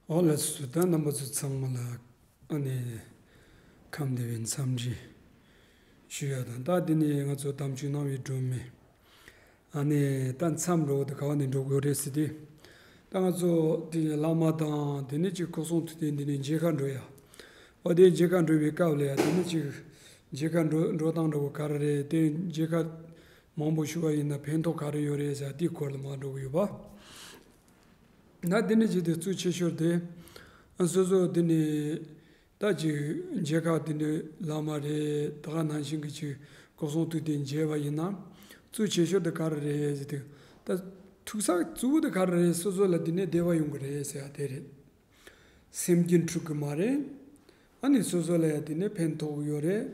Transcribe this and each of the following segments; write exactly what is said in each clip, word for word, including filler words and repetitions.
ཨོ་ལགས་སོ། ད་རྣམ་པ་ཚོ་ཚང་མ་ལ་ཨ་ནི་ཁམས་བདེ་བའི་འཚམས་འདྲི་ཞུ་ཡ་དང་། ད་འདི་ནི་ང་ཚོ་དམ་ཆོས་གནང་བའི་སྒྲོན་མེ། ཨ་ནི་ད་མཚམས་འགྲོ་དེ་ག་བ་ནས་འགྲོ་དགོས་རེད་ཟེར་ཏེ། ད་ང་ཚོ་དེ་བླ་མ་དང་དེ་ནས་ཅིག་སྐུ་གསུང་ཐུགས་རྟེན་འདི་ནས་མཇལ་ཁ་འགྲོ་ཡ། ཨོ་དེ་མཇལ་ཁ་འགྲོ་བའི་སྐབས་ལ་ཡ་དེ་ནས་ཅིག་མཇལ་ཁ་འགྲོ་འགྲོ་སྟངས་འགྲོ་དགོས་ག་རེ་རེད། དེ་མཇལ་ཁ་མང་པོ་ཞུ་བ་ཡིན་ན་ཕན་ཐོགས་ག་རེ་ཡོད་རེད་ཟེར་དེའི་སྐོར་ལ་མར་འགྲོ་གི་ཡོད་པ། ན་དེ་འདྲ་བྱས་ཏེ་གཙོ་ཆེ་ཤོས་དེ། སོ་སོ་དེ་ནི་ད་ཅིག་མཇལ་ཁ་དེ་འདྲ་བླ་མ་རེད། ད་ག་ནང་བཞིན་གྱི་ཅིག་སྐུ་གསུང་ཐུགས་རྟེན་མཇལ་བ་ཡིན་ན། གཙོ་ཆེ་ཤོས་དེ་ག་རེ་རེད་ཟེར་དུས། ད་ཐུག་ས་གཙོ་བོ་དེ་ག་རེ་རེད། སོ་སོ་ལ་དེ་ནས་བདེ་བ་ཡོང་གི་རེད་ཟེར་ཡ་དེ་རེད། སེམས་རྒྱུད་འཁྲུག་གི་མ་རེད། ཨ་ནི་སོ་སོ་ལ་ཡང་དེ་ནས་ཕན་ཐོགས་ཡོད་རེད།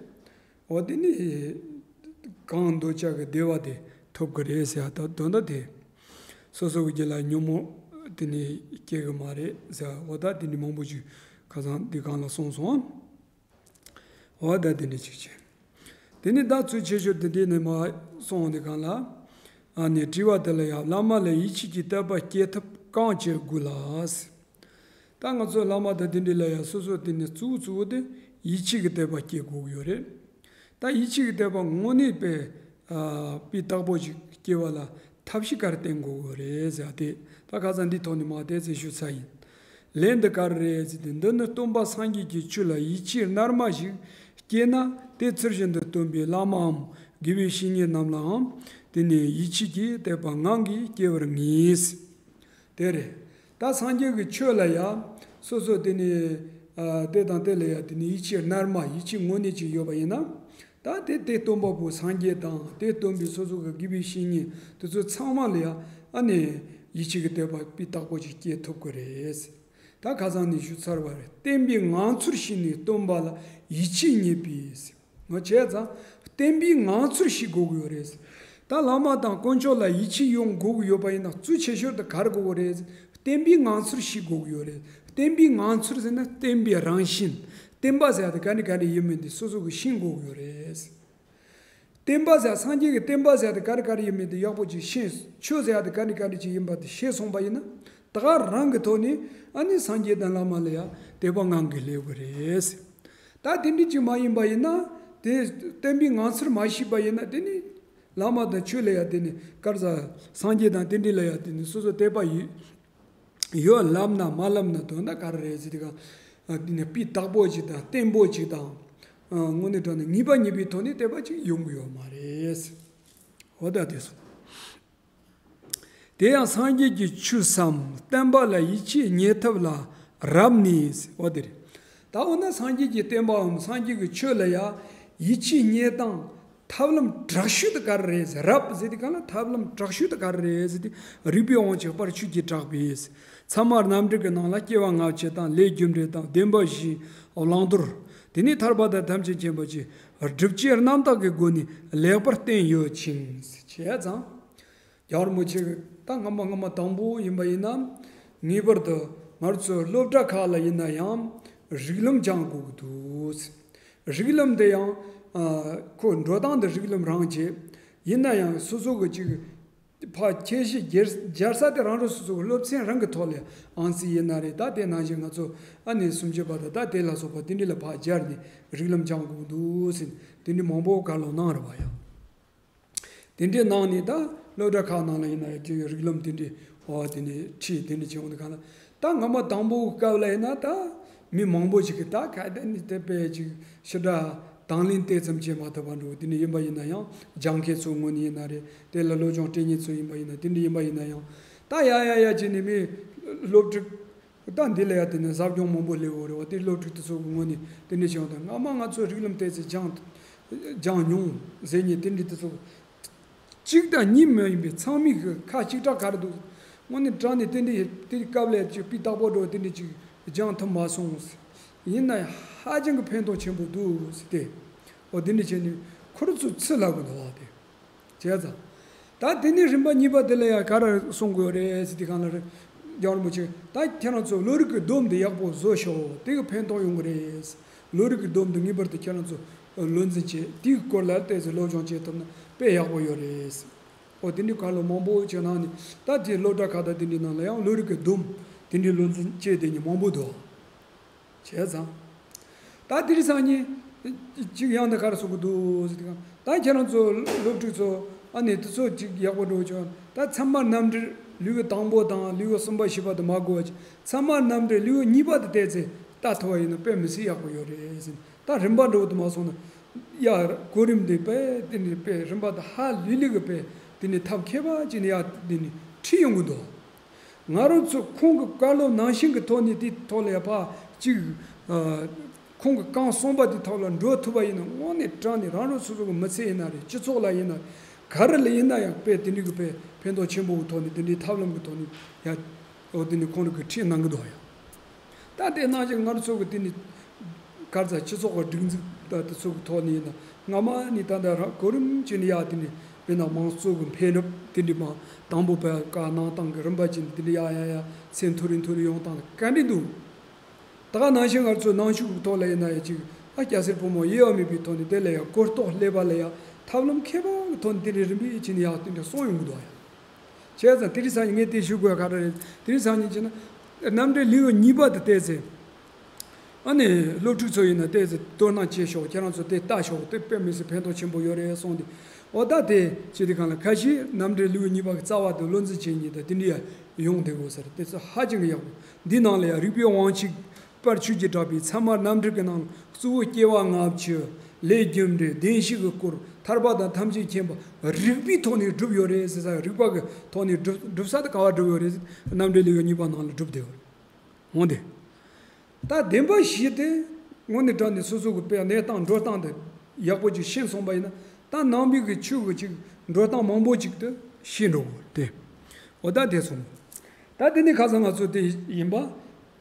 འོ་དེ་ནི་གང་འདོད་ཆགས་ཀྱི་བདེ་བ་དེ་ཐོབ་ཀྱི་རེད་ཟེར་ཡ་ད་དོན་དག་དེ། སོ་སོ་གི་རྒྱུད་ལ་ཉོན་མོངས་དེ་ནི་སྐྱེ་གི་མ་རེད་ཟེར། འོ་ད་དེ་ནི་མང་པོ་ཞིག་ཁ་སང་འདི་གང་ལ་གསུངས་སོང་། འོ་ད་དེ་ནི་ཅིག་བྱས། དེ་ནི་ད་ཚུལ་ཆེ་ཤོས་དེ་འདྲའི་ནས་མ་སོང་དེ་གང་ལ། ཨ་ནི་དྲི་བ་དེ་ལ་ཡང་བླ་མ་ལ་ཡིད་ཆེས་ཀྱི་དད་པ་སྐྱེ་ཐབས་གང་བྱེད་དགོས་ལ། ད་ང་ཚོ་བླ་མ་དང་དེ་འདྲ་ལ་ཡང་སོ་སོ་དེ་ནི་གཙོ་བོ་གཙོ་བོ་དེ་ཡིད་ཆེས་ཀྱི་དད་པ་སྐྱེ་དགོས་ཀྱི་ཡོད་རེད། ད་ཡིད་ཆེས་ཀྱི་དད་པ་དངོས་གནས་དཔེ་ཨ་སྤུས་དག་པོ་ཞིག་སྐྱེ་བ་ལ་ཐབས་ཤེས་ག་རེ་བསྟེན་དགོས་ཀྱི་ཡོད་རེད་ཟེར་ཏེ། ད་ཁ་སང་འདི་ཐོག་ནས་མ་དེ་ཚེ་ཞུ་ཚར་ཡིན། ལན་འདི་ག་རེ་རེད་ཟེར་ཏེ། འདི་ནི་སྟོན་པ་སངས་རྒྱས་ཀྱི་ཆོས་ལ་ཡིད་ཆེས་རྣལ་མ་ཞིག་སྐྱེས་ན། དེ་ཚུལ་བཞིན་དུ་སྟོན་པའི་བླ་མའམ་དགེ་བའི་བཤེས་གཉེན་རྣམས་ལའང་དེ་ནི་ཡིད་ཆེས་ཀྱི་དད་པ་ངང་གིས་སྐྱེ་བར་ངེས། དེ་རེད། ད་སངས་རྒྱས་ཀྱི་ཆོས་ལ་ཡང་སོ་སོ་དེ་ནི་ཨ་དེ་དང་དེ་ལ་ཡང་དེ་ནི་ཡིད་ཆེས་རྣལ་མ། ཡིད་ཆེས་དངོས་གནས་ཅིག་ཡོད་པ་ཡིན་ན། ད་དེ་དེ་སྟོན་པ་པོ་སངས་རྒྱས་དང་དེ་སྟོན་པའི་སོ་སོ་གི་དགེ་བའི་བཤེས་གཉེན་དེ་ཚོ་ཚང་མ་ལ་ཡང་ཨ་ནི་ཡིད་ཆེས་ཀྱི་དད་པ་སྤུས་དག་པོ་ཅིག་སྐྱེ་ཐུབ་ཀྱི་རེད། ད་ཁ་སང་ནས་ཞུ་ཚར་བ་རེད། བསྟན་པའི་ངང་ཚུལ་ཤེས་ནས་སྟོན་པ་ལ་ཡིད་ཆེས་རྙེད་པས། ང་བྱས་ཙང་བསྟན་པའི་ངང་ཚུལ་ཤེས་དགོས་ཀྱི་ཡོད་རེད། ད་བླ་མ་དང་དཀོན་མཆོག་ལ་ཡིད་ཆེས་ཡོང་དགོས་ཀྱི་ཡོད་པ་ཡིན་ན་གཙོ་ཆེ་ཤོས་དེ་ག་རེ་དགོས་ཀྱི་རེད། བསྟན་པའི་ངང་ཚུལ་ཤེས་དགོས་ཀྱི་ཡོད་རེད། བསྟན་པའི་ངང་ཚུལ་ཟེར་ན་བསྟན་པའི་རང་བཞིན། བསྟན་པ་ཟེར་ཡ་དེ་ག་ནས་ག་ནས་ཡིན་མིན་དེ་སོ་སོ་གིས་ཤེས་དགོས་ཀྱི་ཡོད་རེད། བསྟན་པ་ཟེར་སངས་རྒྱས་ཀྱི་བསྟན་པ་ཟེར་ཡ་དེ་ག་རེ་ག་རེ་ཡིན་མིན་དེ་ཡག་པོ་ཅིག་ཤེས། ཆོས་ཟེར་ཡ་དེ་ག་ནས་ག་ནས་ཅིག་ཡིན་པ་དེ་ཤེས་སོང་པ་ཡིན་ན། ད་ག་རང་གི་ཐོག་ནས་ཨ་ནི་སངས་རྒྱས་དང་བླ་མ་ལ་ཡ་དད་པ་ངང་གིས་སླེབས་དགོས་རེད། ད་དེ་འདྲ་ཅིག་མ་ཡིན་པ་ཡིན་ན། དེ་བསྟན་པའི་ངང་ཚུལ་མ་ཤེས་པ་ཡིན་ན། དེ་ནི་བླ་མ་དང་ཆོས་ལ་ཡ་དེ་ནི་ག་རེ་ཟ། སངས་རྒྱས་དང་དེ་འདྲ་ལ་ཡ་དེ་ནི་སོ་སོ་དད་པ་ཡོད། ཡོད་ལབ་ན་མ་ལབ་ན་དོན་དག་ག་རེ་རེད་ཟེར་དུས་ག་ཨ་དེ་ནི་སྤུས་དག་པོ་ཅིག་དང་བརྟན་པོ་ཅིག་དང་། ཨ་དངོས་གནས་དྲང་གནས་ངེས་པ་ངེས་པའི་ཐོག་ནས་དད་པ་ཅིག་ཡོང་གི་ཡོད་མ་རེད། འོ་ད་དེ་སོང་། དེ་ཡང་སངས་རྒྱས་ཀྱི་ཆོས་སམ་བསྟན་པ་ལ་ཡིད་ཆེས་རྙེད་ཐབས་ལ་རབ་ནི། འོ་དེ་རེད། ད་འོ་ན་སངས་རྒྱས་ཀྱི་བསྟན་པའམ་སངས་རྒྱས་ཀྱི་ཆོས་ལ་ཡ་ཡིད་ཆེས་རྙེད་སྟངས་ཐབས་ལམ་དྲག་ཤོས་དེ་ག་རེ་རེད་ཟེར། རབ་ཟེར་དུས་ག་ལ་ཐབས་ལམ་དྲག་ཤོས་དེ་ག་རེ་རེད་ཟེར་དུས། རིག་པའི་དབང་ཕྱུག་དཔལ་ཆོས་ཀྱིས་གྲགས་པས། ཚད་མ་རྣམ་འགྲེལ་གྱི་ནང་ལ་སྐྱེ་བ་སྔ་ཕྱི་དང་ལས་རྒྱུ་འབྲས་དང་བདེན་པ་བཞིའི་བླང་དོར། དེ་ནས་ཐར་པ་དང་ཐམས་ཅད་མཁྱེན་པ་བཅས་སྒྲུབ་བྱེད་རྣམ་དག་གི་སྒོ་ནས་ལེགས་པར་བསྟན་ཡོད་ཅིང་། བྱས་ཙང་། རྒྱལ་བ་རིན་པོ་ཆེ་གིས་ད་སྔ་མ་སྔ་མ་དང་པོ་ཡིན་པ་ཡིན་ན། ངེས་པར་དུ་ང་ཚོའི་སློབ་གྲྭ་ཁག་ལ་ཡིན་ན་ཡང་རིགས་ལམ་སྦྱང་དགོས་ཀྱི་འདུག། རིགས་ལམ་དེ་ཡང་ཨ་ཁོ་འགྲོ་སྟངས་དེ་རིགས་ལམ་རང་བྱེད། ཡིན་ན་ཡང་སོ་སོ་གི་ཅིག་ཕར་ཁྱད་གཞི་སྦྱར་སྦྱར་ས་དེ་རང་རང་སོ་སོ་གི་སློབ་ཚན་རང་གི་ཐོག་ལ་ཨང་རྩིས་ཡིན་ན་རེད། ད་དེ་ནང་བཞིན་ང་ཚོ་ཨ་ནི་སུམ་ཅུ་པ་དང་ད་དེ་ལ་སོགས་པ་དེ་འདྲ་ལ་ཕར་སྦྱར་ནས་རིགས་ལམ་སྦྱང་དགོས་ཀྱི་འདུག་ཟེར་ནས་དེ་འདྲ་མང་པོ་བཀའ་སློབ་གནང་རེད་བ་ཡ། དེ་འདྲའི་ནང་ནས་ད་སློབ་གྲྭ་ཁག་ནང་ལ་ཡིན་ན་ཡང་རྒྱུ་རིགས་ལམ་དེ་འདྲའི་འོ་དེ་ནས་ཁྲིད་དེ་འདྲ་བྱེད་འོང་དུས་གང་ལ། ད་སྔ་མ་དང་པོའི་སྐབས་ལ་ཡིན་ན་ད་མི་མང་པོ་ཞིག་གིས་ད་ག་དེ་ནི་དེ་དཔེ་ཅིག་ཕྱི་དགྲ་དང་ལེན་དེ་ཙམ་བྱེད་མ་ཐུབ་པ་འགྲོ། དེ་འདྲ་ཡིན་པ་ཡིན་ན་ཡང་སྦྱང་མཁན་ཚོའི་ངོས་ནས་ཡིན་ན་རེད། དེ་ལ་སློབ་སྦྱོང་སྤྲད་མཁན་ཚོ་ཡིན་པ་ཡིན་ན་དེ་འདྲ་ཡིན་པ་ཡིན་ན་ཡང་ད་ཡ་ཡ་ཡ་བྱས་ནས་མི་སློབ་ཕྲུག་ད་འདི་ལ་ཡ་དེ་ནས་ཟབ་སྦྱོང་མང་པོ་སླེབས་ཡོད་རེད་བ། དེ་སློབ་ཕྲུག་དེ་ཚོ་གི་ངོས་ནས་དེ་འདྲ་བྱུང་དང་། སྔ་མ་ང་ཚོ་རིགས་ལམ་དེ་ཚོ་སྦྱང་སྦྱང་མྱོང་ཟེར་མཁན་དེ་འདྲ་དེ་ཚོ་གཅིག་དང་གཉིས་མ་ཡིན་པའི་ཚང་མས་གི་ཁ་གཅིག་གྲགས་ག་རེ་འདུག། དངོས་གནས་དྲང་གནས་དེ་འདྲ་དེ་སྐབས་ལ་ཅིག་སྤུས་དག་པོ་འགྲོ་དེ་འདྲ་ཅིག་སྦྱང་ཐུབ་མ་སོང་། ཡིན་ན་ཧ་ཅང་གི་ཕན་ཐོགས་ཆེན་པོ་འདུག་ཟེར་ཏེ། འོ་དེ་འདྲ་བྱས་ནས་ཁོ་རང་ཚོ་ཚུར་ལབ་གི་འདུག་བ་དེ། བྱས་ཙང་། ད་དེ་ནས་རིམ་པ་གཉིས་པ་དེ་ལ་ཡང་ག་རེ་གསུང་དགོས་རེད་ཟེར་དུས་གང་ལ་རེད། རྒྱལ་བ་རིན་པོ་ཆེ་ད་ཁྱེད་རང་ཚོ་བློ་རིག་གི་སྡོམ་དེ་ཡག་པོ་བཟོ་ཤོག། དེ་གི་ཕན་ཐོགས་ཡོང་གི་རེད། བློ་རིག་གི་སྡོམ་དེ་ངེས་པར་དུ་ཁྱེད་རང་ཚོ་བློ་འཛིན་བྱེད། དེའི་སྐོར་ལ་ཏོག་ཙམ་སློབ་སྦྱོང་བྱེད་ཐུབ་ན་དཔེ་ཡག་པོ་ཡོད་རེད། འོ་དེ་འདྲའི་བཀའ་སློབ་མང་པོ་བྱས་གནང་ནས། ད་དེ་སློབ་གྲྭ་ཁག་དང་དེ་འདྲའི་ནང་ལ་ཡང་བློ་རིག་གི་སྡོམ་ དེ་འདྲའི་བློ་འཛིན་བྱས་དེ་ཉིད་མང་པོ་འདུག་བྱས་ཙང་། ད་དེ་རིང་སང་ཉིན་གཅིག་ཡང་དེ་ག་རེ་གསུང་གི་འདུག་ཟེར་དུས་ཀྱང་། ད་ཁྱེད་རང་ཚོ་སློབ་ཕྲུག་ཚོ་ཨ་ནི་དེ་ཚོ་གཅིག་ཡག་པོ་འགྲོ་ཆོག་ད་ཚད་མ་རྣམ་འགྲེལ་ལེའུ་དང་པོ་དང་ལེའུ་གསུམ་པ་བཞི་པ་དེ་མ་གོ་བ་ཅིག་ཚད་མ་རྣམ་འགྲེལ་ལེའུ་གཉིས་པ་དེ་བལྟས་ཚེ་ལྟ་ཐུབ་པ་ཡིན་ན་དཔེ་མི་སྲིད་ཡག་པོ་ཡོད་རེད་ཟེར། ད་རིམ་པ་འགྲོ་དུ་མ་སོང་ན། ཡ། གོ་རིམ་འདི་དཔེ་དེ་ནི་དཔེ་རིམ་པ་དང་ཧ་ལས་ལས་ཀྱི་དཔེ་དེ་ནི་ཐབས་མཁས་པ་ཅིག་ནི་ཡ་དེ་ནི་ཁྲིད་ཡོང་གི་འདུག་ང་རང་ཚོ་ཁོང་གི་བཀའ་སློབ་ནང་བཞིན་གྱི་ཐོག་ནས་དེ་ཐོག་ལ་ཡ་ཕ་གཅིག་ཨ། ཁོང་གི་རྐང་གསུངས་པ་དེ་ཐོག་ལ་འགྲོ་ཐུབ་པ་ཡིན་ན་དངོས་གནས་དྲང་ནས་རང་རང་སོ་སོ་གི་མི་ཚེ་ཡིན་ན་རེད། སྤྱི་ཚོགས་ལ་ཡིན་ན་རེད། ག་རེ་ལ་ཡིན་ན་ཡང་དཔེ་དེ་འདྲའི་གི་དཔེ་ཕན་ཐོགས་ཆེན་པོ་གི་ཐོག་ནས་དེ་འདྲའི་ཐབས་ལམ་གི་ཐོག་ནས་ཡ། འོ་དེ་ནི་ཁོང་རང་གི་ཁྲིད་གནང་གི་འདུག་ཡ། ད་དེ་ནང་བཞིན་ང་ཚོ་གི་དེ་ནི་ག་རེ་ཟ་སྤྱི་ཚོགས་ཀྱི་སྒྲིག་འཛུགས་དང་དེ་ཚོ་གི་ཐོག་ནས་ཡིན་ན་སྔ་མ་ནས་ད་ལྟ་རང་གོ་རིམ་བྱས་ནས་ཡ་དེ་ནི་དཔེར་ན་མང་གཙོ་གི་འཕེལ་རིམ་དེ་འདྲ་མ་དང་པོ་བས་བཀའ་གནང་སྟངས་ཀྱི་རིམ་པ་བྱས་ནས་དེ་འདྲ་ཡ་ཡ་ཡ་ཚད་མཐོ་རུ་མཐོ་རུ་ཡོང་སྟངས་ག་འདྲ་འདུག་ད་ག་ནང་བཞིན་ང་ཚོ་ནང་ཆོས་ཀྱི་ཐོག་ལ་ཡིན་ན་ཡ་ཅིག་ཨ་སྐྱ་སེར་ཕོ་མོ་དབྱེ་བ་མེད་པའི་ཐོག་ནས་དེ་ལ་ཡ་གོ་རྟོགས་སླེབས་པ་ལ་ཡ་ཐབས་ལམ་མཁས་པ་གི་ཐོག་ནས་དེ་འདྲ་རིམ་པས་བྱས་ནས་ཡ་དེ་འདྲ་གསུངས་ཡོང་གི་འདུག་ཡ། བྱས་ཙང་དེ་རིང་སང་ཉིན་ངས་དེ་ཞུ་དགོས་ག་རེ་རེད། དེ་རིང་སང་ཉིན་བྱས་ན་རྣམ་འགྲེལ་ལེའུ་གཉིས་པ་དེ་བལྟས་ཚེ། ཨ་ནི་སློབ་ཕྲུག་ཚོ་ཡིན་ན་བལྟས་ཚེ་དོ་སྣང་བྱེད་ཤོག་ཁྱེད་རང་ཚོ་དེ་ལྟ་ཤོག་དེ་དཔེ་མི་སྲིད་ཕན་ཐོགས་ཆེན་པོ་ཡོད་རེད་གསུངས་ཏེ། འོ་ད་དེ་བྱེད་དུས་གང་ལ་ཁ་ཤས་རྣམ་འགྲེལ་ལེའུ་གཉིས་པ་གི་རྩ་བ་དེ་བློ་འཛིན་བྱེད་མཁན་དང་དེ་འདྲ་ཡ་ཡོང་བསྡད་དགོས་ས་རེད། དེ་ཚོ་ཧ་ཅང་གི་ཡག་པོ། འདི་ནང་ལ་ཡ་རིགས་པའི་དབང་ཕྱུག་པར་ཆོས་ཀྱིས་གྲགས་པའི་ཚད་མ་རྣམ་འགྲེལ་གྱི་ནང་གཙོ་བོ་སྐྱེ་བ་སྔ་ཕྱི་ལས་རྒྱུ་འབྲས་བདེན་བཞི་གི་སྐོར་ཐར་པ་དང་ཐམས་ཅད་མཁྱེན་པ་རིགས་པའི་ཐོག་ནས་སྒྲུབ་ཡོད་རེད་ཟེར་ས་རིགས་པ་གི་ཐོག་ནས་སྒྲུབ་སྒྲུབ་ས་དེ་ག་བ་སྒྲུབ་ཡོད་རེད་ཟེར་རྣམ་འགྲེལ་ལེའུ་གཉིས་པ་ནང་ལ་སྒྲུབ་བསྡད་ཡོད་རེད། འོང་དེ། ད་བདེན་པ་བཞི་དེ་དངོས་གནས་དྲང་ནས་སོ་སོ་གི་དཔེ་གནས་སྟངས་འགྲོ་སྟངས་དེ་ཡག་པོ་ཅིག་ཤེས་སོང་པ་ཡིན་ན་ད་ནང་པའི་གི་ཆོས་གི་ཅིག་འགྲོ་སྟངས་མང་པོ་ཅིག་ཏུ་ཤེས་འགྲོ་གི་རེད། འོ་ད་དེ་སོང་། ད་དེ་ནས་ཁ་སང་ང་ཚོ་དེ་ཡིན་པ།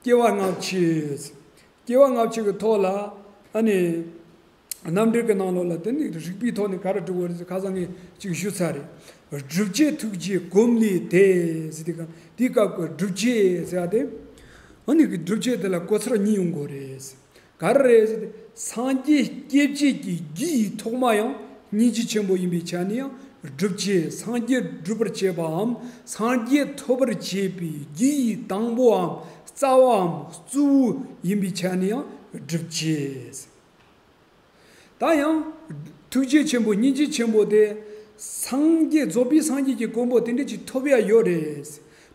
སྐྱེ་བ་སྔ་ཕྱི། སྐྱེ་བ་སྔ་ཕྱི་གི་ཐོག་ལ་ཨ་ནི། རྣམ་འགྲེལ་གྱི་ནང་ལོགས་ལ་དེ་ནི་རིགས་པའི་ཐོག་ནས་ག་རེ་སྒྲུབ་དགོས་རེད་ཟེར་ཁ་སང་ངས་ཅིག་ཞུས་ཚར་རེད། སྒྲུབ་བྱེད་ཐུགས་རྗེ་གོམས་ལས་དེ་ཟེར་དེ་ག་དེའི་སྐབས་ཀྱི་སྒྲུབ་བྱེད་ཟེར་ཡ་དེ། ཨ་ནི་གི་སྒྲུབ་བྱེད་དེ་ལ་གོ་ཚུལ་གཉིས་ཡོང་དགོས་རེད། ག་རེ་རེད་ཟེར་དེ་སངས་རྒྱས་སྐྱེ་བྱེད་ཀྱི་རྒྱུ་ཡི་ཐོག་མའམ་སྙིང་རྗེ་ཆེན་པོ་ཡིན་པའི་ཆ་ནས་ཡང་སྒྲུབ་བྱེད་སངས་རྒྱས་སྒྲུབ་པར་བྱེད་པའམ་སངས་རྒྱས་ཐོབ་པར་བྱེད་པའི་རྒྱུ་ཡི་དང་པོའམ་རྩ་བའམ་གཙོ་བོ་ཡིན་པའི་ཆ་ནས་ཡང་སྒྲུབ་བྱེད། ད་ཡང་ཐུགས་རྗེ་ཆེན་པོ་སྙིང་རྗེ་ཆེན་པོ་དེ་སངས་རྒྱས་རྫོགས་པའི་སངས་རྒྱས་ཀྱི་གོ་འཕང་དེ་འདྲ་ཅིག་ཐོབ་ཡ་ཡོད་རེད།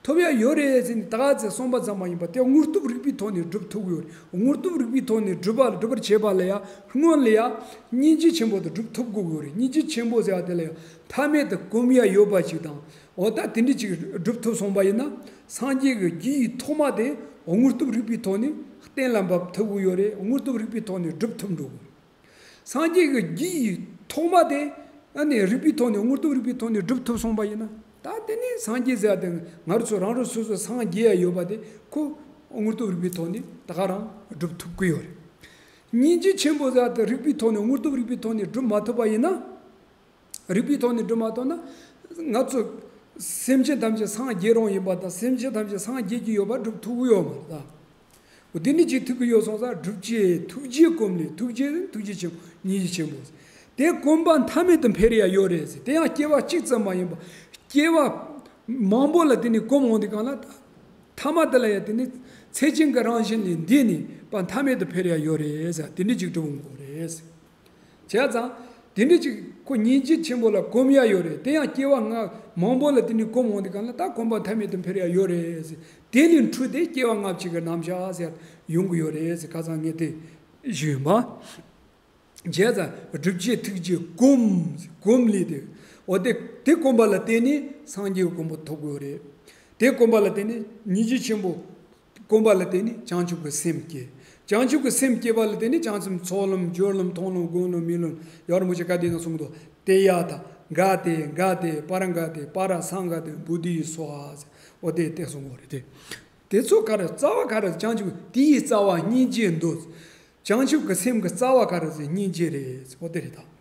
ཐོབ་ཡ་ཡོད་རེད་ཟེར་ནས་ད་ག་ཚོད་གསུངས་པ་ཙམ་མ་ཡིན་པར་དེ་དངོས་སྟོབས་རིགས་པའི་ཐོག་ནས་སྒྲུབ་ཐུབ་ཀྱི་ཡོད་རེད། དངོས་སྟོབས་རིགས་པའི་ཐོག་ནས་སྒྲུབ་པ་སྒྲུབ་པར་བྱེད་པ་ལ་ཡང་སྔོན་ལ་ཡང་སྙིང་རྗེ་ཆེན་པོ་དེ་སྒྲུབ་ཐུབ་དགོས་ཀྱི་ཡོད་རེད། སྙིང་རྗེ་ཆེན་པོ་ཟེར་བ་དེ་ལ་ཡང་མཐའ་མེད་དུ་གོམས་ཡ་ཡོད་པ་ཞིག་དང་། འོ་ད་དེ་འདྲ་ཅིག་སྒྲུབ་ཐུབ་སོང་པ་ཡིན་ན་སངས་རྒྱས་ཀྱི་རྒྱུ་ཡི་ཐོག་མ་དེ་དངོས་སྟོབས་རིགས་པའི་ཐོག་ནས་གཏན་ལ་འབེབས་ཐུབ་ཀྱི་ཡོད་རེད། དངོས་སྟོབས་རིགས་པའི་ཐོག་ནས་སྒྲུབ་ཐུབ་འགྲོ་གི་ཡོད་རེད། སངས་རྒྱས་ཀྱི་རྒྱུ་ཡི་ཐོག་མ་དེ་ཨ་ནི་རིགས་པའི་ཐོག་ནས་དངོས་སྟོབས་རིགས་པའི་ཐོག་ནས་སྒྲུབ་ཐུབ་སོང་པ་ཡིན་ན་ད་དེ་ནི་སངས་རྒྱས་ཟེར་བ་དེ་ང་རང་ཚོ་རང་རང་སོ་སོ་སངས་རྒྱས་ཡ་ཡོད་པ་དེ་ཁོ་དངོས་སྟོབས་རིགས་པའི་ཐོག་ནས་ད་ག་རང་སྒྲུབ་ཐུབ་ཀྱི་ཡོད་རེད། སྙིང་རྗེ་ཆེན་པོ་ཟེར་བ་དེ་རིགས་པའི་ཐོག་ནས་དངོས་སྟོབས་རིགས་པའི་ཐོག་ནས་སྒྲུབ་མ་ཐུབ་པ་ཡིན་ན། རིགས་པའི་ཐོག་ནས་སྒྲུབ་མ་ཐུབ་ན། ང་ཚོ་སེམས་ཅན་ཐམས་ཅད་སངས་རྒྱས་རུང་ཡིན་པ་དང་སེམས་ཅན་ཐམས་ཅད་སངས་རྒྱས་ཀྱི་ཡོད་པ་སྒྲུབ་ཐུབ་ཀྱི་ཡོད་མ་རེད་ད། འོ་དེ་ནི་ཅིག་ཐུབ་ཀྱི་ཡོད་སོང་ཙང་སྒྲུབ་བྱེད་ཐུགས་རྗེ་གོམས་ལས་ཐུགས་རྗེ་ཐུགས་རྗེ་ཆེན་པོ་སྙིང་རྗེ་ཆེན་པོ། དེ་གོམས་པ་མཐའ་མེད་དུ་འཕེལ་ཡ་ཡོད་རེད་ཟེར། དེ་ཡང་སྐྱེ་བ་གཅིག་ཙམ་མ་ཡིན་པ། སྐྱེ་བ་མང་པོ་ལ་དེ་ནི་གོམས་འོང་དུས་གང་ལ་ད། ཐ་མ་དེ་ལ་ཡང་དེ་ནི་ཚད་ཅན་གྱི་རང་བཞིན་ལས་འདས་ནས་པ་མཐའ་མེད་དུ་འཕེལ་ཡ་ཡོད་རེད་ཟེར། དེ་འདྲ་ཅིག་སྒྲུབ་འོང་དགོས་རེད་ཟེར། བྱས་ཙང་། དེ་འདྲ་ཅིག་ཁོ་སྙིང་རྗེ་ཆེན་པོ་ལ་གོམས་ཡ་ཡོད་རེད། དེ་ཡང་སྐྱེ་བ་སྔ་མང་པོ་ལ་དེ་འདྲ་གོམས་འོང་དུས་གང་ལ་ད་གོམས་པ་མཐའ་མེད་དུ་འཕེལ་ཡ་ཡོད་རེད་ཟེར། དེ་ལས་འཕྲོས་ཏེ་སྐྱེ་བ་སྔ་ཕྱི་གི་རྣམ་གཞག་ཟེར་ཡོང་གི་ཡོད་རེད་ཟེར་ཁ་སང་ངས་དེ་ཞུས་ཡིན་པ། བྱས་ཙང་སྒྲུབ་བྱེད་ཐུགས་རྗེ་གོམས་གོམས་ལས་དེ། འོ་དེ་དེ་གོམས་པ་ལ་བརྟེན་ནས་སངས་རྒྱས་ཀྱི་གོ་འཕང་ཐོབ་དགོས་རེད། དེ་གོམས་པ་ལ་བརྟེན་ནས་སྙིང་རྗེ་ཆེན་པོ། གོམས་པ་ལ་བརྟེན་ནས་བྱང་ཆུབ་ཀྱི་སེམས་སྐྱེ། བྱང་ཆུབ་ཀྱི་སེམས་སྐྱེ་བ་ལ་བརྟེན་ནས་བྱང་སེམས་ཚོགས་ལམ་སྦྱོར་ལམ་མཐོང་ལམ་སྒོམ་ལམ་རྨི་ལམ། ཡར་མུ་ཆེ་ཀ་དེ་ན་གསུངས་འདུག་དེ་ཡ་ད་ག་དེ་ག་དེ་པ་ར་ག་དེ་པ་ར་སང་ག་དེ་བོ་དྷི་སྭཱ་ཧཱ་ཟེར། འོ་དེ་དེ་གསུངས་འདུག་རེད་དེ། དེ་ཚོ་ག་རེ་རྩ་བ་ག་རེ་བྱང་ཆུབ་དེའི་རྩ་བ་སྙིང་རྗེ་འདུག་བྱང་ཆུབ་ཀྱི་སེམས་ཀྱི་རྩ་བ་ག་རེ་ཟེར་སྙིང་རྗེ་རེད་ཟེར་བ་དེ་རེད་ད།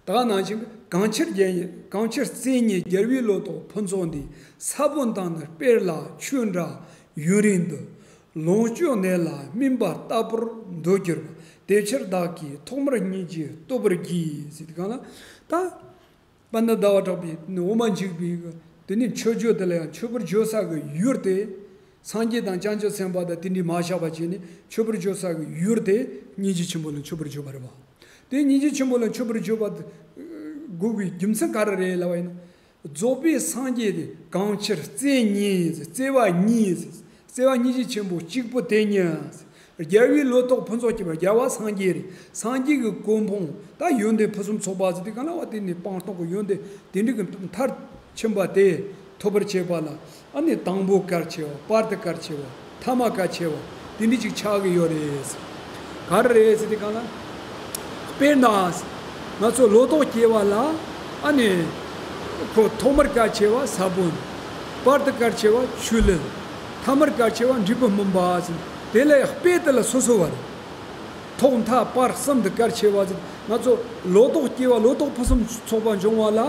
ད་ག་ནང་བཞིན་གྱི་གང་ཕྱིར་རྒྱལ་གང་ཕྱིར་བརྩེ་ཉིད་རྒྱལ་བའི་ལོ་ཏོག་ཕུན་ཚོགས་འདི། ས་བོན་དང་ནི་སྤེལ་ལ་ཆུ་འདྲ་ཡུན་རིང་འདུ། ལོངས་སྤྱོད་གནས་ལ་སྨིན་པ་ལྟ་བུར་འདོད་གྱུར་པ། དེ་ཕྱིར་བདག་གིས་ཐོག་མར་སྙིང་རྗེ་བསྟོད་པར་བགྱི་ཟེར་དུས་གང་ལ་ད། པཎྜི་ཏ་ཟླ་བ་གྲགས་པའི་དབུ་མ་འཇུག་པའི་དེ་ནས་མཆོད་བརྗོད་དེ་ལ་ཡང་མཆོད་པར་བརྗོད་ས་གི་ཡུལ་དེ། སངས་རྒྱས་དང་བྱང་ཆུབ་སེམས་དཔའ་དང་དེ་འདྲའི་མ་བཞག་པ་བྱས་ནས་མཆོད་པར་བརྗོད་ས་གི་ཡུལ་དེ་སྙིང་རྗེ་ཆེན་པོ་ལ་མཆོད་པར་བརྗོད་པ་རེད་བ། དེ་སྙིང་རྗེ་ཆེན་པོ་ལ་མཆོད་པར་བརྗོད་པ་དགོས་པའི་རྒྱུ་མཚན་ག་རེ་རེད་ལབ་པ་ཡིན་ན། རྫོགས་པའི་སངས་རྒྱས་དེ་གང་ཕྱིར་བརྩེ་ཉིད་བརྩེ་བ་ཉིད་བརྩེ་བ་སྙིང་རྗེ་ཆེན་པོ་གཅིག་པུ་དེ་ཉིད། རྒྱལ་བའི་ལོ་ཏོག་ཕུན་ཚོགས་སྐྱེད་པ་རྒྱལ་བ་སངས་རྒྱས་རེད། སངས་རྒྱས་ཀྱི་གོ་འཕང་ད་ཡོན་ཏན་ཕུན་སུམ་ཚོགས་པ་ཟེར་དུས་གང་ལ་བ་དེ་ནི་སྤངས་རྟོགས་ཀྱི་ཡོན་ཏན་དེ་འདྲ་གི་མཐར་ཕྱིན་པ་དེ་ཐོབ་པར་བྱེད་པ་ལ་ཨ་ནི་དང་པོ་གལ་ཆེ་བ། བར་དུ་གལ་ཆེ་བ། ཐ་མ་གལ་ཆེ་བ་དེ་འདྲ་ཅིག་ཆགས་ཀྱི་ཡོད་རེད། ག་རེ་རེད་ཟེར་དུས་གང་ལ། དཔེར་ན། ང་ཚོ་ལོ་ཏོག་སྐྱེ་བ་ལ་ཨ་ནི་ཁོ་ཐོག་མར་གལ་ཆེ་བ་ས་བོན། བར་དུ་གལ་ཆེ་བ་ཆུ་ལེན། ཐ་མར་གལ་ཆེ་བ་འབྲས་བུ་སྨིན་པ་ཟེར། དེ་ལ་དཔེ་དེ་ལ་སོ་སོ་བ་རེད། ཐོག་མཐའ་བར་གསུམ་དུ་གལ་ཆེ་བ་ཟེར། ང་ཚོ་ལོ་ཏོག་སྐྱེ་བ་ལོ་ཏོག་ཕུན་སུམ་ཚོགས་པ་འབྱུང་བ་ལ་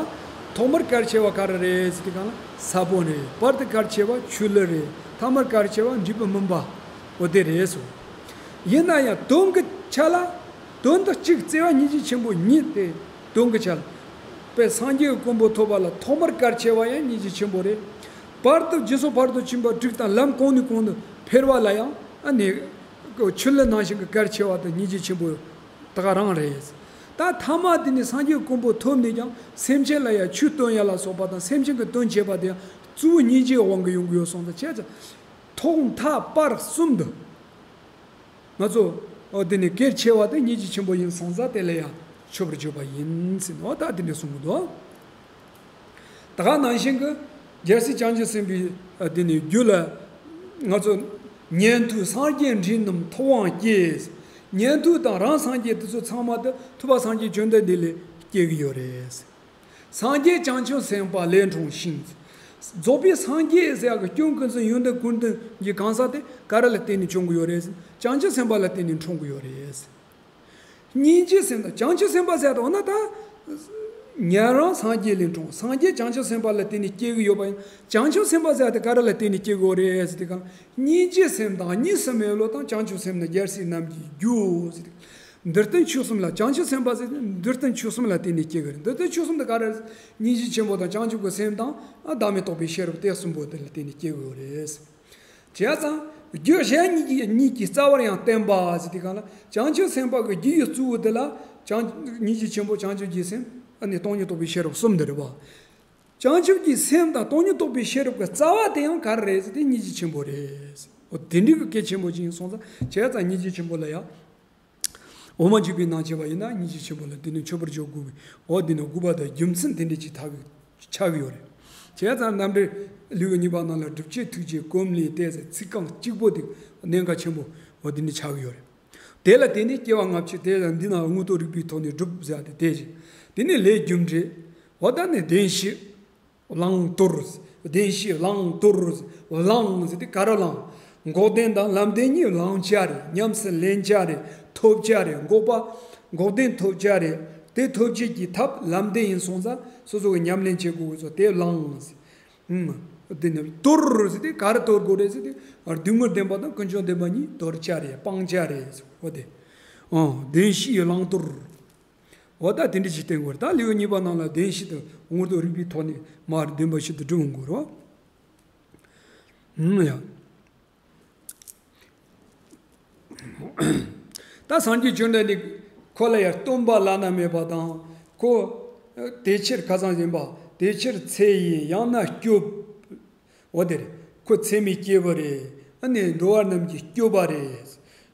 ཐོག་མར་གལ་ཆེ་བ་ག་རེ་རེད་ཟེར་དུས་གང་ལ་ས་བོན་རེད། བར་དུ་གལ་ཆེ་བ་ཆུ་ལེན་རེད། ཐ་མར་གལ་ཆེ་བ་འབྲས་བུ་སྨིན་པ། འོ་དེ་རེད་སོ། ཡིན་ན་ཡང་དོན་གྱི་ཆ་ལ། དོན་དག་གཅིག་བརྩེ་བ་སྙིང་རྗེ་ཆེན་པོ་ཉིད་དེ་དོན་གྱི་ཆ་ལ། དཔེ་སངས་རྒྱས་ཀྱི་གོ་འཕང་ཐོབ་པ་ལ་ཐོག་མར་གལ་ཆེ་བ་ཡང་སྙིང་རྗེ་ཆེན་པོ་རེད། བར་དུ་རྗེས་སུ་བར་དུ་ཕྱིན་པ་དྲུག་དང་ལམ་གོང་ནས་གོང་དུ་འཕེལ་བ་ལ་ཡང་ཨ་ནི། ཆུ་ལེན་ནང་བཞིན་གྱི་གལ་ཆེ་བ་དང་སྙིང་རྗེ་ཆེན་པོ་ད་ག་རང་རེད། ད་ཐ་མ་དེ་ནི་སངས་རྒྱས་ཀྱི་གོ་འཕང་ཐོབ་ནས་ཀྱང་སེམས་ཅན་ལ་ཡང་ཆོས་སྟོན་ཡ་ལ་སོགས་པ་དང་སེམས་ཅན་གྱི་དོན་བྱེད་པ་དེ་ཡང་གཙོ་བོ་སྙིང་རྗེའི་དབང་གིས་ཡོང་གི་ཡོད་སོང་ཙང་བྱས་ཙང་། ཐོག་མཐའ་བར་གསུམ་དུ། ང་ཚོ་འོ་དེ་ནི་གལ་ཆེ་བ་དེ་སྙིང་རྗེ་ཆེན་པོ་ཡིན་སོང་ཙང་དེ་ལ་ཡང་མཆོད་པར་བརྗོད་པ་ཡིན་ཟེར་ནོ་ད་དེ་འདྲ་གསུང་གི་འདུག་ད་ག་ནང་བཞིན་གྱི་རྒྱལ་སྲས་བྱང་ཆུབ་སེམས་དཔའི་དེ་ནི་རྒྱུད་ལ་ང་ཚོ་ཉན་ཐོས་སངས་རྒྱས་འདྲེན་རྣམས་ཐོབ་དབང་སྐྱེས། ཉན་ཐོས་དང་རང་སངས་རྒྱས་དེ་ཚོ་ཚང་མ་དེ་ཐོབ་པ་སངས་རྒྱས་བཅོམ་ལྡན་འདས་ལས་སྐྱེ་གི་ཡོད་རེད། སངས་རྒྱས་བྱང་ཆུབ་སེམས་དཔའ་ལས་འཁྲུངས་ཤིང་། རྫོགས་པའི་སངས་རྒྱས་ཟེར་ཡག་གི་སྐྱོན་ཀུན་ཟད་ཡོན་ཏན་ཀུན་ལྡན་གྱི་གང་ཟག་དེ་ག་རེ་ལ་བརྟེན་ནས་བྱུང་གི་ཡོད་རེད། བྱང་ཆུབ་སེམས་དཔའ་ལ་བརྟེན་ནས་འཁྲུངས་ཀྱི་ཡོད་རེད། སྙིང་རྗེ་སེམས་དང་བྱང་ཆུབ་སེམས་དཔའ་ཟེར་ཡག་དེ་འོ་ན་ད། ཉན་རང་སངས་རྒྱས་ལས་འཁྲུངས་སངས་རྒྱས་བྱང་ཆུབ་སེམས་དཔའ་ལ་བརྟེན་ནས་སྐྱེ་གི་ཡོད་པ་ཡིན། བྱང་ཆུབ་སེམས་དཔའ་ཟེར་ཡག་དེ་ག་རེ་ལ་བརྟེན་ནས་སྐྱེ་གི་ཡོད་རེད་ཟེར་དུས་གང་སྙིང་རྗེ་སེམས་དང་གཉིས་སུ་མེད་བློ་དང་བྱང་ཆུབ་སེམས་ནི་རྒྱལ་སྲས་རྣམས་ཀྱི་རྒྱུ་ཟེར་དུས། འདིར་བསྟན་ཆོས་གསུམ་ལ་བྱང་ཆུབ་སེམས་དཔའ་ཟེར་ཏེ་འདིར་བསྟན་ཆོས་གསུམ་ལ་བརྟེན་ནས་སྐྱེ་གི་རེད། འདིར་བསྟན་ཆོས་གསུམ་དེ་ག་རེ་རེད། སྙིང་རྗེ་ཆེན་པོ་དང་བྱང་ཆུབ་ཀྱི་སེམས་དང་ཨ་བདག་མེད་རྟོགས་པའི་ཤེས་རབ་དེ་གསུམ་པོ་དེ་ལ་བརྟེན་ནས་སྐྱེ་གི་ཡོད་རེད། བྱས་ཙང་རྒྱུ་གཞན་གཉིས་ཀྱི་གཉིས་ཀྱི་རྩ་བར་ཡང་བརྟེན་པ་ཟེར་དུས་གང་ལ་བྱང་ཆུབ་སེམས་དཔའ་གི་རྒྱུ་ཡི་གཙོ་བོ་དེ་ལ་བྱང་སྙིང་རྗེ་ཆེན་པོ་བྱང་ཆུབ་ཀྱི་སེམས་ཨ་ནི་སྟོང་ཉིད་རྟོགས་པའི་ཤེས་རབ་གསུམ་དེ་རེད་བ། བྱང་ཆུབ་ཀྱི་སེམས་དང་སྟོང་ཉིད་རྟོགས་པའི་ཤེས་རབ་ཀྱི་རྩ་བ་དེ་ཡང་ག་རེ་རེད་ཟེར་ཏེ་སྙིང་རྗེ་ཆེན་པོ་རེད། འོ་དེ་འདྲའི་གི་གལ་ཆེན་པོ་ཅིག་ཡིན་སོང་ཙང་བྱས་ཙང་སྙིང་རྗེ་ཆེན་པོ་ལ་ཡང་འོ་མ་འཇུག་པའི་ནང་བྱས་པ་ཡིན་ན་སྙིང་རྗེ་ཆེན་པོ་ལ་འདི་ནི་མཆོད་པར་བརྗོད་དགོས་པའི་འོ་འདི་ནི་དགོས་པ་དང་རྒྱུ་མཚན་དེ་འདྲ་ཅིག་ཐག་གི་ཆགས་ཀྱི་ཡོད་རེད། བྱས་ཙང་རྣམ་འགྲེལ་ལེའུ་གཉིས་པ་ནང་ལ་སྒྲུབ་བྱེད་ཐུགས་རྗེ་གོམས་ལས་བལྟས་ཟེར་ཚིག་རྐང་གཅིག་པོ་དེ་གནད་འགག་ཆེན་པོ་འོ་འདི་འདྲ་ཆགས་ཀྱི་ཡོད་རེད། དེ་ལ་བརྟེན་ནས་སྐྱེ་བ་སྔ་ཕྱི་དེ་ལ་འདི་ན་དངོས་སྟོབས་རིགས་པའི་ཐོག་ནས་སྒྲུབ་ཟེར་ཏེ་དེ་བཞིན་དེ་ནི་ལས་རྒྱུ་འབྲས་འོ་ད་ནི་བདེན་བཞི། བླང་དོར། བདེན་བཞི་བླང་དོར། བླང་ཟེར་དེ་ག་རེ་བླང་། འགོག་བདེན་དང་ལམ་བདེན་གཉིས་བླང་བྱ་རེད། ཉམས་སུ་ལེན་བྱ་རེད། ཐོབ་བྱ་རེད། འགོག་པ། འགོག་བདེན་ཐོབ་བྱ་རེད། དེ་ཐོབ་བྱེད་ཀྱི་ཐབས་ལམ་བདེན་ཡིན་སོང་ཙང་སོ་སོ་གི་ཉམས་ལེན་བྱེད་དགོས་ཀྱི་ཚོ་དེ་བླང་ཟེར། ཨུམ། དེ་ནི་དོར་ཟེར་དེ་ག་རེ་དོར་དགོས་རེད་ཟེར་དེ་སྡུག་བསྔལ་བདེན་པ་དང་ཀུན་འབྱུང་བདེན་པ་གཉིས་དོར་བྱ་རེད། སྤང་བྱ་རེད་ཟེར་བ་དེ། ཨང་། བདེན་བཞི་ཡི་བླང་དོར། འོ་ད་དེ་འདྲ་ཞིག་བསྟན་དགོས་རེད། ད་ལེའུ་གཉིས་པ་ནང་ལ་བདེན་བཞི་དང་དངོས་སྟོབས་རིགས་པའི་ཐོག་ནས་མར་བདེན་པ་བཞི་དང་སྒྲུབ་འོང་དགོས་རེད། ཧུམ་ཡ། ད་སངས་རྒྱས་བཅོམ་ལྡན་འདས་ཁོ་ལ་ཡང་སྟོན་པ་བླ་ན་མེད་པ་དང་ཁོ་དེ་ཕྱིར་ཁ་སང་ཡིན་པ་དེ་ཕྱིར་ཚེ་ཡིན་ཡང་ན་སྐྱོབ། འོ་དེ་རེད། ཁོ་ཚད་མེད་སྐྱེས་བུ་རེད། ཨ་ནི་འགྲོ་བ་རྣམས་ཀྱི་སྐྱོབ་པ་རེད།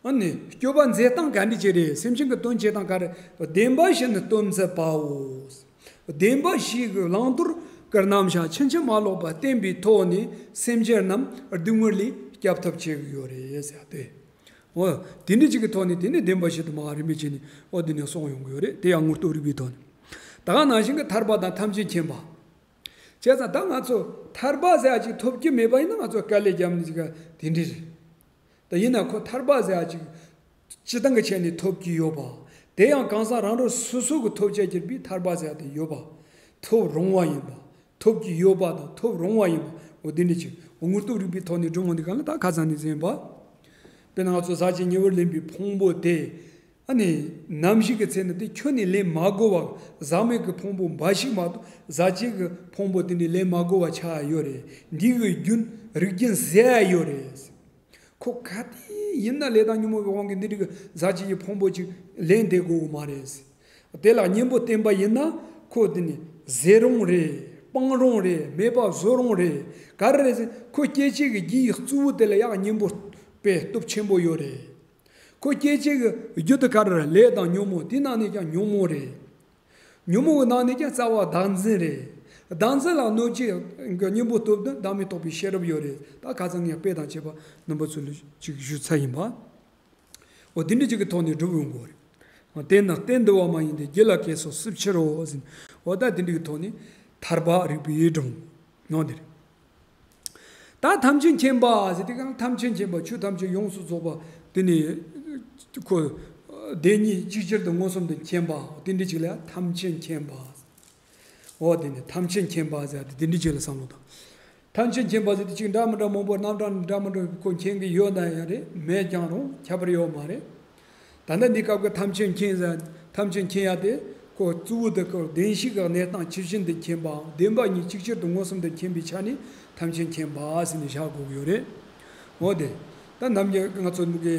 ཨ་ནི་སྐྱོབ་པ་མཛད་སྟངས་ག་འདྲ་ཅིག་རེད། སེམས་ཅན་གྱི་དོན་བྱེད་སྟངས་ག་རེ། བདེན་པ་བཞི་ནི་སྟོན་མཛད་པའོ། བདེན་པ་བཞི་གི་བླང་དོར་གྱི་རྣམ་གཞག་ཕྱིན་ཅི་མ་ལོག་པ་བསྟན་པའི་ཐོག་ནས་སེམས་ཅན་རྣམས་སྡུག་བསྔལ་ལས་སྐྱབས་ཐབས་བྱེད་ཀྱི་ཡོད་རེད་ཟེར་ཏེ། འོ་དེ་འདྲ་ཅིག་གི་ཐོག་ནས་དེ་ནི་བདེན་པ་བཞི་དུ་མ་རིམ་པས་བྱས་ནས་འོ་དེ་ནས་གསུངས་ཡོང་གི་ཡོད་རེད། དེ་ཡང་དངོས་སྟོབས་རིགས་པའི་ཐོག་ནས། ད་ག་ནང་བཞིན་གྱི་ཐར་པ་དང་ཐམས་ཅད་མཁྱེན་པ། བྱས་ཙང་ད་ང་ཚོ་ཐར་པ་ཟེར་ཡ་ཅིག་ཐོབ་ཀྱི་མེད་པ་ཡིན་ན་ང་ཚོ་དཀའ་ལས་བརྒྱབ་ནས་ཅིག་དེ་འདྲ་རེད། ད་ཡིན་ན་ཁོ་ཐར་པ་ཟེར་ཡ་ཅིག་སྤྱི་བཏང་གི་ཆ་ནས་ཐོབ་ཀྱི་ཡོད་པ། དེ་ཡང་གང་ཟག་རང་རང་སོ་སོ་གི་ཐོབ་བྱ་གྱུར་པའི་ཐར་པ་ཟེར་ཡ་དེ་ཡོད་པ། ཐོབ་རུང་བ་ཡིན་པ། ཐོབ་ཀྱི་ཡོད་པ་དང་ཐོབ་རུང་བ་ཡིན་པ། འོ་དེ་འདྲ་ཅིག་འོ་དངོས་སྟོབས་རིགས་པའི་ཐོག་ནས་སྒྲུབ་འོང་དུས་གང་ལ་ད་ཁ་སང་ནས་ཟིན་པ། དཔེར་ན་ང་ཚོ་ཟག་བཅས་ཉེ་བར་ལེན་པའི་ཕུང་པོ་དེ། ཨ་ནི་ནམ་ཞིག་གི་ཚེ་ན་དེ་ཁྱོད་ནི་ལེན་མ་དགོས་པ། ཟག་མེད་ཀྱི་ཕུང་པོ་འབའ་ཞིག་མ་གཏོགས་ཟག་བཅས་ཀྱི་ཕུང་པོ་དེ་ནི་ལེན་མ་དགོས་པ་ཆགས་ཡོད་རེད། འདི་གི་རྒྱུན་རིགས་རྒྱུན་ཟད་ཡོད་རེད། ཁོ་ག་དུས་ཡིན་ན་ལས་དང་ཉོན་མོངས་པའི་དབང་གིས་འདི་འདྲའི་གི་ཟག་བཅས་ཀྱི་ཕུང་པོ་ཅིག་ལེན་བསྡད་དགོས་གི་མ་རེད། དེ་ལ་གཉེན་པོ་བསྟེན་པ་ཡིན་ན་ཁོ་དེ་ནི་ཟད་རུང་རེད། སྤང་རུང་རེད། མེད་པ་བཟོ་རུང་རེད། ག་རེ་རེད་ཟེར། ཁོ་སྐྱེ་མཆེད་ཀྱི་རྒྱུ་ཡི་གཙོ་བོ་དེ་ལ་ཡང་གཉེན་པོ་དཔེ་སྟོབས་ཆེན་པོ་ཡོད་རེད། ཁོ་སྐྱེ་མཆེད་ཀྱི་རྒྱུ་དེ་ག་རེ་རེད། ལས་དང་ཉོན་མོངས། དེ་ནང་ནས་ཀྱང་ཉོན་མོངས་རེད། ཉོན་མོངས་ཀྱི་ནང་ནས་ཀྱང་རྩ་བ་བདག་འཛིན་རེད། བདག་འཛིན་ལ་གནོད་བྱེད་ཀྱི་གཉེན་པོ་སྟོབས་ལྡན་བདག་མེད་རྟོགས་པའི་ཤེས་རབ་ཡོད་རེད། ད་ཁ་སང་ངས་དཔེ་དང་བཅས་པ་རྣམ་པ་ཚོ་ལ་ཅིག་ཞུས་ཚར་ཡིན་པ། འོ་དེ་འདྲ་ཅིག་གི་ཐོག་ནས་སྒྲུབ་ཡོང་དགོས་རེད། དེས་ན་གཏན་འདུ་བ་མ་ཡིན་ཏེ། རྒྱུད་ལ་སྐྱེས་སོགས་སྲིབ་ཕྱིར་རོ་ཟེར། འོ་ད་དེ་འདྲ་གི་ཐོག་ནས་ཐར་པ་རིག་པའི་སྒྲོམ་ངོ་། འདིར་ད་ཐམས་ཅད་མཁྱེན་པ་ཟེར་དུས་གང་ཐམས་ཅད་མཁྱེན་པ། ཆོས་ཐམས་ཅད་ཡོངས་སུ་རྫོགས་པ་དེ་ནི་ཁོ་བདེན་གཉིས་ཅིག་ཅར་དུ་མངོན་སུམ་དུ་མཁྱེན་པ། དེ་འདྲ་ཅིག་ལ་ཐམས་ཅད་མཁྱེན་པ། འོ་དེ་ནི་ཐམས་ཅད་མཁྱེན་པ་ཟེར་ཏེ་དེ་འདྲ་ཅིག་ལ་བསམ་བློ་བཏང་། ཐམས་ཅད་མཁྱེན་པ་ཟེར་དུས་ཅིག་འདྲ་མི་འདྲ་མང་པོ་རྣམ་གྲངས་འདྲ་མི་འདྲ་ཁོ་མཁྱེན་གྱི་ཡོད་ན་ཡང་རེད། མེད་ཀྱང་རུང་ཁྱད་པར་ཡོད་མ་རེད། ད་ལྟ་འདི་སྐབས་ཀྱི་ཐམས་ཅད་མཁྱེན་ཟེར། ཐམས་ཅད་མཁྱེན་ཡ་དེ་ཁོ་གཙོ་བོ་དེ་ཁོ་བདེན་བཞི་གི་གནས་སྟངས་ཇི་བཞིན་དུ་མཁྱེན་པའམ་བདེན་པ་གཉིས་ཅིག་ཅར་དུ་མངོན་སུམ་དུ་མཁྱེན་པའི་ཆ་ནས་ཐམས་ཅད་མཁྱེན་པ་ཟེར་ནས་བཞག་དགོས་ཀྱི་ཡོད་རེད། འོ་དེ། ད་ནམ་རྒྱུན་ང་ཚོ་མི་གི་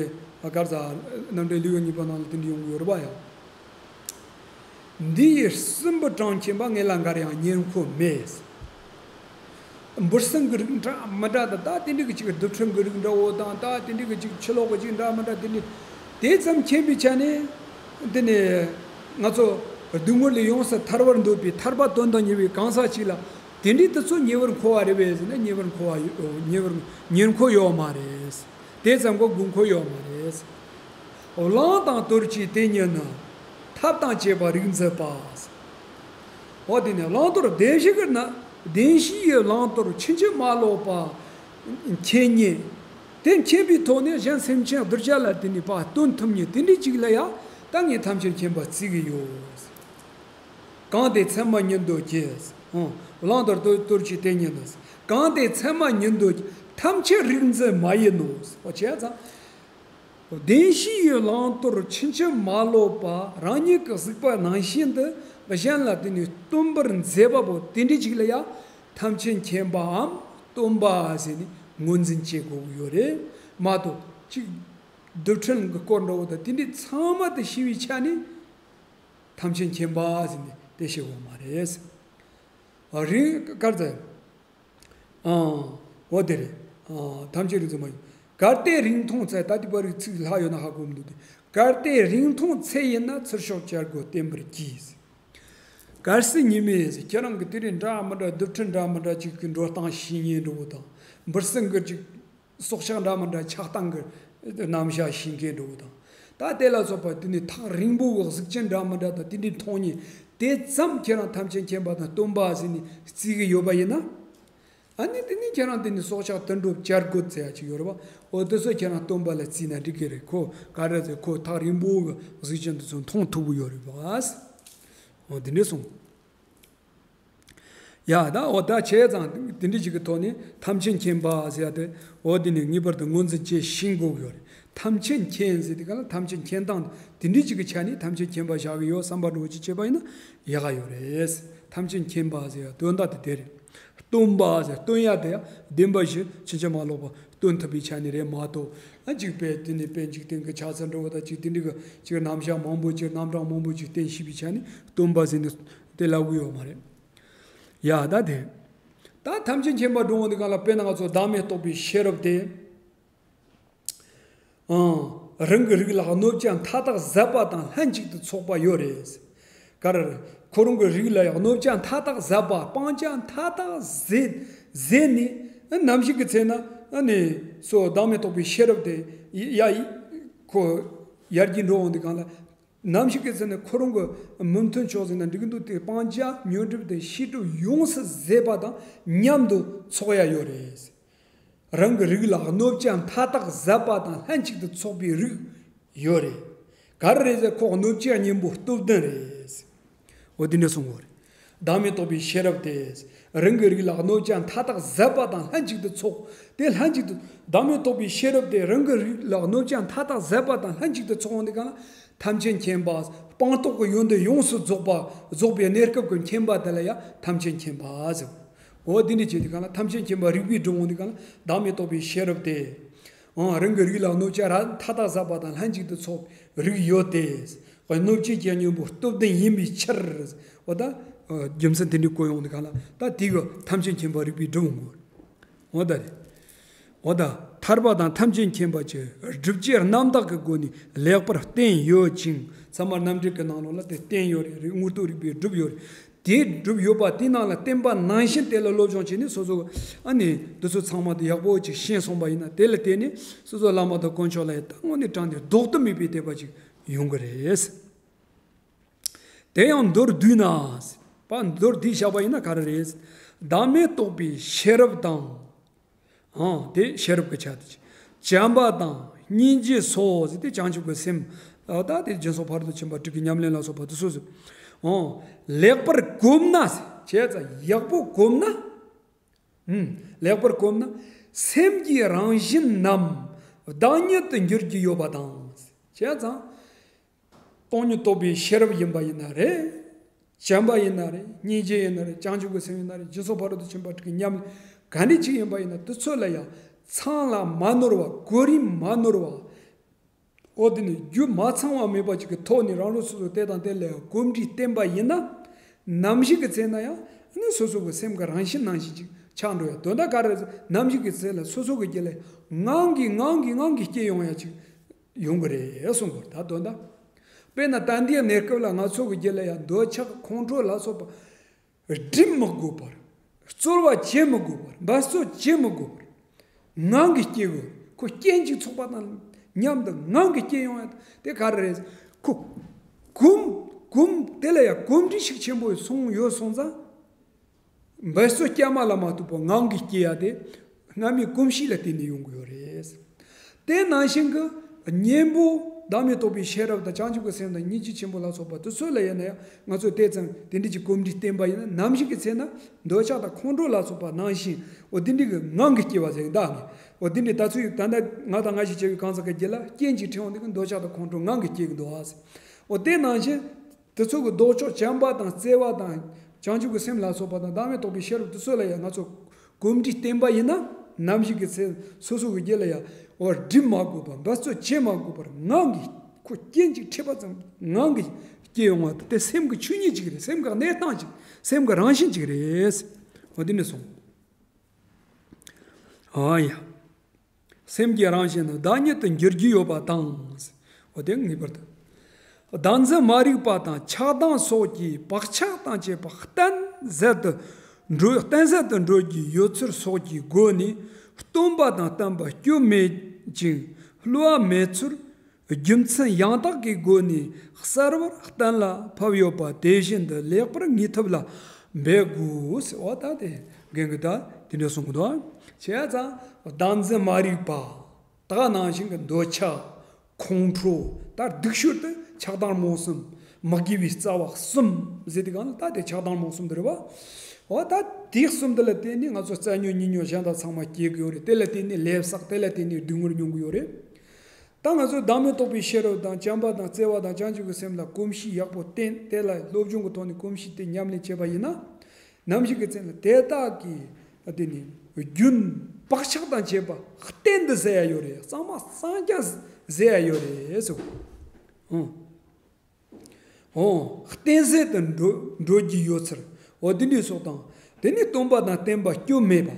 གར་ཟ་རྣམ་འགྲེལ་ལེའུ་གཉིས་པ་ནང་ལ་དེ་འདྲ་ཡོང་གི་ཡོད་རེད་པ་ཡང་། འདི་ཡི་སྲིན་བུ་གྲངས་མཁྱེན་པ། ངེད་ལ་འགར་ཡང་ཉེར་མཁོ་མེད། འབུ་སྲིན་གྱི་རིགས་འདྲ་མི་འདྲ་དང་ད་དེ་འདྲ་གི་ཅིག་རྡུལ་ཕྲན་གྱི་རིགས་འདྲ་བོ་དང་ད་དེ་འདྲ་གི་ཅིག་ཕྱི་ལོགས་ཀྱི་ཅིག་འདྲ་མི་འདྲ་དེ་འདྲ་དེ་ཙམ་མཁྱེན་པའི་ཆ་ནས་དེ་ནས་ང་ཚོ་སྡུག་བསྔལ་ལས་ཡོངས་སུ་ཐར་བར་འདོད་པའི་ཐར་པ་དོན་དང་ཉེ་བའི་གང་ཟག་ཅིག་ལ་དེ་འདྲའི་དེ་ཚོ་ཉེ་བར་མཁོ་བ་རེད་པས་ཟེར་ན་ཉེ་བར་མཁོ་བ་ཡོད། ཉེ་བར་ཉེར་མཁོ་ཡོད་མ་རེད། དེ་ཙམ་གྱི་དགུ་མཁོ་ཡོད་མ་རེད། བླང་དོར་གྱི་དེ་ཉིད་ནི། ཐབས་དང་བཅས་པ་རིག་མཛད་པ། འོ་དེ་ནས་བླང་དོར་བདེན་བཞི་གི་ན་བདེན་བཞི་ཡི་བླང་དོར་ཕྱིན་ཅི་མ་ལོག་པ་མཁྱེན་ཉིད། དེ་མཁྱེན་པའི་ཐོག་ནས་གཞན་སེམས་ཅན་གདུལ་བྱ་ལ་དེ་ནི་ཕར་སྟོན་ཐུབ་ཉིད་དེ་འདྲའི་ཅིག་ལ་ཡང་ད་ངས་ཐམས་ཅད་མཁྱེན་པ་བརྩི་གི་ཡོད། གང་དེ་ཚད་མ་ཉིད་དུ་གྱུར། ཨང་། བླང་དོར་དོར་གྱི་དེ་ཉིད་ནི། གང་དེ་ཚད་མ་ཉིད་དུ་ཐམས་ཅད་རིག་མཛད་མ་ཡིན་ནོ། འོ་བྱས་ཙང་། བདེན་བཞི་ཡི་བླང་དོར་ཕྱིན་ཅི་མ་ལོག་པ་རང་ཉིད་ཀྱིས་གཟིགས་པ་ནང་བཞིན་དུ་གཞན་ལ་དེ་ནི་སྟོན་པར་མཛད་པ་པོ་དེ་འདྲའི་ཅིག་ལ་ཡང་ཐམས་ཅད་མཁྱེན་པའམ་སྟོན་པ་ཟེར་ནས་ངོས་འཛིན་བྱེད་དགོས་ཀྱི་ཡོད་རེད་མ་གཏོགས་ཅིག་རྡུལ་ཕྲན་གྱི་སྐོར་འདྲ་བོ་དང་དེ་འདྲའི་ཚང་མ་དེ་ཤེས་པའི་ཆ་ནས་ཐམས་ཅད་མཁྱེན་པ་ཟེར་ནས་དེ་བཤད་དགོས་མ་རེད། རིག་གར་ཟེར། ཨང་། འོ་དེ་རེད། ཨང་། ཐམས་ཅད་རིག་མཛད་མ་ཡིན། གལ་ཏེ་རིགས་མཐོང་ཚེ། ད་དེ་པར་རིགས་ཚིག་ལྷག་ཡོད་ན་ཧ་གོ་མི་འདུག་སྟེ། གལ་ཏེ་རིགས་མཐོང་ཚེ་ཡིན་ན། ཚུར་ཤོག་བྱ་རྒོད་བསྟེན་པར་གྱིས། གལ་སྲིད་ཉི་མས་ཟེར། ཁྱེད་རང་གི་དེ་རིང་འདྲ་མི་འདྲ་རྡུལ་ཕྲན་འདྲ་མི་འདྲ་ཅིག་གི་འགྲོ་སྟངས་ཤེས་ཉེན་འགྲོ་བོ་དང་། འབུ་སྲིན་གི་ཅིག་སྲོག་ཆགས་འདྲ་མི་འདྲ་ཆགས་སྟངས་ཀྱི་རྣམ་གཞག་ཤེས་མཁན་འགྲོ་བོ་དང་། ད་དེ་ལ་སོགས་པ་དེ་ནི་ཐག་རིང་པོ་གི་གཟུགས་ཅན་འདྲ་མི་འདྲ་དང་དེ་འདྲའི་མཐོང་ཉིད་དེ་ཙམ་ཁྱེད་རང་ཐམས་ཅད་མཁྱེན་པ་དང་སྟོན་པ་ཟེར་ནས་བརྩི་གི་ཡོད་པ་ཡིན་ན། ཨ་ནི་དེ་ནི་ཁྱེད་རང་དེ་ནི་སྲོག་ཆགས་དུད་འགྲོ་བྱ་རྒོད་ཟེར་ཡ་ཅིག་ཡོད་རེད་པ། འོ་དེ་ཚོ་ཁྱེད་རང་སྟོན་པ་ལ་བརྩིས་ན་འགྲིག་གི་རེད། ཁོ་ག་རེ་ཟེར། ཁོ་ཐག་རིང་པོ་གི་གཟུགས་ཅན་དེ་ཚོ་མཐོང་ཐུབ་གི་ཡོད་རེད་པ། འོ་དེ་འདྲས་སོང་། ཡ་ད་འོ་ད་བྱས་ཙང་དེ་འདྲ་ཞིག་གི་ཐོག་ནས་ཐམས་ཅད་མཁྱེན་པ་ཟེར་ཡ་དེ། འོ་དེ་ནི་ངེས་པར་དུ་ངོས་འཛིན་བྱེད་ཤེས་དགོས་ཀྱི་ཡོད་རེད། ཐམས་ཅད་མཁྱེན་ཟེར་དེ་ག་ལ་ཐམས་ཅད་མཁྱེན་སྟངས་དེ་འདྲ་ཞིག་གི་ཆ་ནས་ཐམས་ཅད་མཁྱེན་པ་བཞག་གི་ཡོད་བསམ་པ་འདྲ་བོ་ཅིག་བྱས་པ་ཡིན་ན་ཡག་ག་ཡོད་རེད། ཐམས་ཅད་མཁྱེན་པ་ཟེར་ཡ་དོན་དག་དེ་དེ་རེད། སྟོན་པ་ཟེར་སྟོན་ཡ་དེ་ཡང་བདེན་པ་བཞི་ཕྱིན་ཅི་མ་ལོག་པ་སྟོན་ཐུབ་པའི་ཆ་ནས་རེད་མ་གཏོགས། ཨ་ཅིག་དཔེ་དེ་ནི་དཔེ་འཇིག་རྟེན་གྱི་ཆགས་ཚུལ་འདྲ་བོ་དང་ཅིག་དེ་འདྲ་གི་ཅིག་རྣམ་གཞག་མང་པོ་ཅིག་རྣམ་གྲངས་མང་པོ་ཅིག་བསྟན་ཤེས་པའི་ཆ་ནས་སྟོན་པ་ཟེར་ནས། དེ་ལབ་གི་ཡོད་མ་རེད། ཡ་ད་དེ། ད་ཐམས་ཅད་མཁྱེན་པ་འགྲོ་འོང་དེ་གང་ལ་དཔེར་ན་ང་ཚོ་བདག་མེད་རྟོགས་པའི་ཤེས་རབ་དེ། ཨང་། རང་གི་རིགས་ལ་གནོད་བྱ་མཐའ་དག་ཟད་པ་དང་ལྷན་ཅིག་ཏུ་ཚོགས་པ་ཡོད་རེད། ག་རེ་རེད། ཁོ་རང་གི་རིགས་ལ་ཡང་གནོད་བྱ་མཐའ་དག་ཟད་པ་སྤང་བྱ་མཐའ་དག་ཟད་ཟད་ནས་ནམ་ཞིག་གི་ཚེ་ན་ཨ་ནི་སོ་བདག་མེད་རྟོགས་པའི་ཤེས་རབ་དེ་ཡ་ཡ་ཁོ་ཡར་རྒྱས་འགྲོ་འོང་དེ་གང་ལ། ནམ་ཞིག་གི་ཚེ་ན་ཁོ་རང་གི་མི་མཐུན་ཕྱོགས་ཟེར་ན་འགྲིག་གི་འདུག་སྟེ་སྤང་བྱ་ཉོན་སྒྲིབ་དང་ཤེས་སྒྲིབ་ཡོངས་སུ་ཟད་པ་དང་མཉམ་དུ་ཚོགས་ཡ་ཡོད་རེད། རང་གི་རིགས་ལ་གནོད་བྱ་མཐའ་དག་ཟད་པ་དང་ལྷན་ཅིག་ཏུ་ཚོགས་པའི་རིགས་ཡོད་རེད། ག་རེ་རེད་ཟེར་ཁོ་གནོད་བྱེད་གཉེན་པོ་སྟོབས་ལྡན་རེད། འོ་དེ་འདྲ་གསུངས་པ་རེད། བདག་མེད་རྟོགས་པའི་ཤེས་རབ་དེ། རང་གི་རིགས་ལ་གནོད་བྱ་མཐའ་དག་ཟད་པ་དང་ལྷན་ཅིག་ཏུ་ཚོགས། དེ་ལྷན་ཅིག་ཏུ་བདག་མེད་རྟོགས་པའི་ཤེས་རབ་དེ་རང་གི་རིགས་ལ་གནོད་བྱ་མཐའ་དག་ཟད་པ་དང་ལྷན་ཅིག་ཏུ་ཚོགས་འོང་དེ་གང་ལ། ཐམས་ཅད་མཁྱེན་པ། སྤངས་རྟོགས་ཀྱི་ཡོན་ཏན་ཡོངས་སུ་རྫོགས་པ་རྫོགས་པའི་གནས་སྐབས་ཀྱི་མཁྱེན་པ་དེ་ལ་ཡང་ཐམས་ཅད་མཁྱེན་པ་ཟེར། འོ་འདི་འདྲ་བྱས་དུས་གང་ལ་ཐམས་ཅད་མཁྱེན་པ་རིག་པའི་སྒྲུབ་འོང་དུས་གང་ལ་བདག་མེད་རྟོགས་པའི་ཤེས་རབ་སྟེ། ཨང་། རང་གི་རིགས་ལ་གནོད་བྱེད་ར་མཐའ་དག་ཟབ་པ་དང་ལྷན་ཅིག་ཏུ་ཚོགས་པའི་རིགས་ཡོད་དེ། གནོད་བྱེད་ཀྱི་གཉེན་པོ་སྟོབས་ལྡན་ཡིན་པའི་ཕྱིར། འོ་ད་རྒྱུ་མཚན་དེ་འདྲའི་བཀོད་ཡོང་དུས་གང་ལ་ད་དེ་གི་ཐམས་ཅད་མཁྱེན་པ་རིག་པའི་སྒྲུབ་འོང་གི། འོ་ད་རེད། འོ་ད་ཐར་པ་དང་ཐམས་ཅད་མཁྱེན་པ་གྱི་སྒྲུབ་བྱེད་རྣམ་དག་གི་སྒོ་ནས་ལེགས་པར་བསྟན་ཡོད་ཅིང་། ཚད་མ་རྣམ་འགྲེལ་གྱི་ནང་ལོགས་ལ་དེ་བསྟན་ཡོད་རེད། རིགས་དངོས་རྟོགས་རིགས་པས་སྒྲུབ་ཡོད་རེད། དེ་སྒྲུབ་ཡོད་པ་དེ་རྣམས་ལ་བསྟན་པ་ནང་བཞིན་དེ་ལ་སློབ་སྦྱོང་བྱས་ནས་སོ་སོ་ཨ་ནི་འདི་ཚོ་ཚང་མ་དེ་ཡག་པོ་ཅིག་ཤེས་སོང་བ་ཡིན་ན། དེ་ལ་བརྟེན་ནས་སོ་སོ་བླ་མ་དང་དཀོན་མཆོག་ལ་ཡང་ད་དངོས་གནས་དྲང་བདེན་ལྡོག་ཏུ་མེད་པའི་དད་པ་ཅིག་ཡོང་གི་རེད། དེ་ཡང་མདོར་བསྡུས་ན། པ་མདོར་བསྡུས་བཞག་པ་ཡིན་ན་ག་རེ་རེད། བདག་མེད་རྟོགས་པའི་ཤེས་རབ་དང་། ཨང་། དེ་ཤེས་རབ་ཀྱི་ཆ་དེ། བྱམས་པ་དང་སྙིང་རྗེ་སོགས་ཟེར་ཏེ་བྱང་ཆུབ་ཀྱི་སེམས། ཨ་ད་དེ་སྦྱིན་སོགས་ཕ་རོལ་ཏུ་ཕྱིན་པ་དྲུག་གི་ཉམས་ལེན་ལ་སོགས་པ་དེ་སོ་སོ། ཨང་། ལེགས་པར་གོམས་ན་ཟེར། བྱས་ཙང་ཡག་པོ་གོམས་ན། ཨུམ། ལེགས་པར་གོམས་ན། སེམས་ཀྱི་རང་བཞིན་རྣམས་བདག་ཉིད་དུ་འགྱུར་གྱི་ཡོད་པ་དང་། བྱས་ཙང་། སྟོང་ཉིད་རྟོགས་པའི་ཤེས་རབ་ཡིན་པ་ཡིན་ན་རེད། བྱམས་པ་ཡིན་ན་རེད། སྙིང་རྗེ་ཡིན་ན་རེད། བྱང་ཆུབ་ཀྱི་སེམས་ཡིན་ན་རེད། སྦྱིན་སོགས་ཕ་རོལ་ཏུ་ཕྱིན་པ་དྲུག་གི་ཉམས་ལེན་ག་འདྲ་ཅིག་ཡིན་པ་ཡིན་ན་དེ་ཚོ་ལ་ཡང་མཚམས་ལ་མ་ནོར་བ། གོ་རིམ་མ་ནོར་བ། འོ་དེ་ནི་རྒྱུ་མ་ཚང་བ་མེད་པ་ཅིག་གི་ཐོག་ནས་རང་རང་སོ་སོ་དེ་དང་དེ་ལ་ཡང་གོམས་འདྲིས་བསྟེན་པ་ཡིན་ན། ནམ་ཞིག་གི་ཚེ་ན་ཡང་ནི་སོ་སོ་གི་སེམས་ཀྱི་རང་བཞིན་ནང་བཞིན་ཅིག་ཆགས་འགྲོ་ཡ། དོན་དག་ག་རེ་རེད་ཟེར། ནམ་ཞིག་གི་ཚེ་ལ་སོ་སོ་གི་རྒྱུད་ལ་ངང་གིས་ངང་གིས་ངང་གིས་སྐྱེ་ཡོང་ཡ་ཅིག་ཡོང་གི་རེད་གསུང་གི་ཡོད་རེད། ད་དོན་དག་དཔེར་ན་ད་ལྟའི་གནས་སྐབས་ལ་ང་ཚོ་གི་རྒྱུད་ལ་ཡང་འདོད་ཆགས་ཁོང་ཁྲོ་ལ་སོགས་པ་སྒྲིམ་མི་དགོས་པར། རྩོལ་བ་བྱེད་མི་དགོས་པར། འབད་རྩོལ་བྱེད་མི་དགོས་པར། ངང་གིས་སྐྱེ་དགོས། ཁོ་རྐྱེན་གཅིག་ཚོགས་པ་དང་མཉམ་དུ་ངང་གིས་སྐྱེ་ཡོང་ཡ་དེ་ག་རེ་རེད། ཁོ་གོམས་གོམས་དེ་ལ་ཡང་གོམས་འདྲིས་ཤུགས་ཆེན་པོ་སོང་ཡོད་སོང་ཙང་། འབད་རྩོལ་སྐྱེ་མ་ལ་མ་ཐུག་པ་ངང་གིས་སྐྱེ་ཡ་དེ་སྔ་མའི་གོམས་གཤིས་ལ་བརྟེན་ནས་ཡོང་གི་ཡོད་རེད། དེ་ནང་བཞིན་གྱི་གཉེན་པོ་བདག་མེད་རྟོགས་པའི་ཤེས་རབ་དང་བྱང་ཆུབ་ཀྱི་སེམས་དང་སྙིང་རྗེ་ཆེན་པོ་ལ་སོགས་པ་དེ་ཚོ་ལ་ཡིན་ན་ཡང་ང་ཚོས་དེ་ཙམ་དེ་འདྲ་ཅིག་གོམས་འདྲིས་བསྟེན་པ་ཡིན་ན་ནམ་ཞིག་གི་ཚེ་ན་འདོད་ཆགས་དང་ཁོང་ཁྲོ་ལ་སོགས་པ་ནང་བཞིན་འོ་དེ་འདྲ་གི་ངང་གིས་སྐྱེ་བ་ཟེར་གི་འདུག་ནི། འོ་དེ་འདྲ་ད་ཚོད་ད་ལྟ་ང་དང་ང་ཞིག་བྱ་བའི་གང་ཟག་གི་རྒྱུད་ལ་རྐྱེན་གཅིག་འཕྲད་འོང་དུས་འདོད་ཆགས་དང་ཁོང་ཁྲོ་ངང་གིས་སྐྱེ་གི་འདུག་ཨ། འོ་དེ་ནང་བཞིན། དེ་ཚོ་གི་ལྡོག་ཕྱོགས་བྱམས་པ་དང་བརྩེ་བ་དང་བྱང་ཆུབ་ཀྱི་སེམས་ལ་སོགས་པ་དང་བདག་མེད་རྟོགས་པའི་ཤེས་རབ་དེ་ཚོ་ལ་ཡང་ང་ཚོ་གོམས་འདྲིས་བསྟེན་པ་ཡིན་ན་ནམ་ཞིག་གི་ཚེ་སོ་སོ་གི་རྒྱུད་ལ་ཡང་འོ་སྒྲིམ་མ་དགོས་པར་འབད་རྩོལ་བྱེད་མ་དགོས་པར་ངང་གིས་ཁོ་རྐྱེན་གཅིག་འཕྲད་པ་ཙམ་ངང་གིས་སྐྱེ་ཡོང་བ་དེ་སེམས་ཀྱི་ཆོས་ཉིད་ཅིག་རེད། སེམས་ཀྱི་གནས་སྟངས་ཅིག་སེམས་ཀྱི་རང་བཞིན་ཅིག་རེད། འོ་དེ་ནས་སོང་། ཨ་ཡ། སེམས་ཀྱི་རང་བཞིན་ནི་བདག་ཉིད་དུ་འགྱུར་གྱི་ཡོད་པ་དང་། འོ་དེ་ངེས་པར་དུ། བདག་འཛིན་མ་རིག་པ་དང་ཆགས་སྡང་སོགས་ཀྱི་བག་ཆགས་དང་བཅས་པ་གཏན་ཟད་དུ་འགྲོ་གཏན་ཟད་དུ་འགྲོ་རྒྱུ་ཡོད་ཚུལ་སོགས་ཀྱི་སྒོ་ནས་སྟོན་པ་དང་བསྟན་པ་སྐྱོན་མེད་ཅིང་བསླུ་བ་མེད་ཚུལ། རྒྱུ་མཚན་ཡང་དག་གི་སྒོ་ནས་གསལ་བར་གཏན་ལ་ཕབ་ཡོད་པ་དེ་བཞིན་དུ་ལེགས་པར་ངེས་ཐབས་ལ་འབད་དགོས་ཟེར་བ་ད་དེ་རྒན་གྱིས་ད་དེ་འདྲ་གསུང་གི་འདུག་བྱས་ཙང་བདག་འཛིན་མ་རིག་པ་དག་ནང་བཞིན་གྱི་འདོད་ཆགས་ཁོང་ཁྲོ་ད་སྡུག་ཤོས་དེ་ཆགས་སྡང་རྨོངས་གསུམ་མི་དགེ་བའི་རྩ་བ་གསུམ་ཟེར་དུས་གང་ལ་ད་དེ་ཆགས་སྡང་རྨོངས་གསུམ་དེ་རེད་བ། འོ་ད་དེ་གསུམ་དེ་ལ་བརྟེན་ནས་ང་ཚོ་རྩ་ཉོན་གཉིད་ཉོན་གཞན་དག་ཚང་མ་སྐྱེ་གི་ཡོད་རེད། དེ་ལ་བརྟེན་ནས་ལས་བསགས། དེ་ལ་བརྟེན་ནས་སྡུག་བསྔལ་མྱོང་གི་ཡོད་རེད། ད་ང་ཚོས་བདག་མེད་རྟོགས་པའི་ཤེས་རབ་དང་བྱམས་པ་དང་བརྩེ་བ་དང་བྱང་ཆུབ་ཀྱི་སེམས་ལ་གོམས་གཤིས་ཡག་པོ་བསྟེན། དེ་ལ་སློབ་སྦྱོང་གི་ཐོག་ནས་གོམས་གཤིས་དེ་ཉམས་ལེན་བྱས་པ་ཡིན་ན། ནམ་ཞིག་གི་ཚེ་ན་དེ་དག་གི་དེ་ནི་རྒྱུན་བག་ཆགས་དང་བཅས་པ་གཏན་དུ་ཟད་ཡ་ཡོད་རེད། གཙང་མ་གཙང་རྐྱང་ཟད་ཡ་ཡོད་རེད་ཟེར། ཨང་། ཨང་། གཏན་ཟད་དུ་འགྲོ་འགྲོ་རྒྱུ་ཡོད་ཚུལ། འོ་དེ་འདྲའི་སོགས་དང་། དེ་ནི་སྟོན་པ་དང་བསྟན་པ་སྐྱོན་མེད་པ།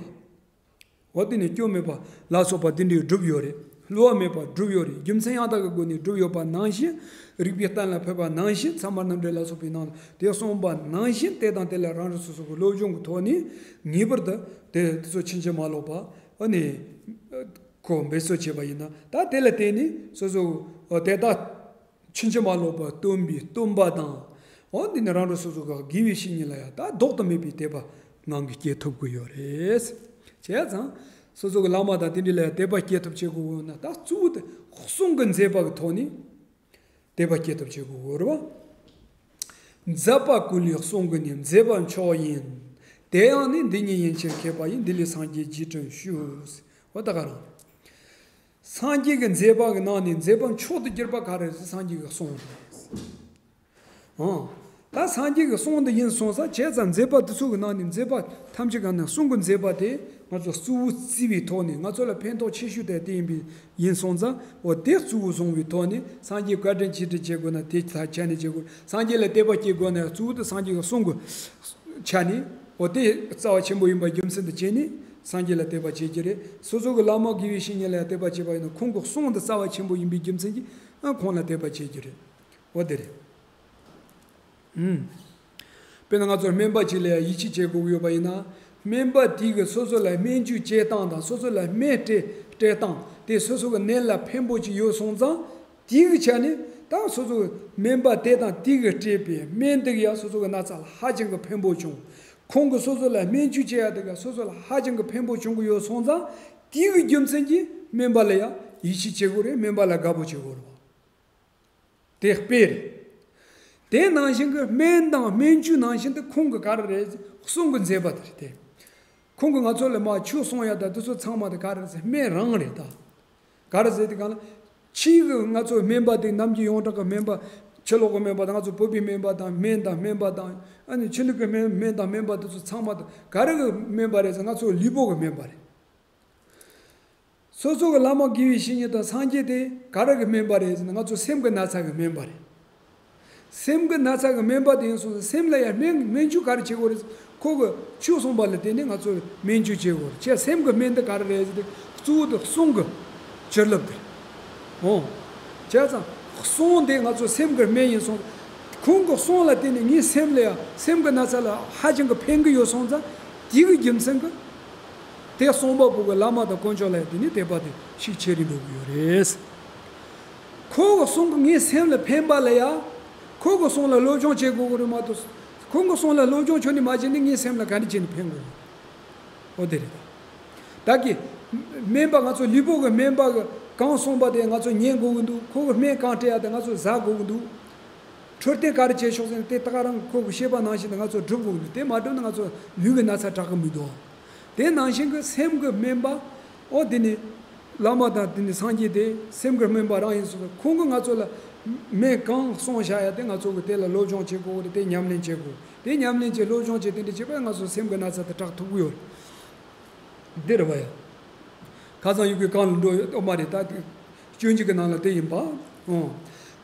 འོ་དེ་ནི་སྐྱོན་མེད་པ་ལ་སོགས་པ་དེ་འདྲའི་སྒྲུབ་ཡོད་རེད། བསླུ་བ་མེད་པར་སྒྲུབ་ཡོད་རེད། རྒྱུ་མཚན་ཡང་དག་གི་སྒོ་ནས་སྒྲུབ་ཡོད་པ་ནང་བཞིན། རིགས་པས་གཏན་ལ་ཕབ་པ་ནང་བཞིན། ཚད་མ་རྣམ་འགྲེལ་ལ་སོགས་པའི་ནང་ལ་དེ་གསུངས་པ་ནང་བཞིན། དེ་དང་དེ་ལ་རང་རང་སོ་སོ་གི་སློབ་སྦྱོང་གི་ཐོག་ནས་ངེས་པར་དུ་དེ་དེ་ཚོ་ཕྱིན་ཅི་མ་ལོག་པ། འོ་ནི་ཁོ་འབད་རྩོལ་བྱས་པ་ཡིན་ན་ད་དེ་ལ་བརྟེན་ནས་སོ་སོ་དེ་དག་ཕྱིན་ཅི་མ་ལོག་པར་སྟོན་པའི་སྟོན་པ་དང་། འོ་འདི་ནི་རང་རང་སོ་སོ་གི་དགེ་བའི་བཤེས་གཉེན་ལ་ཡང་ད་ལྡོག་ཏུ་མེད་པའི་དད་པ་ངང་གིས་སྐྱེ་ཐུབ་ཀྱི་ཡོད་རེད། བྱས་ཙང་སོ་སོ་གི་བླ་མ་དང་དེ་འདྲ་ལ་ཡང་དད་པ་སྐྱེ་ཐུབ་བྱེད་དགོས་ན། ད་གཙོ་བོ་དེ་གསུང་གི་མཛད་པ་གི་ཐོག་ནས་དད་པ་སྐྱེ་ཐུབ་བྱེད་དགོས་རེད་བ། མཛད་པ་ཀུན་ལས་གསུང་གི་ནི། མཛད་པ་མཆོག་ཡིན། དེ་ཡང་ནི་འདི་ཉིད་ཡན་ཆད་མཁས་པ་ཡིས། འདི་ལས་སངས་རྒྱས་རྗེས་དྲན་ཞུ། འོ་ད་ག་རང་། སངས་རྒྱས་ཀྱི་མཛད་པ་གི་ནང་ནས་མཛད་པ་མཆོག་ཏུ་གྱུར་པ་ག་རེ་རེད། སངས་རྒྱས་ཀྱི་གསུང་རེད། ཨང་། ད་སངས་རྒྱས་ཀྱི་གསུང་འདི་ཡིན་སོང་ཙང་། བྱས་ཙང་མཛད་པ་འདི་ཚོ་གི་ནང་ནས་མཛད་པ་ཐམས་ཅད་གང་ནས་གསུང་གི་མཛད་པ་དེ་ང་ཚོ་གཙོ་བོ་བརྩི་བའི་ཐོག་ནས། ང་ཚོ་ལ་ཕན་ཐོགས་ཆེ་ཤོས་དེ་དེ་ཡིན་པའི་ཡིན་སོང་ཙང་། འོ་དེ་གཙོ་བོ་བཟུང་བའི་ཐོག་ནས། སངས་རྒྱས་བཀའ་དྲིན་ཆེ་དྲིན་བྱེད་དགོས་ན་དེ་ཐ་ཆ་ནས་བྱེད་དགོས། སངས་རྒྱས་ལ་དད་པ་སྐྱེ་དགོས་ན་གཙོ་བོ་དེ་སངས་རྒྱས་ཀྱི་གསུང་གི་ཆ་ནས། འོ་དེ་རྩ་བ་ཆེན་པོ་ཡིན་པ་རྒྱུ་མཚན་དུ་བྱས་ནས་སངས་རྒྱས་ལ་དད་པ་བྱེད་ཀྱི་རེད། སོ་སོ་གི་བླ་མ་དགེ་བའི་བཤེས་གཉེན་ལ་ཡང་དད་པ་བྱེད་པ་ཡིན་ན། ཁོང་གི་གསུང་དེ་རྩ་བ་ཆེན་པོ་ཡིན་པའི་རྒྱུ་མཚན་གྱིས་ཨ་ཁོང་ལ་དད་པ་བྱེད་ཀྱི་རེད། འོ་དེ་རེད། ཨུམ། དཔེར་ན་ང་ཚོར་སྨན་པ་ཅིག་ལ་ཡང་ཡིད་ཆེས་བྱེད་དགོས་ཀྱི་ཡོད་པ་ཡིན་ན། སྨན་པ་དེ་གིས་སོ་སོ་ལ་སྨན་བཅོས་བྱེད་སྟངས་དང་། སོ་སོ་ལ་སྨན་སྤྲད་སྤྲད་སྟངས་དེ་སོ་སོ་གི་ནད་ལ་ཕན་པོ་ཅིག་ཡོད་སོང་ཙང་། དེ་གི་ཆ་ནས་ད་སོ་སོ་སྨན་པ་དེ་དང་དེ་གིས་སྤྲད་པའི་སྨན་དེ་གིས་ཡང་སོ་སོ་གི་ན་ཚ་ལ་ཧ་ཅང་གི་ཕན་པོ་བྱུང་། ཁོང་གིས་སོ་སོ་ལ་སྨན་བཅོས་བྱེད་ཡ་དེ་གིས་སོ་སོ་ལ་ཧ་ཅང་གི་ཕན་པོ་བྱུང་གི་ཡོད་སོང་ཙང་། དེ་གི་རྒྱུ་མཚན་གྱིས་སྨན་པ་ལ་ཡང་ཡིད་ཆེས་བྱེད་དགོས་རེད། སྨན་པ་ལ་དགའ་པོ་བྱེད་དགོས་རེད་བ། དེ་དཔེ་རེད། དེ་ནང་བཞིན་གྱི་སྨན་དང་སྨན་བཅོས་ནང་བཞིན་དུ་ཁོང་གི་ག་རེ་རེད། གསུང་གི་མཛད་པ་དེ་རེད་དེ། ཁོང་གིས་ང་ཚོ་ལ་མར་ཆོས་གསུང་ཡ་དང་དེ་ཚོ་ཚང་མ་དེ་ག་རེ་རེད་ཟེར། སྨན་རང་རེད་ད། ག་རེ་ཟེར་དེ་གང་ལ། ཕྱིའི་གི་ང་ཚོ་སྨན་པ་དེ་ནམ་རྒྱུན་ཡོངས་གྲགས་ཀྱི་སྨན་པ། ཕྱི་ལོགས་ཀྱི་སྨན་པ་དང་། ང་ཚོ་བོད་པའི་སྨན་པ་དང་། སྨན་དང་སྨན་པ་དང་། ཨ་ནི་ཕྱི་ལོགས་ཀྱི་སྨན་སྨན་དང་སྨན་པ་དེ་ཚོ་ཚང་མ་དེ་ག་རེ་གི་སྨན་པ་རེད་ཟེར། ང་ཚོ་ལུས་པོ་གི་སྨན་པ་རེད། སོ་སོ་གི་བླ་མ་དགེ་བའི་བཤེས་གཉེན་དང་སངས་རྒྱས་དེ་ག་རེ་གི་སྨན་པ་རེད་ཟེར་ན། ང་ཚོ་སེམས་ཀྱི་ན་ཚ་གི་སྨན་པ་རེད། སེམས་ཀྱི་ན་ཚ་གི་སྨན་པ་དེ་ཡིན་སོང་ཙང་། སེམས་ལ་ཡང་སྨན་སྨན་བཅོས་ག་རེ་བྱེད་དགོས་རེད། ཁོ་གི་ཆོས་གསུངས་པ་ལ་བརྟེན་ནས་ང་ཚོ་སྨན་བཅོས་བྱེད་དགོས་རེད། ཁྱེད་སེམས་ཀྱི་སྨན་དེ་ག་རེ་རེད་ཟེར་ཏེ། གཙོ་བོ་དེ་གསུང་གི་བཅུད་ལེན་དེ་རེད། འོ། བྱས་ཙང་གསུང་དེ་ང་ཚོ་སེམས་ཀྱི་སྨན་ཡིན་སོང་། ཁོང་གི་གསུང་ལ་བརྟེན་ནས་ངའི་སེམས་ལ་ཡང་། སེམས་ཀྱི་ན་ཚ་ལ་ཧ་ཅང་གི་ཕན་གི་ཡོད་སོང་ཙང་། དེ་གི་རྒྱུ་མཚན་གྱིས། དེ་གསུངས་པ་པོ་གི་བླ་མ་དང་དཀོན་མཆོག་ལ་ཡང་དེ་ནི་དད་པ་དེ་ཤུགས་ཆེ་རུ་འགྲོ་གི་ཡོད་རེད། ཁོ་གི་གསུང་གིས་ངའི་སེམས་ལ་ཕན་པ་ལ་ཡང་། ཁོ་གི་གསུང་ལ་སློབ་སྦྱོང་བྱེད་དགོས་གི་རེད་མ་གཏོགས། ཁོ་གི་གསུང་ལ་སློབ་སྦྱོང་ཁྱོན་ནས་མ་བྱས་ནས་ངའི་སེམས་ལ་ག་འདྲ་བྱས་ནས་ཕན་གི་རེད། འོ་དེ་རེད་ད། ད་གི་སྨན་པ། ང་ཚོ་ལུས་པོ་གི་སྨན་པ་གིས་གང་གསུངས་པ་དེ་ང་ཚོ་ཉན་དགོས་གི་འདུག་ཁོ་གིས་སྨན་གང་སྤྲད་ཡ་དེ་ང་ཚོ་ཟ་དགོས་གི་འདུག་འཕྲོད་བསྟེན་ག་རེ་བྱེད་ཆོག་ཟེར་ན། དེ་ད་ག་རང་ཁོ་གི་བཤད་པ་ནང་བཞིན་དུ་ང་ཚོ་སྒྲུབ་དགོས་ཀྱི་འདུག་དེ་མ་སྒྲུབ་ན་ང་ཚོ་ལུས་ཀྱི་ན་ཚ་དྲག་གི་མི་འདུག་དེ་ནང་བཞིན་གྱི་སེམས་ཀྱི་སྨན་པ། ཨོ་དེ་ནི་བླ་མ་དང་དེ་ནི་སངས་རྒྱས་དེ་སེམས་ཀྱི་སྨན་པ་རང་ཡིན་ཟེར། ཁོང་གིས་ང་ཚོ་ལ་སྨན་གང་གསུངས་བཞག་ཡ་དེ་ང་ཚོ་གིས་དེ་ལ་སློབ་སྦྱོང་བྱེད་དགོས་རེད། དེ་ཉམས་ལེན་བྱེད་དགོས། དེ་ཉམས་ལེན་བྱེད། སློབ་སྦྱོང་བྱེད། དེ་འདྲ་བྱེད་པས་ང་ཚོ་སེམས་ཀྱི་ན་ཚ་དེ་དྲག་ཐུབ་ཀྱི་ཡོད་རེད། འདི་རེད་བ་ཡ། ཁ་སང་ཡི་གེ་གང་ལ་འགྲོ་ཡོད། ཨོ་མ་རེད། ད་དེ་སྤྱོད་འཇུག་གི་ནང་ལ་དེ་ཡིན་པ། ཨོ།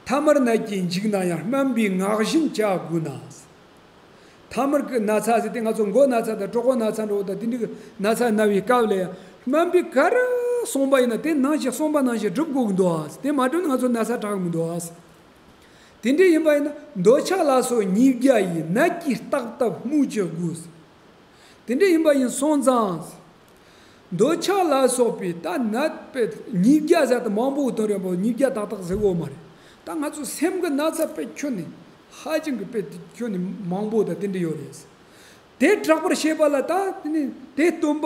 ཐ་མལ་ནད་ཀྱིས་འཇིགས་ན་ཡང་། སྨན་པའི་ངག་བཞིན་བྱ་དགོས་ན། ཐ་མལ་གྱི་ན་ཚ་ཟེར་དེ་ང་ཚོ་མགོ་ན་ཚ་དང་གྲོད་ཁོག་ན་ཚ་འདྲ་བོ་དང་དེ་འདྲའི་གི་ན་ཚ་ན་བའི་སྐབས་ལ་ཡང་། སྨན་པས་ག་རེ་གསུངས་པ་ཡིན་ན། དེ་ནང་བཞིན་གསུངས་པ་ནང་བཞིན་སྒྲུབ་དགོས་ཀྱི་འདུག་ཨ། དེ་མ་སྒྲུབ་ན་ང་ཚོ་ན་ཚ་དྲག་གི་མི་འདུག་ཨ། དེ་འདྲ་ཡིན་པ་ཡིན་ན། འདོད་ཆགས་ལ་སོགས་ཉིས་བརྒྱ་ཡིས། ནད་ཀྱིས་བརྟག་བརྟག་སྨོས་ཅི་དགོས། དེ་འདྲ་ཡིན་པ་ཡིན་སོང་ཙང་། འདོད་ཆགས་ལ་སོགས་པའི་ད་ནད་པའི་ཉིས་བརྒྱ་ཟེར་དེ་མང་པོ་དོན་རེད་པ། ཉིས་བརྒྱ་ཏག་ཏག་ཟེར་གོ་མ་རེད། ད་ང་ཚོ་སེམས་ཀྱི་ན་ཚ་དཔེ་ཁྱོན་ནས་ཧ་ཅང་གི་དཔེ་ཁྱོན་ནས་མང་པོ་དང་དེ་འདྲ་ཡོད་རེད། དེ་དྲག་པར་བྱེད་པ་ལ་ད་དེ་ནི་དེ་སྟོན་པ་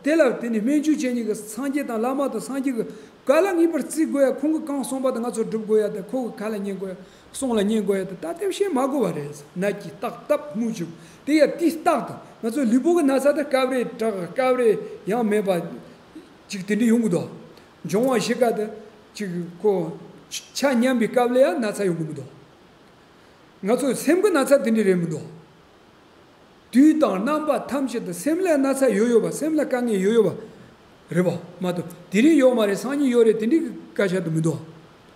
དེ་ལ་དེ་ནི་སྨན་བཅོས་བྱེད་མཁན་གྱི་སངས་རྒྱས་དང་བླ་མ་དང་། སངས་རྒྱས་ཀྱི་བཀའ་ལ་ངེས་པར་བརྩི་དགོས་ཡ། ཁོང་གིས་གང་གསུངས་པ་དེ་ང་ཚོ་སྒྲུབ་དགོས་ཡ། དེ་ཁོ་གི་ཁ་ལ་ཉན་དགོས་ཡ། གསུང་ལ་ཉན་དགོས་ཡ་དེ་ད་དེ་བཤད་མ་དགོས་པ་རེད། ནད་ཀྱིས་བརྟག་བརྟག་སྨོས་ཅི། དེ་ཡང་དུས་རྟག་ཏུ་ང་ཚོ་ལུས་པོ་གི་ན་ཚ་དེ་སྐབས་རེ་དྲག་སྐབས་རེ་ཡང་མེད་པ་ཅིག་དེ་འདྲ་ཡོང་གི་འདུག་འབྱུང་བ་བཞི་ཀ་དེ་ཅིག་ཁོ་ཆ་མཉམ་པའི་སྐབས་ལ་ཡང་ན་ཚ་ཡོང་གི་མི་འདུག་ང་ཚོ་སེམས་ཀྱི་ན་ཚ་དེ་འདྲ་རེད་མི་འདུག་དུས་དང་རྣམ་པ་ཐམས་ཅད་དུ་སེམས་ལ་ན་ཚ་ཡོད་ཡོད་པ། སེམས་ལ་དཀའ་ངལ་ཡོད་ཡོད་པ་རེད་པ་མ་གཏོགས། དེ་རིང་ཡོད་མ་རེད། སང་ཉིན་ཡོད་རེད། དེ་འདྲའི་སྐད་ཆ་དེ་མི་འདུག་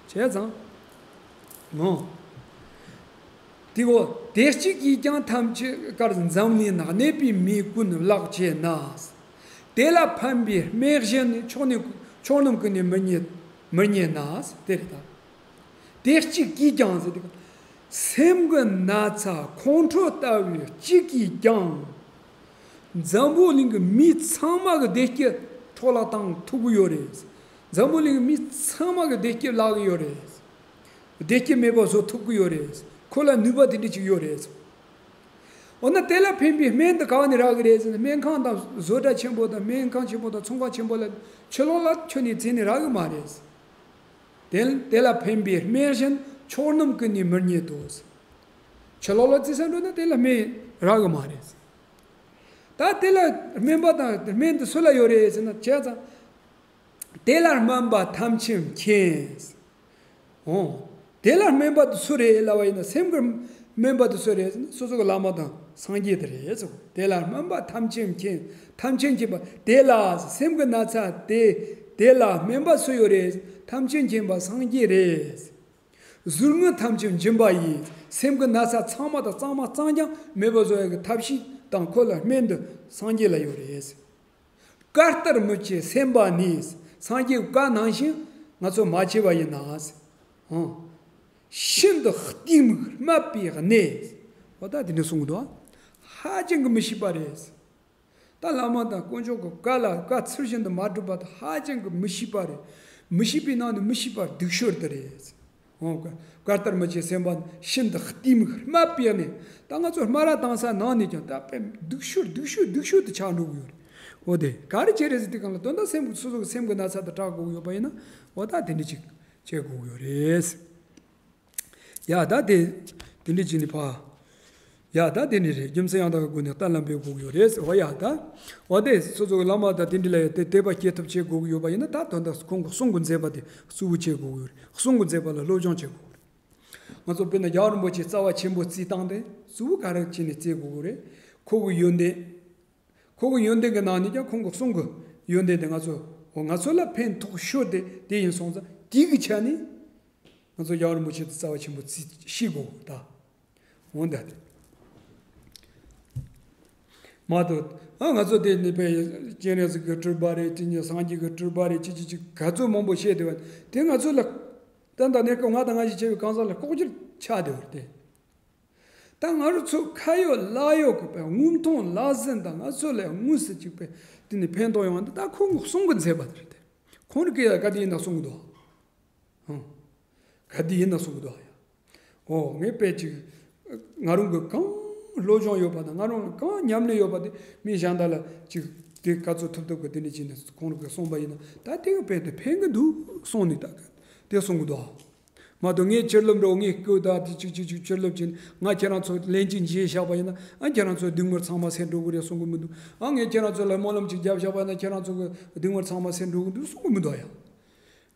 བྱས་ཙང་། ངོ་། དེ་འོ། དེ་གཅིག་གིས་ཀྱང་ཐམས་ཅད་དཀར། འཛམ་གླིང་ན་གནས་པའི་མི་ཀུན་བརླག་བྱེད་ན། དེ་ལ་ཕན་པའི་སྨན་གཞན་ནི། མཆོག་ནི་མཆོག་རྣམས་ཀུན་ནི་མི་རྙེད་མི་རྙེད་ན། དེ་རེད་ད། དེ་གཅིག་གིས་ཀྱང་ཟེར་དུས། སེམས་ཀྱི་ན་ཚ་ཁོང་ཁྲོ་ལྟ་བུའི་གཅིག་གིས་ཀྱང་། འཛམ་བུ་གླིང་གི་མི་ཚང་མ་གི་བདེ་སྐྱིད་འཕྲོ་བརླག་བཏང་ཐུབ་ཀྱི་ཡོད་རེད། འཛམ་བུ་གླིང་གི་མི་ཚང་མ་གི་བདེ་སྐྱིད་བརླག་གི་ཡོད་རེད། བདེ་སྐྱིད་མེད་པ་བཟོ་ཐུབ་ཀྱི་ཡོད་རེད། ཁོ་ལ་ནུས་པ་དེ་འདྲ་ཅིག་ཡོད་རེད། འོ་ན་དེ་ལ་ཕན་པའི་སྨན་དེ་ག་བ་ནས་རག་གི་རེད་ཟེར་ན། སྨན་ཁང་དང་བཟོ་གྲྭ་ཆེན་པོ་དང་། སྨན་ཁང་ཆེན་པོ་དང་ཚོང་ཁང་ཆེན་པོ་ལ་ཕྱི་ལོགས་ལ་ཁྱོན་ནས་བཙལ་ནས་རག་གི་མ་རེད། དེ་དེ་ལ་ཕན་པའི་སྨན་གཞན་མཆོག་རྣམས་ཀུན་ནས་མི་རྙེད་དོ། ཕྱི་ལོགས་ལ་བཙལ་ས་འགྲོ་ན་དེ་ལ་སྨན་རག་གི་མ་རེད། ད་དེ་ལ་སྨན་པ་དང་སྨན་དེ་སུ་ལ་ཡོད་རེད་ཟེར་ན། བྱས་ཙང་། དེ་ལ་སྨན་པ་ཐམས་ཅད་མཁྱེན། འོ། དེ་ལ་སྨན་པ་དེ་སུ་རེད་ལབ་པ་ཡིན་ན། སེམས་ཀྱི་སྨན་པ་དེ་སུ་རེད་ཟེར་ན། སོ་སོ་གི་བླ་མ་དང་སངས་རྒྱས་དེ་རེད་ཟེར། དེ་ལ་སྨན་པ་ཐམས་ཅད་མཁྱེན། ཐམས་ཅད་མཁྱེན་པ་དེ་ལ། སེམས་ཀྱི་ན་ཚ་དེ། དེ་ལ་སྨན་པ་སུ་ཡོད་རེད། ཐམས་ཅད་མཁྱེན་པ་སངས་རྒྱས་རེད། ཟུག་རྔུ་ཐམས་ཅད་འབྱིན་པ་ཡིས། སེམས་ཀྱི་ན་ཚ་ཚང་མ་དང་གཙང་མ་གཙང་རྐྱང་མེད་པ་བཟོ་ཡག་གི་ཐབས་ཤེས་དང་ཁོ་ལ་སྨན་དེ་སངས་རྒྱས་ལ་ཡོད་རེད། བཀའ་ལྟར་མི་བྱེད་སེམས་པ་ནི། སངས་རྒྱས་བཀའ་ནང་བཞིན་ང་ཚོ་མ་བྱས་པ་ཡིན་ན། ཨང་། ཤིན་ཏུ་གཏི་མུག་སྨད་པའི་གནས། འོ་ད་དེ་འདྲ་གསུང་གི་འདུག། ཧ་ཅང་གི་མི་ཤེས་པ་རེད། ད་བླ་མ་དང་དཀོན་མཆོག་གི་བཀའ་ལ་བཀའ་ཚུལ་བཞིན་དུ་མ་སྒྲུབ་པ་དེ་ཧ་ཅང་གི་མི་ཤེས་པ་རེད། མི་ཤེས་པའི་ནང་ནས་མི་ཤེས་པ་སྡུག་ཤོས་དེ་རེད། འོ། བཀའ་ལྟར་མི་བྱེད་སེམས་པ་ཤིན་ཏུ་གཏི་མུག་སྨད་པའི་གནས། ད་ང་ཚོ་སྨ་ར་བཏང་ས་ནང་ནས་ཀྱང་ད་དཔེ་སྡུག་ཤོས་སྡུག་ཤོས་སྡུག་ཤོས་དེ་ཆགས་འགྲོ་གི་ཡོད་རེད། འོ་དེ་ག་རེ་བྱས་རེད་ཟེར་དུས་སྒང་ལ། དོན་དག་སེམས་སོ་སོ་གི་སེམས་ཀྱི་ན་ཚ་དེ་དྲག་དགོས་ཀྱི་ཡོད་པ་ཡིན་ན། འོ་ད་དེ་འདྲ་ཅིག་བྱེད་དགོས་ཀྱི་ཡོད་རེད། ཡ་ད་དེ། དེ་འདྲ་བྱས་ནས་ཕ། ཡ་ད་དེ་ནི་རེད། རྒྱུ་མཚན་ཡང་དག་གི་སྒོ་ནས་གཏན་ལ་འབེབས་དགོས་ཀྱི་ཡོད་རེད། འོ་ཡ་ད། འོ་དེ་སོ་སོ་གི་བླ་མ་དང་དེ་འདྲ་ལ་ཡ་དེ་དད་པ་སྐྱེ་ཐབས་བྱེད་དགོས་ཀྱི་ཡོད་པ་ཡིན་ན། ད་དོན་དག་ཁོང་གི་གསུང་གི་མཛད་པ་དེ་གཙོ་བོ་བྱེད་དགོས་ཀྱི་ཡོད་རེད། གསུང་གི་མཛད་པ་ལ་སློབ་སྦྱོང་བྱེད་དགོས་ཀྱི་རེད། ང་ཚོ་དཔེར་ན་རྒྱལ་བ་རིན་པོ་ཆེ་རྩ་བ་ཆེན་པོ་བརྩིས་སྟངས་དེ་གཙོ་བོ་ག་རེ་བྱས་ནས་བརྩི་དགོས་ཀྱི་རེད། ཁོ་གི་ཡོན་ཏན། ཁོ་གི་ཡོན་ཏན་གྱི་ནང་ནས་ཀྱང་ཁོང་གི་གསུང་གི་ཡོན་ཏན་དེ་ང་ཚོ། འོ་ང་ཚོ་ལ་ཕན་ཐོགས་ཤོས་དེ་དེ་ཡིན་སོང་ཙང་། དེ་གི་ཆ་ནས་ང་ཚོ་རྒྱལ་བ་རིན་པོ་ཆེ་དེ་རྩ་བ་ཆེན་པོ་བརྩི་ཤེས་དགོས་ད། འོ་ད། མ་གཏོགས་ཨ་ང་ཚོ་དེ་ནི་དཔེ་སྤྱན་རས་གཟིགས་ཀྱི་སྤྲུལ་པ་རེད། དེ་ནས་སངས་རྒྱས་ཀྱི་སྤྲུལ་པ་རེད། ཅི་ཅི་ཅི་ག་ཚོད་མང་པོ་བཤད་བསྡད་པ་དེ་ང་ཚོ་ལ། ད་ལྟ་གནས་སྐབས་ང་དང་ང་ཞིག་བྱས་པའི་གང་ཟག་ལ་ལྐོག་གྱུར་ཆགས་བསྡད་པ་རེད་དེ། ད་ང་རང་ཚོ་ཁ་ཡོད་ལག་ཡོད་ཀྱི་དཔེ་དངོས་མཐོང་ལག་ཟིན་དང་ང་ཚོ་ལ་དངོས་སུ་ཅིག་དཔེ་དེ་ནི་ཕན་ཐོགས་ཡོང་བ་འདི་ད་ཁོང་གི་གསུང་གི་མཛད་པ་དེ་རེད་དེ། ཁོང་གིས་ག་དེ་ཡིན་ན་གསུང་གི་འདུག། ཧང་། ག་དེ་ཡིན་ན་གསུང་གི་འདུག་ཡ། ཨོ་ངས་དཔེ་ཅིག་ང་རང་གི་གང་སློབ་སྦྱོང་ཡོད་པ་དང་། ང་རང་གི་གང་ཉམས་ལེན་ཡོད་པ་དེ་མི་གཞན་དག་ལ་ཅིག་དེ་ག་ཚོད་ཐུབ་ཐུབ་ཀྱི་དེ་འདྲ་བྱས་ནས་ཁོང་རང་གིས་གསུངས་པ་ཡིན་ན། ད་དེ་གི་དཔེ་དེ་ཕན་གི་འདུག་གསུངས་ནས་ད་དེ་གསུང་གི་འདུག། མ་གཏོགས་ངས་ཕྱིར་ལོག་འགྲོ། ངས་སྐུ་དག་དེ་ཅིག་ཅིག་ཅིག་ཕྱིར་ལོག་བྱས་ནས་ང་ཁྱེད་རང་ཚོ་ལན་གཅིག་མཇལ་བཞག་པ་ཡིན་ན། ཨ་ཁྱེད་རང་ཚོའི་སྡུག་བསྔལ་ཚང་མ་སེལ་འགྲོ་གི་རེད་གསུང་གི་མི་འདུག། ཨ་ངས་ཁྱེད་རང་ཚོ་ལ་སྨོན་ལམ་ཅིག་བརྒྱབ་བཞག་པ་ཡིན་ན་ཁྱེད་རང་ཚོ་གི་སྡུག་བསྔལ་ཚང་མ་སེལ་འགྲོ་གི་འདུག་གསུང་གི་མི་འདུག་ཡ།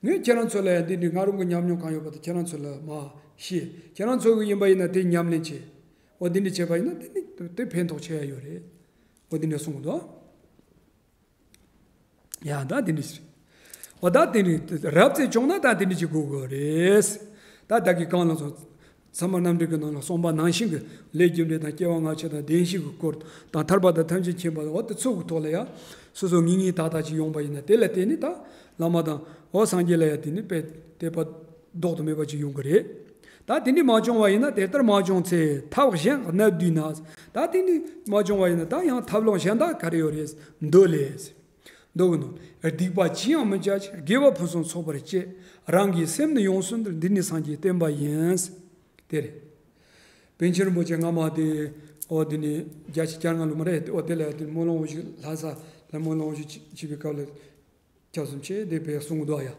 ངས་ཁྱེད་རང་ཚོ་ལ་ཡང་འདི་འདྲའི་ང་རང་གི་ཉམས་མྱོང་གང་ཡོད་པ་དེ་ཁྱེད་རང་ཚོ་ལ་མར་བཤད། ཁྱེད་རང་ཚོ་གི་ཡིན་པ་ཡིན་ན་དེ་ཉམས་ལེན་བྱེད། འོ་འདི་འདྲ་བྱས་པ་ཡིན་ན་དེ་ནི་དེ་ཕན་ཐོགས་ཆེ་ཡ་ཡོད་རེད། འོ་འདི་འདྲ་གསུངས་འདུག། ཡ་ད་དེ་འདྲ་ཞིག། འོ་ད་དེ་འདྲ་རབ་ཙམ་བྱུང་ན་ད་དེ་འདྲ་ཞིག་དགོས་དགོས་རེད། ད་ད་གི་གང་ལ་སོང་། ཚད་མ་རྣམ་འགྲེལ་གྱི་ནང་ལ་གསུངས་པ་ནང་བཞིན་གྱི་ལས་རྒྱུ་འབྲས་དང་སྐྱེ་བ་སྔ་ཕྱི་དང་བདེན་བཞི་གི་སྐོར་དང་། ཐར་པ་དང་ཐམས་ཅད་མཁྱེན་པ་དང་། འོ་དེ་ཚོ་གི་ཐོག་ལ་ཡང་སོ་སོ་ངེས་ངེས་ཏག་ཏག་ཅིག་ཡོང་པ་ཡིན་ན། དེ་ལ་བརྟེན་ནས་ད་བླ་མ་དང་འོ་སངས་རྒྱས་ལ་ཡང་དེ་ནི་དཔེ་དད་པ་ལྡོག་ཏུ་མེད་པ་ཅིག་ཡོང་གི་རེད། ད་དེ་ནི་མ་བྱུང་བ་ཡིན་ན། དེ་ལྟར་མ་བྱུང་ཚེ་ཐབས་གཞན་གནད་བསྡུས་ན། ད་དེ་ནི་མ་བྱུང་བ་ཡིན་ན་ད་ཡང་ཐབས་ལམ་གཞན་དག་ག་རེ་ཡོད་རེད། མདོ་ལས། མདོ་གི་ནང་། སྡིག་པ་ཅི་ཡང་མི་བྱ་ཞིང་། དགེ་བ་ཕུན་སུམ་ཚོགས་པར་སྤྱད། རང་གི་སེམས་ནི་ཡོངས་སུ་འདུལ། འདི་ནི་སངས་རྒྱས་བསྟན་པ་ཡིན། དེ་རེད། པཎ་ཆེན་རིན་པོ་ཆེ་སྔ་མ་དེ་འོ་དེ་ནི་བརྒྱད་ཅུ་གྱ་ལྔ་ལོ་མ་རེད། འོ་དེ་ལ་དེ་སྨོན་ལམ་འོ་ཞིག་ལྷ་ས་ལ་སྨོན་ལམ་འོ་ཞིག་བྱེད་པའི་སྐབས་ལ་སྐྱབས་སུ་མཆི་དེ་དཔེ་གསུང་གི་འདུག་ཡ།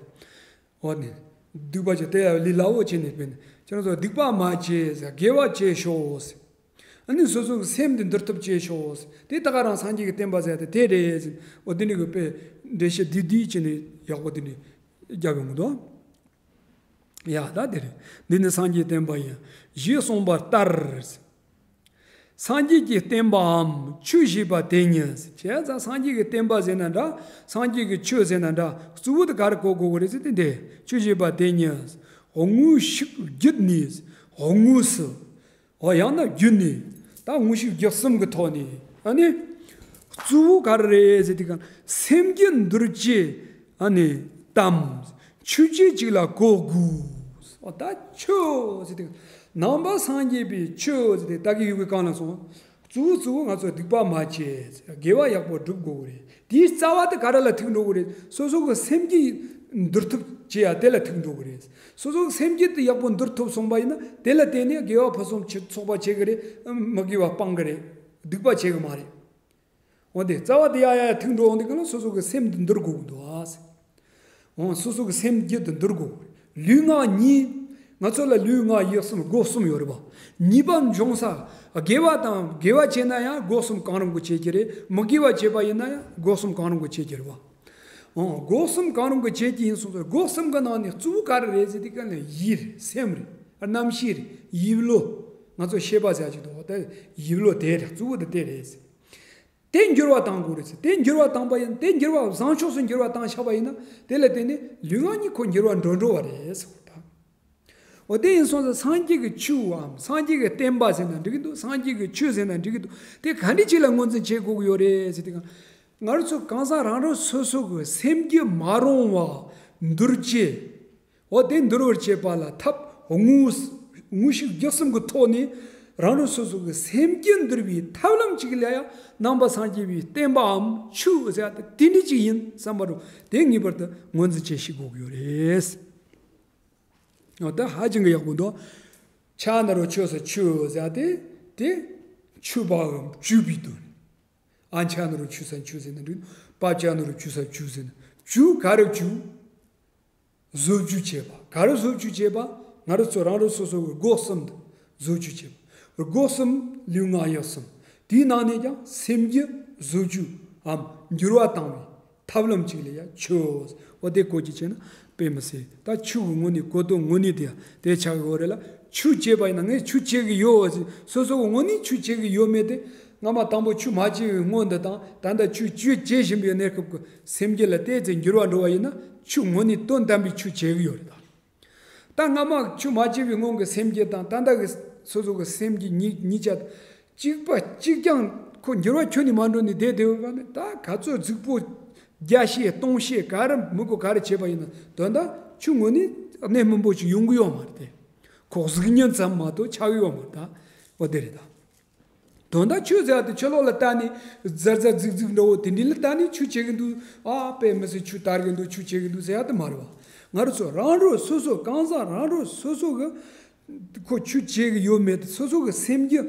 འོ་ནི། སྡིག་པ་བྱས་དེ་ཡང་ལས་སླ་བོ་བྱས་ནས་དཔེ་ནི་ཁྱེད་རང་ཚོ་སྡིག་པ་མ་བྱེད་ཟེར། དགེ་བ་བྱེད་ཤོག་ཟེར། ཨ་ནི་སོ་སོ་གི་སེམས་འདི་འདུལ་ཐབས་བྱེད་ཤོག་ཟེར། དེ་ད་ག་རང་སངས་རྒྱས་ཀྱི་བསྟན་པ་ཟེར་དེ་དེ་རེད་ཟེར། འོ་དེ་ནི་གི་དཔེ་འགྲེལ་བཤད་བསྡུས་བསྡུས་བྱས་ནས་ཡག་པོ་དེ་ནི་རྒྱབ་ཡོང་གི་འདུག། ཡ་ད་དེ་རེད། འདི་ནི་སངས་རྒྱས་བསྟན་པ་ཡིན། ཞེས་གསུངས་པ་ལྟར། སངས་རྒྱས་ཀྱི་བསྟན་པའམ་ཆོས་ཞེས་པ་དེ་ཉིད། བྱས་ཙང་སངས་རྒྱས་ཀྱི་བསྟན་པ་ཟེར་ན་འདྲ། སངས་རྒྱས་ཀྱི་ཆོས་ཟེར་ན་འདྲ། གཙོ་བོ་དེ་ག་རེ་གོ་དགོས་ཀྱི་རེད་ཟེར་དུས། འདི་ཆོས་ཞེས་པ་དེ་ཉིད་དངོས་ཤུགས་བརྒྱུད་ནས། དངོས་སུ། འོ་ཡང་ན་བརྒྱུད་ནས། ད་དངོས་ཤུགས་བརྒྱུད་གསུམ་གྱི་ཐོག་ནས། ཨ་ནི། གཙོ་བོ་ག་རེ་རེད་ཟེར་དུས་སྒང་། སེམས་རྒྱུད་འདུལ་བྱེད་ཨ་ནི་དམ་ཆོས་བྱེད་ཅིག་ལ་གོ་དགོས། འོ་ད་ཆོས་ཟེར་དུས་སྒང་། ནང་པ་སངས་རྒྱས་པའི་ཆོས་ཟེར་དུས་ད་གི་ཡི་གེ་གང་ལ་སོང་། གཙོ་བོ་གཙོ་བོ་ང་ཚོ་སྡིག་པ་མ་བྱེད། དགེ་བ་ཡག་པོ་སྒྲུབ་དགོས་ཀྱི་རེད། དེའི་རྩ་བ་དེ་ག་རེ་ལ་ཐུག་འགྲོ་གི་རེད། སོ་སོ་གི་སེམས་རྒྱུད་འདུལ་ཐབས་བྱེད་ཡ་དེ་ལ་ཐུག་འགྲོ་གི་རེད། སོ་སོ་གི་སེམས་རྒྱུད་དེ་ཡག་པོ་འདུལ་ཐུབ་སོང་པ་ཡིན་ན། དེ་ལ་བརྟེན་ནས་དགེ་བ་ཕུན་སུམ་ཚོགས་པ་བྱེད་གི་རེད། མི་དགེ་བ་སྤང་གི་རེད། སྡིག་པ་བྱེད་གི་མ་རེད། འོ་དེ་རྩ་བ་དེ་ཡ་ཡ་ཐུག་འགྲོ་འོང་དེ་ག་ལ་སོ་སོ་གི་སེམས་དེ་འདུལ་དགོས་གི་འདུག་ཨ། འོ་སོ་སོ་གི་སེམས་རྒྱུད་དེ་འདུལ་དགོས། ལུས་ངག་གཉིས། ང་ཚོ་ལ་ལུས་ངག་ཡིད་གསུམ་སྒོ་གསུམ་ཡོད་རེད་པ། ཉེས་པ་འབྱུང་ས། དགེ་བ་དང་དགེ་བ་བྱས་ན་ཡང་སྒོ་གསུམ་གང་རུང་གི་བྱེད་ཀྱི་རེད། མི་དགེ་བ་བྱས་པ་ཡིན་ན་ཡང་སྒོ་གསུམ་གང་རུང་གི་བྱེད་ཀྱི་རེད་པ། ཨོ། སྒོ་གསུམ་གང་རུང་གི་བྱེད་ཀྱི་ཡིན་གསུངས་སོ། སྒོ་གསུམ་གི་ནང་ནས་གཙོ་བོ་ག་རེ་རེད་ཟེར་དུས་ག་ལ་ཡིད་རེད། སེམས་རེད། རྣམ་ཤེས་རེད། ཡིད་བློ། ང་ཚོ་ཤེས་པ་ཟེར་གྱི་འདུག་དེ་ཡིད་བློ་དེ་རེད། གཙོ་བོ་དེ་དེ་རེད་ཟེར། དེ་འགྱུར་བ་བཏང་དགོས་རེད་ཟེར། དེ་འགྱུར་བ་བཏང་པ་ཡིན། དེ་འགྱུར་བ་བཟང་ཕྱོགས་སུ་འགྱུར་བ་བཏང་བཞག་པ་ཡིན་ན། དེ་ལ་བརྟེན་ནས་ལུས་ངག་གཉིས་ཁོ་འགྱུར་བ་འགྲོ་འགྲོ་བ་རེད་ཟེར་བ་དང་། འོ། དེ་ཡིན་སོང་ཙང་སངས་རྒྱས་ཀྱི་ཆོས་འམ་སངས་རྒྱས་ཀྱི་བསྟན་པ་ཟེར་ན་འགྲིག་གི་འདུག་སངས་རྒྱས་ཀྱི་ཆོས་ཟེར་ན་འགྲིག་གི་འདུག་དེ་ག་འདྲ་ཅིག་ལ་ངོས་འཛིན་བྱེད་དགོས་ཀྱི་ཡོད་རེད་ཟེར་དུས་ག་ང་རང་ཚོ་གང་ཟག་རང་རང་སོ་སོ་གི་སེམས་རྒྱུད་མ་རུང་བ་འདུལ་བྱེད། འོ། དེ་འདུལ་བར་བྱེད་པ་ལ་ཐབས་དངོས་དངོས་གཞི་བརྒྱུད་གསུམ་གྱི་ཐོག་ནས་རང་རང་སོ་སོ་གི་སེམས་རྒྱུད་འདུལ་བའི་ཐབས་ལམ་ཅིག་ལ་ཡང་ནང་པ་སངས་རྒྱས་པའི་བསྟན་པའམ་ཆོས་ཟེར་ཡ་དེ་དེ་འདྲ་ཅིག་ཡིན་བསམ་པ་རུ་དེ་ངེས་པར་དུ་ངོས་འཛིན་བྱེད་ཤེས་དགོས་ཀྱི་ཡོད་རེད། འོ། ད་ཧ་ཅང་གི་ཡག་པོ་འདུག་ཆ་ན་རོ་ཆོས་ས་ཆོས་ཟེར་ཏེ་དེ་ཆོས་པའམ་བཅོས་པའི་དོན། ཨ། ཆ་ན་རོ་ཆོས་ས་ཆོས་ཟེར་ན་འགྲིག་པ། ཆ་ན་རོ་ཆོས་ས་ཆོས་ཟེར་ན་བཅོས་ག་རེ་བཅོས། བཟོ་བཅོས་བྱེད་པ། ག་རེ་བཟོ་བཅོས་བྱེད་པ། ང་རང་ཚོ་རང་རང་སོ་སོ་གི་སྒོ་གསུམ་དུ་བཟོ་བཅོས་བྱེད་པ། སྒོ་གསུམ་ལུས་ངག་ཡིད་གསུམ། དེའི་ནང་ནས་ཀྱང་སེམས་རྒྱུད་བཟོ་བཅོས་འམ་འགྱུར་བ་བཏང་བའི་ཐབས་ལམ་ཅིག་ལ་ཡང་ཆོས། འོ། དེ་གོ་རྒྱུ་བྱས་ན་དཔེ་མི་སྲིད། ད་ཆོས་ཀྱི་ངོ་ནས་གོ་དོན་དངོས་གནས་དེ་དེ་ཆགས་ཡོད་རེད་ལ། ཆོས་བྱེད་པ་ཡིན་ན་ངས་ཆོས་བྱེད་ཀྱི་ཡོད་ཟེར། སོ་སོ་གི་ངོ་ནས་ཆོས་བྱེད་ཀྱི་ཡོད་མེད་དེ། སྔ་མ་དང་པོ་ཆོས་མ་བྱས་པའི་སྔོན་དུ་དང་ད་ལྟ་ཆོས་ཆོས་བྱེད་བཞིན་པའི་གནས་སྐབས་ཀྱི་སེམས་རྒྱུད་ལ་བལྟས་ཚེ་འགྱུར་བ་འགྲོ་བ་ཡིན་ན་ཆོས་ངོ་ནས་དོན་དམ་པའི་ཆོས་བྱེད་ཀྱི་ཡོད་རེད་ད། ད་སྔ་མ་ཆོས་མ་བྱས་པའི་སྔོན་གྱི་སེམས་རྒྱུད་དང་ད་ལྟ་གི་སོ་སོ་གི་སེམས་རྒྱུད་གཉིས་གཉིས་ཆ་གཅིག་པ་གཅིག་ཀྱང་ཁོ་འགྱུར་བ་ཁྱོན་ནས་མ་འགྲོ་ནས་བསྡད་བསྡད་ཡོད་པ་ནི། ད་ག་ཚོད་རྫིག་པོ་བརྒྱ་བཤད་སྟོང་བཤད་ག་རེ་མི་དགོས་ག་རེ་བྱས་པ་ཡིན་ན་དོན་དག་ཆོས་ངོ་ནས་གནས་སྨིན་པོ་ཞིག་ཡོང་གི་ཡོད་མ་རེད་དེ། ཁོ་གཟུགས་བརྙན་ཙམ་མ་གཏོགས་ཆགས་ཡོད་མ་རེད་ད། འོ། དེ་རེད་ད། དོན་དག་ཆོས་ཟེར་བ་དེ་ཕྱི་ལོགས་ལ་བལྟས་ནས་ཛར་ཛར་ཛིག་ཛིག་འདྲ་བོ་དེ་འདྲ་ལ་བལྟས་ནས་ཆོས་བྱེད་ཀྱི་འདུག་ཨ། དཔེ་མི་སྲིད་ཆོས་དར་གྱི་འདུག་ཆོས་བྱེད་ཀྱི་འདུག་ཟེར་ཡ་དེ་མ་རེད་བ། ང་རང་ཚོ་རང་རང་སོ་སོ་གང་ཟག་རང་རང་སོ་སོ་གི་ཁོ་ཆོས་བྱེད་ཀྱི་ཡོད་མེད་དེ་སོ་སོ་གི་སེམས་རྒྱུད་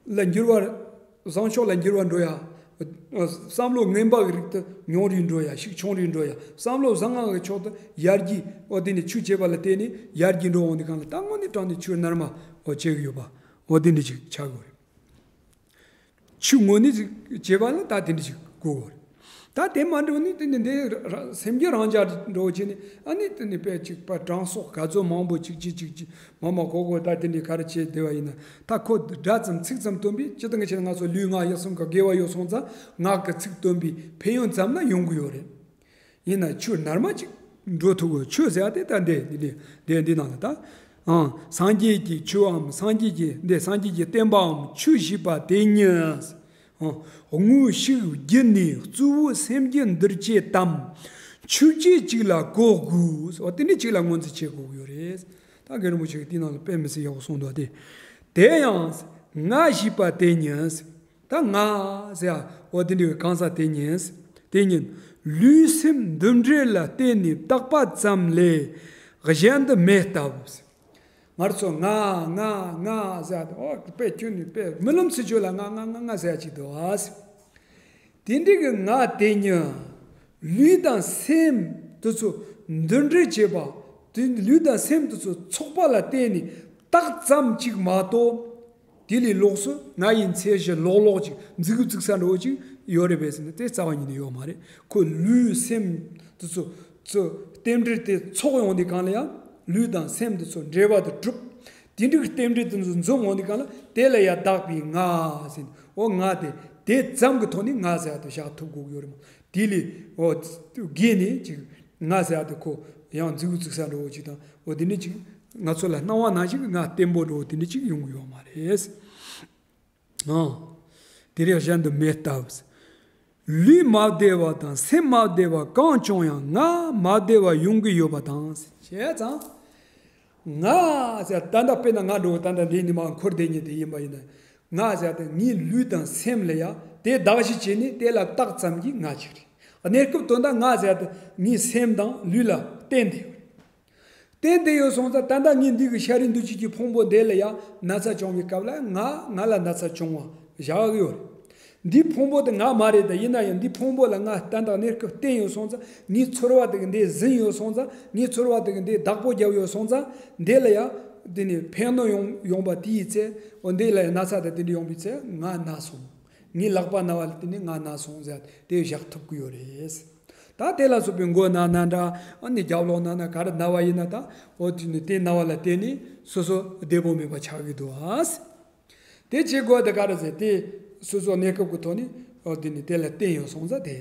ལ་འགྱུར་བ། བཟང་ཕྱོགས་ལ་འགྱུར་བ་འགྲོ་ཡ། བསམ་བློ་ངན་པ་གི་རིགས་དེ་ཉུང་རུ་འགྲོ་ཡ། ཞིག་ཆུང་རུ་འགྲོ་ཡ། བསམ་བློ་བཟང་ངན་གྱི་ཕྱོགས་དེ་ཡར་རྒྱས། འོ། དེ་ནས་ཆོས་བྱེད་པ་ལ་བརྟེན་ནས་ཡར་རྒྱས་འགྲོ་འོང་དུས་གང་ལ་ད་དངོས་གནས་དྲང་གནས་ཆོས་རྣལ་མ། འོ། བྱེད་ཀྱི་ཡོད་པ། འོ། དེ་འདྲ་ཅིག་ཆགས་དགོས་རེད། ཆོས་ངོ་ནས་ཅིག་བྱེད་པ་ལ་ད་དེ་འདྲ་ཅིག་དགོས་དགོས་རེད། ད་དེ་མ་འགྲོ་ནས་དེ་ནས་འདི་ར་སེམས་རྒྱུད་རང་འཇགས་འགྲོ་བྱས་ནས་ཨ་ནི་དེ་ནས་དཔེ་ཅིག་པ་དྲང་སྲོང་ག་ཚོད་མང་པོ་ཅིག་ཅིག་ཅིག་ཅིག་མ་མ་གོ་གོ་ད་དེ་འདྲའི་ག་རེ་བྱས་བསྡད་པ་ཡིན་ན། ད་ཁོ་སྒྲ་ཙམ་ཚིག་ཙམ་བཏོན་པས་སྤྱིར་བཏང་གི་ཆ་ནས་ང་ཚོ་ལུས་ངག་ཡིད་གསུམ་ག་དགེ་བ་ཡོད་སོང་ཙང་ངག་གི་ཚིག་བཏོན་པའི་ཕན་ཡོན་ཙམ་ན་ཡོང་གི་ཡོད་རེད། ཡིན་ན་ཆོས་རྣལ་མ་ཅིག་འགྲོ་ཐུབ་དགོས། ཆོས་ཟེར་ཡ་དེ་ད་འདི་འདི་འདི་འདི་འདི་ནང་ལ་ད། ཨང་། སངས་རྒྱས་ཀྱི་ཆོས་འམ་སངས་རྒྱས་ཀྱི་འདི་སངས་རྒྱས་ཀྱི་བསྟན་པའམ་ཆོས་ཞེས་པ་དེ་ཉིད། ཨང་། དངོས་ཤུགས་བརྒྱུད་ནས་གཙོ་བོ་སེམས་རྒྱུད་འདུལ་བྱེད་དམ། ཆོས་བྱེད་ཅིག་ལ་གོ་དགོས། འོ། དེ་འདྲ་ཅིག་ལ་ངོས་འཛིན་བྱེད་དགོས་ཀྱི་ཡོད་རེད། ད་རྒན་རིན་པོ་ཆེ་གིས་དེའི་ནང་ལ་དཔེ་མི་སྲིད་ཡག་པོ་གསུངས་འདུག་སྟེ། དེ་ཡང་ང་ཞེས་པ་དེ་ཉིད། ད་ང་ཟེར་ཡ། འོ། དེ་འདྲའི་གང་ཟག་དེ་ཉིད། དེ་ཉིད་ལུས་སེམས་འདུ་འབྲལ་ལ་བརྟེན་ནས་བཏགས་པ་ཙམ་ལས་གཞན་དུ་མེད་སྟབས། ང་རང་ཚོ་ང་ང་ང་ཟེར་ཡ་དེ། འོ། དཔེ་ཁྱོན་ནས་དཔེ་རྨི་ལམ་ཚུལ་ཆོས་ལ་ང་ང་ང་ང་ཟེར་ཡ་ཅིག་འདུག་ཨ། དེ་འདྲའི་གི་ང་དེ་ཉིད་ལུས་དང་སེམས་དེ་ཚོ་འདུ་འབྲལ་བྱེད་པ། དེ་ལུས་དང་སེམས་དེ་ཚོ་ཚོགས་པ་ལ་བརྟེན་ནས་བཏགས་ཙམ་ཅིག་མ་གཏོགས། དེ་ལས་ལོགས་སུ་ང་ཡི་མཚན་གཞི་ལོག་ལོག་ཅིག་འཛིག་འཛིག་ས་འདྲ་བོ་ཅིག་ཡོད་རེད་པས་ཟེར་ན་དེ་རྩ་བ་ཉིད་ནས་ཡོད་མ་རེད། ཁོ་ལུས་སེམས་དེ་ཚོ་ཚོ་རྟེན་འབྲེལ་དེ་ཚོགས་ཡོང་དུས་གང་ལ་ཡང་ལུས་དང་སེམས་དེ་ཚོ་འབྲེལ་བ་དེ་གྲུབ། དེ་འདྲའི་རྟེན་འབྲེལ་དེ་ཚོ་འཛོམས་ཡོང་དུས་གང་ལ་དེ་ལ་ཡང་བཏགས་པའི་ང་ཟེར་ནས། འོ། ང་དེ་དེ་ཙམ་གྱི་ཐོག་ནས་ང་ཟེར་ཡ་དེ་བཞག་ཐུབ་དགོས་ཀྱི་ཡོད་རེད་མ། དེ་ལས། འོ། བརྒལ་ནས་ཅིག་ང་ཟེར་ཡ་དེ་ཁོ་ཡང་འཛིག་འཛིག་ས་འདྲ་བོ་ཅིག་དང་། འོ། དེ་འདྲ་ཅིག་ང་ཚོ་ལ་སྣང་བ་ནང་བཞིན་གྱི་ང་བརྟན་པོ་འདྲ་བོ་དེ་འདྲ་ཅིག་ཡོང་གི་ཡོད་མ་རེད། ཨང་། དེ་རིགས་གཞན་དུ་མེད་སྟབས། ལུས་མ་བདེ་བ་དང་སེམས་མ་བདེ་བ་གང་བྱུང་ཡང་ང་མ་བདེ་བ་ཡོང་གི་ཡོད་པ་དང་། བྱས་ཙང་ང་ཟེར་ད་ལྟ་དཔེར་ན་ང་འདྲ་བོ་ད་ལྟ་འདི་ནས་མར་འཁོར་བསྡད་མཁན་དེ་ཡིན་པ་ཡིན་ན། ང་ཟེར་དེ་ངའི་ལུས་དང་སེམས་ལ་ཡང་དེ་བདག་གཞི་བྱས་ནས་དེ་ལ་བཏགས་ཙམ་གྱི་ང་ཅིག་རེད། གནས་སྐབས་དོན་དག་ང་ཟེར་དེ་ངའི་སེམས་དང་ལུས་ལ་བརྟེན་ཏེ་ཡོད། བརྟེན་ཏེ་ཡོད་སོང་ཙང་ད་ལྟ་ངས་འདི་གི་ཤ་རུས་འདུ་བྱེད་ཀྱི་ཕུང་པོ་འདི་ལ་ཡང་ན་ཚ་བྱུང་བའི་སྐབས་ལ་ང་ང་ལ་ན་ཚ་བྱུང་བ་བཞག་གི་ཡོད་རེད། འདིའི་ཕུང་པོ་དེ་ང་མ་རེད། ད་ཡིན་ན་ཡང་འདིའི་ཕུང་པོ་ལ་ང་ད་ལྟ་གནས་སྐབས་བརྟེན་ཡོད་སོང་ཙང་། ངའི་ཚོར་བ་དེ་གི་འདི་ཟིན་ཡོད་སོང་ཙང་། ངའི་ཚོར་བ་དེ་གི་འདི་བདག་པོ་རྒྱབ་ཡོད་སོང་ཙང་། འདི་ལ་ཡང་འདི་ནས་ཕན་གནོད་ཡོང་ཡོང་པ་དེ་ཡི་ཚེ། འོ། འདི་ལ་ཡང་ན་ཚ་དང་དེ་འདྲ་ཡོང་པའི་ཚེ་ང་ན་སོང་། ངའི་ལག་པ་ན་བ་ལ་བརྟེན་ནས་ང་ན་སོང་ཟེར་དེ་བཞག་ཐུབ་ཀྱི་ཡོད་རེད། ད་ ད་དེ་ལ་སོགས་པའི་མགོ་ན་ན་འདྲ། ཨ་ནི་རྒྱབ་ལོགས་ན་ན་ག་རེ་ན་བ་ཡིན་ན། ད་འོ་དེ་ནི་དེ་ན་བ་ལ་བརྟེན་ནས་སོ་སོ་བདེ་པོ་མེད་པ་ཆགས་ཀྱི་འདུག་ཨ། དེ་བྱེད་དགོས་དེ་ག་རེ་ཟེར་དེ། སོ་སོ་གནས་སྐབས་ཀྱི་ཐོག་ནས་འོ་དེ་ནི་དེ་ལ་བརྟེན་ཡོད་སོང་ཙང་། དེ་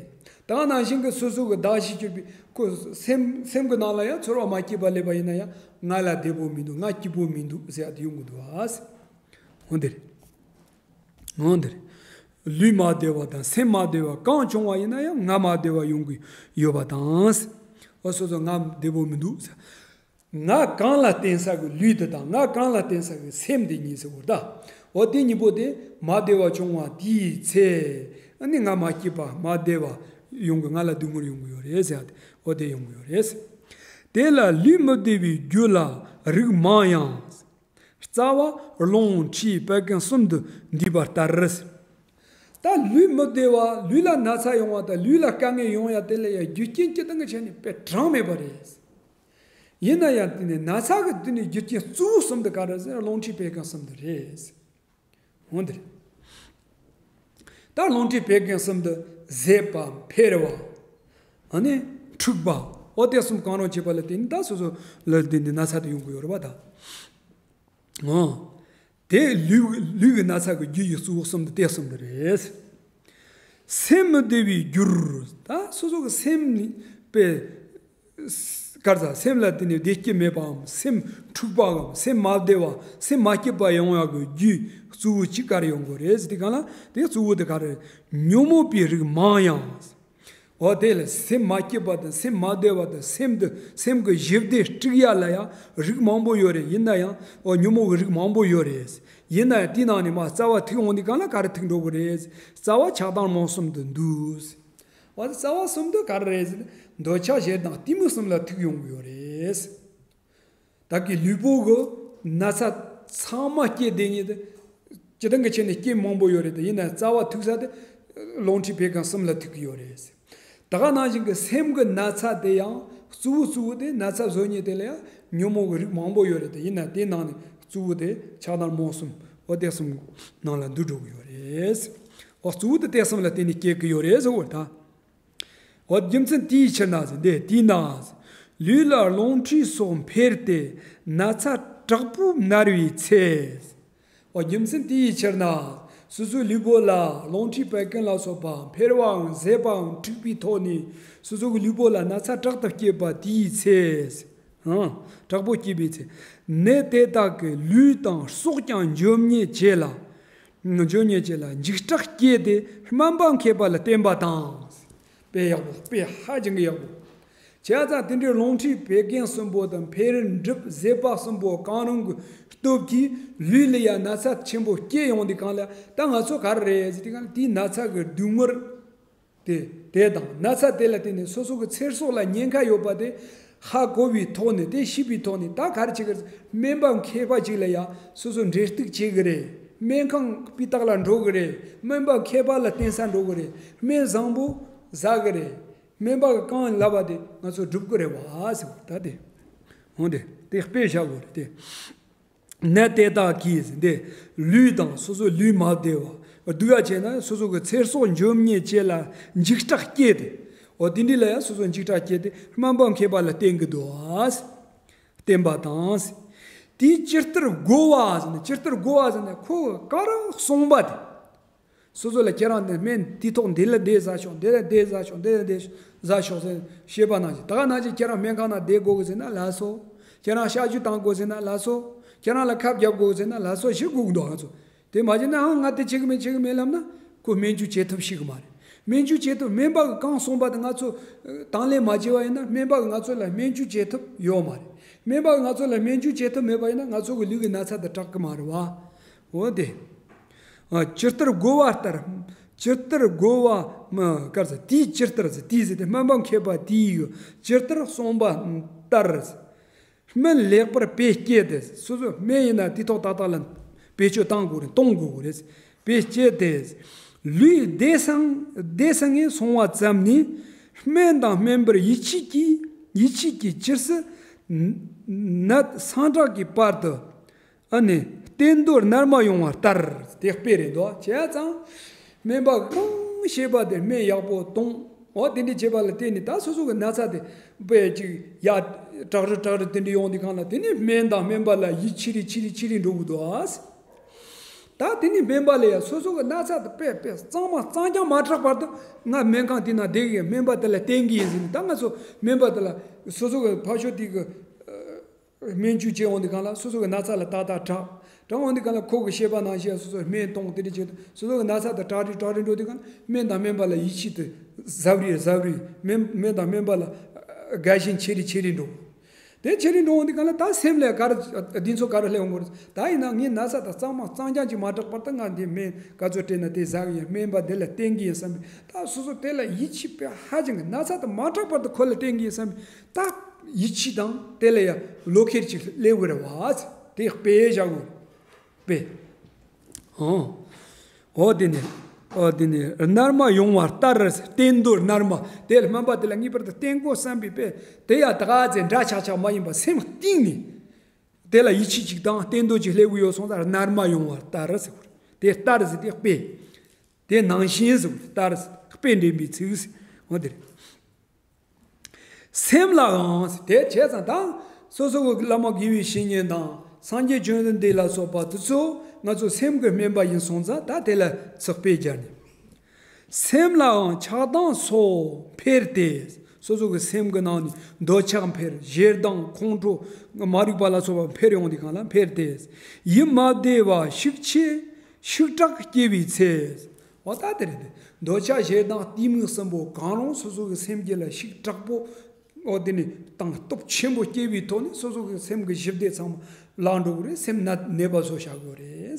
དེ་ནང་བཞིན་གྱི་སོ་སོ་གི་བདག་གཞན་གཅོད་པའི་ཁོ་སེམས་སེམས་ཀྱི་ནང་ལ་ཡང་ཚོར་བ་མ་སྐྱེས་པ་སླེབས་པ་ཡིན་ན་ཡང་ང་ལ་བདེ་པོ་མི་འདུག་ང་སྐྱིད་པོ་མི་འདུག་ཟེར་ཡ་དེ་ཡོང་གི་འདུག་ཨ། འོ་དེ་རེད། འོ་དེ་རེད། ལུས་མ་བདེ་བ་དང་སེམས་མ་བདེ་བ་གང་བྱུང་བ་ཡིན་ན་ཡང་ང་མ་བདེ་བ་ཡོང་གི་ཡོད་པ་དང་། འོ་སོ་སོ་ང་བདེ་པོ་མི་འདུག་ཟེར། ང་གང་ལ་བརྟེན་ས་གི་ལུས་དེ་དང་ང་གང་ལ་བརྟེན་ས་གི་སེམས་དེ་གཉིས་ཟེར་བར་ད། འོ་དེ་གཉིས་པོ་དེ་མ་བདེ་བ་བྱུང་བ་དེའི་ཚེ། ཨ་ནི་ང་མ་སྐྱིད་པ་མ་བདེ་བ་ཡོང་གི། ང་ལ་སྡུག་བསྔལ་ཡོང་གི་ཡོད་རེད་ཟེར་ཡ་དེ། འོ་དེ་ཡོང་གི་ཡོད་རེད། དེ་ལ་ལུས་མི་བདེ་བའི་རྒྱུ་ལ་རིགས་མང་ཡང་། རྩ་བ་རླུང་མཁྲིས་བད་ཀན་གསུམ་དུ་འདུས་པ་ལྟར། ད་ལུས་མི་བདེ་བ། ལུས་ལ་ན་ཚ་ཡོང་བ་དང་ལུས་ལ་དཀའ་ངལ་ཡོང་ཡ་དེ་ལ་ཡ་རྒྱུ་རྐྱེན་སྤྱི་བཏང་གི་ཆ་ནས་དཔེ་གྲངས་མེད་པ་རེད། ཡིན་ན་ཡང་དེ་ནི་ན་ཚ་གི་དེ་ནི་རྒྱུ་རྐྱེན་གཙོ་བོ་གསུམ་དེ་ག་རེ་ཟེར། རླུང་མཁྲིས་བད་ཀན་གསུམ་དེ་རེད། འོ་འདི་རེད། ད་རླུང་མཁྲིས་བད་ཀན་གསུམ་དེ་ཟད་པ་འཕེལ་བ། ཨ་ནི་འཁྲུགས་པ། འོ་དེ་གསུམ་གང་རུང་བྱེད་པ་ལ་བརྟེན་ནས་ད་སོ་སོ་ལ་དེ་ནི་ན་ཚ་དེ་ཡོང་གི་ཡོད་རེད་པ་ད། འོ། དེ་ལུས་ལུས་ཀྱི་ན་ཚ་གི་རྒྱུ་ཡི་གཙོ་བོ་གསུམ་དེ་དེ་གསུམ་དེ་རེད། སེམས་མི་བདེ་བའི་རྒྱུར། ད་སོ་སོ་གི་སེམས་ནི་དཔེ་གར་ཟ་སེམས་ལ་དེ་ནི་བདེ་སྐྱིད་མེད་པའམ་སེམས་འཁྲུགས་པའམ་སེམས་མ་བདེ་བ་སེམས་མ་སྐྱིད་པ་ཡོང་ཡག་གི་རྒྱུ་གཙོ་བོ་གཅིག་ག་རེ་ཡོང་དགོས་རེད་ཟེར་དུས་སྒང་ལ། དེ་གཙོ་བོ་དེ་ག་རེ། ཉོན་མོངས་པའི་རིགས་མང་ཡང་། འོ་དེ་ལ་སེམས་མ་སྐྱིད་པ་དང་སེམས་མ་བདེ་བ་དང་སེམས་དེ་སེམས་ཀྱི་ཞི་བདེ་སྒྲིག་ཡ་ལ་ཡང་རིགས་མང་པོ་ཡོད་རེད། ཡིན་ན་ཡང་འོ་ཉོན་མོངས་ཀྱི་རིགས་མང་པོ་ཡོད་རེད། ཡིན་ན་ཡང་དེའི་ནང་ནས་མ་རྩ་བ་ཐུག་འོང་དུས་སྒང་ལ་ག་རེ་ཐུག་འགྲོ་གི་རེད། རྩ་བ་ཆགས་སྡང་རྨོངས་གསུམ་དུ་འདུས། འོ་རྩ་བ་གསུམ་དུ་ག་རེ་རེད་ཟེར་ན། འདོད་ཆགས་ཞེ་སྡང་གཏི་མུག་གསུམ་ལ་ཐུག་ཡོང་གི་ཡོད་རེད། བདག་གི་ལུས་པོ་གི་ན་ཚ་ཚང་མ་སྐྱེ་བསྡད་མཁན་དེ། སྤྱིར་བཏང་གི་ཆ་ནས་རྐྱེན་མང་པོ་ཡོད་རེད་དེ། ཡིན་ན་རྩ་བ་ཐུག་ས་དེ་རླུང་མཁྲིས་བད་ཀན་གསུམ་ལ་ཐུག་གི་ཡོད་རེད། ད་ག་ནང་བཞིན་གྱི་སེམས་ཀྱི་ན་ཚ་དེ་ཡང་གཙོ་བོ་གཙོ་བོ་དེ་ན་ཚ་བཟོ་མཁན་དེ་ལ་ཡང་ཉོན་མོངས་ཀྱི་རིགས་མང་པོ་ཡོད་རེད་དེ། ཡིན་ན་དེ་ནང་ནས་གཙོ་བོ་དེ་ཆགས་སྡང་རྨོངས་གསུམ། འོ་དེ་གསུམ་ནང་ལ་འདུ་འགྲོ་གི་ཡོད་རེད། འོ་གཙོ་བོ་དེ་དེ་གསུམ་ལ་བརྟེན་ནས་སྐྱེ་གི་ཡོད་རེད་ཟེར་བ་ད། འོ་རྒྱུ་མཚན་དེའི་ཕྱིར་ན་ཟེར། འདི་དེས་ན་ལུས་ལ་རླུང་མཁྲིས་སོགས་འཕེལ་ཏེ་ན་ཚ་དྲག་པོ་མནར་བའི་ཚེ། འོ་རྒྱུ་མཚན་དེའི་ཕྱིར་ན་སོ་སོའི་ལུས་པོ་ལ་རླུང་མཁྲིས་བད་ཀན་ལ་སོགས་པ་འཕེལ་བའམ་ཟད་པའམ་འཁྲུགས་པའི་ཐོག་ནས་སོ་སོ་གི་ལུས་པོ་ལ་ན་ཚ་དྲག་ཏུ་སྐྱེས་པ་དེའི་ཚེ། ཨང་། དྲག་པོ་སྐྱེས་པའི་ཚེ། ནད་དེ་དག་གིས་ལུས་དང་སྲོག་ཀྱང་འཇོམས་ཉེན་ཆེ་ལ། འཇོམས་ཉེན་ཆེ་ལ་འཇིགས་སྐྲག་སྐྱེས་ཏེ་སྨན་པ་མཁས་པ་ལ་བསྟེན་པ་དང་། དཔེ་ཡག་པོ། དཔེ་ཧ་ཅང་གི་ཡག་པོ། བྱས་ཙང་དེ་འདྲའི་རླུང་མཁྲིས་བད་ཀན་གསུམ་པོ་དང་འཕེལ་འགྲིབ་ཟད་པ་གསུམ་པོ་གང་རུང་གི་སྟོབས་ཀྱིས་ལུས་ལ་ཡང་ན་ཚ་ཆེན་པོ་སྐྱེས་ཡོང་དུས་སྒང་ལ། ད་ང་ཚོ་ག་རེ་རེད་ཟེར་དུས་སྒང་ལ་དེའི་ན་ཚ་གི་སྡུག་བསྔལ། དེ་དེ་དང་ན་ཚ་དེ་ལ་བརྟེན་ནས་སོ་སོ་གི་ཚེ་སྲོག་ལ་ཉེན་ཁ་ཡོད་པ་དེ་ཧ་གོ་བའི་ཐོག་ནས། དེ་ཤེས་པའི་ཐོག་ནས་ད་ག་རེ་བྱེད་གི་རེད། སྨན་པ་མཁས་པ་ཅིག་ལ་ཡ་སོ་སོ་འབྲེལ་གཏུག་བྱེད་གི་རེད། སྨན་ཁང་སྤུས་དག་ལ་འགྲོ་གི་རེད། སྨན་པ་མཁས་པ་ལ་བསྟེན་ས་འགྲོ་གི་རེད། སྨན་བཟང་པོ་ཟ་གི་རེད། སྨན་པ་གི་གང་ལབ་པ་དེ་ང་ཚོ་སྒྲུབ་གི་རེད་བ་ཟེར་བ་ད་དེ། འོ་དེ་དེ་དཔེ་བཞག་དགོས་རེད་དེ། ནད་དེ་དག་གིས་འདི་ལུས་དང་སོ་སོའི་ལུས་མ་བདེ་བ་སྡུག་ཡ་བྱས་ན་སོ་སོ་གི་ཚེ་སྲོག་འཇོམས་ཉེན་ཆེ་ལ་འཇིགས་སྐྲག་སྐྱེས་ཏེ། འོ་དེ་འདྲ་ལ་ཡང་སོ་སོ་འཇིགས་སྐྲག་སྐྱེས་ཏེ་སྨན་པ་མཁས་པ་ལ་བསྟེན་གི་འདུག་ཨ། བསྟེན་པ་དང་། དེའི་ཇི་ལྟར་བསྒོ་བ་ཟེར་ན། ཇི་ལྟར་བསྒོ་བ་ཟེར་ན་ཁོ་ག་རང་གསུངས་པ་དེ། སོ་སོ་ལ་ཁྱེད་རང་ནས་སྨན་དེ་ཐོག་འདི་ལ་འདི་ཟ་ཤོག་འདི་ལ་འདི་ཟ་ཤོག་འདི་ལ་འདི་ཟ་ཤོག་ཟེར་བཤད་པ་ནང་བཞིན། ད་ག་ནང་བཞིན་ཁྱེད་རང་སྨན་ཁང་ནང་བསྡད་དགོས་གི་ཟེར་ན་ལགས་སོ། ཁྱེད་རང་གཤག་བཅོས་བཏང་དགོས་ཟེར་ན་ལགས་སོ། ཁྱེད་རང་ལ་ཁབ་རྒྱབ་དགོས་གི་ཟེར་ན་ལགས་སོ་ཞུ་དགོས་གི་འདུག་ང་ཚོ། དེ་མ་བྱས་ན་ཨང་ང་དེ་བྱེད་གི་མེད་བྱེད་གི་མེད་ལབ་ན་ཁོ་སྨན་བཅོས་བྱེད་ཐུབ་ཤེས་གི་མ་རེད། སྨན་བཅོས་བྱེད་ཐུབ། སྨན་པ་གི་གང་གསུངས་པ་དེ་ང་ཚོ་དང་ལེན་མ་བྱས་པ་ཡིན་ན་སྨན་པ་གི་ང་ཚོ་ལ་སྨན་བཅོས་བྱེད་ཐུབ་ཡོད་མ་རེད། སྨན་པ་གི་ང་ཚོ་ལ་སྨན་བཅོས་བྱེད་ཐུབ་མེད་པ་ཡིན་ན་ང་ཚོ་གི་ལུས་ཀྱི་ན་ཚ་དེ་དྲག་གི་མ་རེད་བ། འོ་དེ། ཨ། ཇི་ལྟར་བསྒོ་བ་ལྟར། ཇི་ལྟར་བསྒོ་བ། མ། ག་རེ་ཟེར། དེའི་ཇི་ལྟར་ཟེར། དེའི་ཟེར་དེ་སྨན་པ་མཁས་པ་དེའི་ཇི་ལྟར་གསུངས་པ་ལྟར། སྨན་ལེགས་པར་བེད་སྤྱད་དེ། སོ་སོ་སྨན་ཡིན་ན་དེ་ཐོག་ཏག་ཏག་ལ་བེད་སྤྱོད་བཏང་དགོས་རེད། གཏོང་དགོས་རེད། བེད་སྤྱད་དེ། ལུས་བདེ་སང་བདེ་སང་ངེ་སོང་བ་ཙམ་ནི། སྨན་དང་སྨན་པར་ཡིད་ཆེས་ཀྱིས། ཡིད་ཆེས་ཀྱིས་ཅི་སྲིད་ནད་སངས་དྲག་གི་བར་དུ། ཨ་ནི་བསྟེན་དོར་ནར་མ་ཡོང་བ་ལྟར། དེ་དཔེ་རེད་འདུག་བྱས་ཙང་སྨན་པ་གང་བཤད་པ་དེ་སྨན་ཡག་པོ་གཏོང་ འོ་དེ་འདྲ་བྱེད་པ་ལ་བརྟེན་ནས་ད་སོ་སོ་གི་ན་ཚ་དེ་དཔེ་ཅིག་ཡ་དྲག་རུ་དྲག་རུ་དེ་འདྲ་ཡོང་དུས་སྒང་ལ། དེ་ནས་སྨན་དང་སྨན་པ་ལ་ཡིད་ཆེས་རེ་ཆེས་རེ་ཆེས་རེ་འགྲོ་གི་འདུག་ཨ། ད་དེ་ནས་སྨན་པ་ལ་ཡ་སོ་སོ་གི་ན་ཚ་དེ་དཔེ་དཔེ་གཙང་མ་གཙང་རྐྱང་མ་དྲག་བར་དུ་ང་སྨན་ཁང་དེ་ན་བསྡད་ཀྱི་ཡིན། སྨན་པ་དེ་ལ་བསྟེན་གྱི་ཡིན་ཟེར་ནས། ད་ང་ཚོ་སྨན་པ་དེ་ལ་སོ་སོ་གི་ཕར་ཕྱོགས་དེ་གི་སྨན་བཅོས་བྱེད་འོང་དུས་སྒང་ལ་སོ་སོ་གི་ན་ཚ་ལ་ཏག་ཏག་དྲག་དྲག་འོང་དུས་སྒང་ལ་ཁོ་གི་བཤད་པ་ནང་བཞིན་སོ་སོ་སྨན་གཏོང་དེ་འདྲ་བྱེད་དུས་སོ་སོ་གི་ན་ཚ་དེ་དྲག་རེ་དྲག་རེ་འགྲོ་དུས་སྒང་ལ་སྨན་དང་སྨན་པ་ལ་ཡིད་ཆེས་དེ་ཟབ་རེ་ཟབ་རེ། སྨན་སྨན་དང་སྨན་པ་ལ་དགའ་ཞེན་ཆེ་རེ་ཆེ་རེ་འགྲོ། དེ་ཆེ་རེ་འགྲོ་འོང་དུས་སྒང་ལ་ད་སེམས་ལ་ག་རེ་དེ་ཚོ་ག་རེ་སླེབས་འོང་གི་རེད། ད་ཡིན་ན་ངའི་ན་ཚ་དེ་གཙང་མ་གཙང་རྐྱང་ཅིག་མ་དྲག་བར་དུ་ང་འདི་སྨན་ག་ཚོད་སྤྲད་ན་དེ་ཟ་གི་ཡིན། སྨན་པ་འདི་ལ་བསྟེན་གི་ཡིན་བསམ་པའི་ད་སོ་སོ་དེ་ལ་ཡིད་ཆེས་དཔེ་ཧ་ཅང་གི། ན་ཚ་དེ་མ་དྲག་བར་དུ་ཁོ་ལ་བསྟེན་གི་ཡིན་བསམ་པའི་ད་ཡིད་ཆེས་དང་དེ་ལ་ཡ་བློ་ཁེལ་ཅིག་སླེབས་གི་རེད་བ། དེ་དཔེ་བཞག་གོ། དཔེ། ཨོ། ཨོ་དེ་ནས། ཨོ་དེ་ནས་རྣལ་མ་ཡོང་བ་ལྟར། བསྟེན་འདོད་རྣལ་མ། དེ་ལ་སྨན་པ་དེ་ལ་ངེས་པར་དུ་བསྟེན་དགོས་བསམ་པའི་དཔེ། དེ་ཡ་ད་ག་ཚོད་འདྲ་ཆགས་ཆགས་མ་ཡིན་པ་སེམས་གཏིང་ནས་དེ་ལ་ཡིད་ཆེས་ཅིག་དང་བསྟེན་འདོད་ཅིག་སླེབས་གི་ཡོད་སོང་ཙང་རྣལ་མ་ཡོང་བ་ལྟར་ཟེར་གོ། དེ་ལྟར་ཟེར་དེ་དཔེ། དེ་ནང་བཞིན་ཟེར་གོ། ལྟར་ཟེར་དཔེ་འདྲེན་པའི་ཚིག་ཟེར། འོ་དེ་རེད། སེམས་ལའང་དེ་བྱས་ཙང་ད་སོ་སོ་གི་བླ་མ་དགེ་བའི་བཤེས་གཉེན་དང་སངས་རྒྱས་བཅོམ་ལྡན་འདས་ལ་སོགས་པ་དེ་ཚོ་ང་ཚོ་སེམས་ཀྱི་སྨན་པ་ཡིན་སོང་ཙང་ད་དེ་ལ་ཚིག་དཔེ་སྦྱར་ནས། སེམས་ལའང་ཆགས་སྡང་སོགས་འཕེལ་ཏེ། སོ་སོ་གི་སེམས་ཀྱི་ནང་ནས་འདོད་ཆགས་འཕེལ། ཞེ་སྡང་ཁོང་ཁྲོ་མ་རིག་པ་ལ་སོགས་པ་འཕེལ་ཡོང་དུས་སྒང་ལ་འཕེལ་ཏེ། ཡིད་མ་བདེ་བ་ཤུགས་ཆེ་ཤུགས་དྲག་སྐྱེ་བའི་ཚེ། འོ་ད་དེ་རེད། འདོད་ཆགས་ཞེ་སྡང་གཏི་མུག་གསུམ་པོ་གང་རུང་སོ་སོ་གི་སེམས་རྒྱུད་ལ་ཤུགས་དྲག་པོ། འོ་དེ་ནི་དང་སྟོབས་ཆེན་པོ་སྐྱེ་བའི་ཐོག་ནས་སོ་སོ་གི་སེམས་ཀྱི་ཞི་བདེ་ཚང་མ་བརླག་འགྲོ་གི་རེད། སེམས་ན་ནད་པ་བཟོ་བཞག་གི་རེད།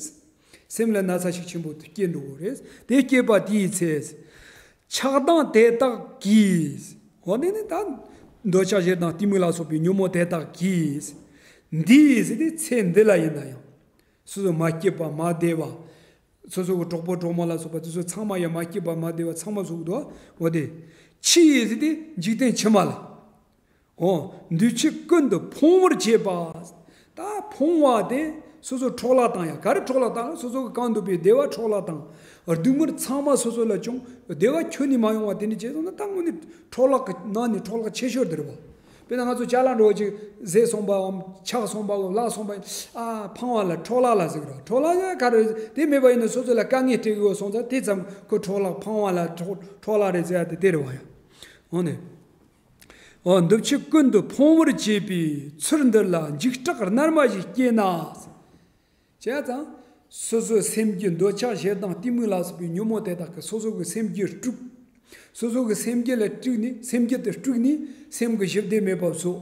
སེམས་ལ་ན་ཚ་ཤུགས་ཆེན་པོ་སྐྱེ་འགྲོ་གི་རེད། དེ་སྐྱེས་པ་དེའི་ཚེ། ཆགས་སྡང་དེ་དག་གིས། འོ་དེ་ནི་ད་འདོད་ཆགས་ཞེ་སྡང་གཏི་མུག་ལ་སོགས་པའི་ཉོན་མོངས་དེ་དག་གིས། འདིའི་ཟེར་དེ་ཚེ་འདི་ལ་ཡིན་ན་ཡང་། སོ་སོ་མ་སྐྱིད་པ་མ་བདེ་བ། སོ་སོ་གི་གྲོགས་པོ་གྲོགས་མོ་ལ་སོགས་པ་དེ་ཚོ་ཚང་མ་ཡང་མ་སྐྱིད་པ་མ་བདེ་བ་ཚང་མ་བཟོ་གི་འདུག་འོ་དེ། ཕྱི་ཡི་ཟེར་དེ་འཇིག་རྟེན་ཕྱི་མ་ལ། འོ། འདུ་བྱེད་ཀུན་ཏུ་ཕོངས་པར་བྱེད་པ། ད་ཕོངས་པ་དེ་སོ་སོ་འཕྲོ་བརླག་བཏང་ཡ། ག་རེ་འཕྲོ་བརླག་བཏང་ན་སོ་སོ་གི་གང་འདོད་པའི་བདེ་བ་འཕྲོ་བརླག་བཏང་། སྡུག་བསྔལ་ཚང་མ་སོ་སོ་ལ་བྱུང་། བདེ་བ་ཁྱོན་ནས་མ་ཡོང་བ་དེ་འདྲ་བྱས་སོང་ན་ད་དངོས་གནས་འཕྲོ་བརླག་གི་ནང་ནས་འཕྲོ་བརླག་ཆེ་ཤོས་དེ་རེད་བ། དཔེར་ན་ང་ཚོ་ཅ་ལག་འདྲ་བོ་ཅིག་བཟས་སོང་པའམ་ཆག་སོང་པའམ་བརླག་སོང་པ་ཡིན། ཨ་ཕངས་པ་ལ་འཕྲོ་བརླག་ལ་ཟེར་གི་རེད། འཕྲོ་བརླག་ཡ་ག་རེ་རེད། དེ་མེད་པ་ཡིན་ན་སོ་སོ་ལ་དཀའ་ངལ་སྤྲད་གི་ཡོད་སོང་ཙང་དེ་ཙམ་ཁོ་འཕྲོ་བརླག་ཕངས་པ་ལ་འཕྲོ་འཕྲོ་བརླག་རེད་ཟེར་ཡ་དེ་དེ་རེད་བ་ཡ། འོ་ནས། འོ་འདུ་བྱེད་ཀུན་ཏུ་ཕོངས་པར་བྱེད་པའི་ཚུལ་འདི་ལ་འཇིགས་སྐྲག་རྣལ་མ་ཞིག་སྐྱེས་ན། བྱས་ཙང་། སོ་སོའི་སེམས་རྒྱུད་འདོད་ཆགས་ཞེ་སྡང་གཏི་མུག་ལ་སོགས་པའི་ཉོན་མོངས་དེ་དག་གིས་སོ་སོ་གི་སེམས་རྒྱུད་དཀྲུགས། སོ་སོ་གི་སེམས་རྒྱུད་ལ་དཀྲུགས་ནས་སེམས་རྒྱུད་དེ་དཀྲུགས་ནས་སེམས་ཀྱི་ཞི་བདེ་མེད་པ་བཟོ།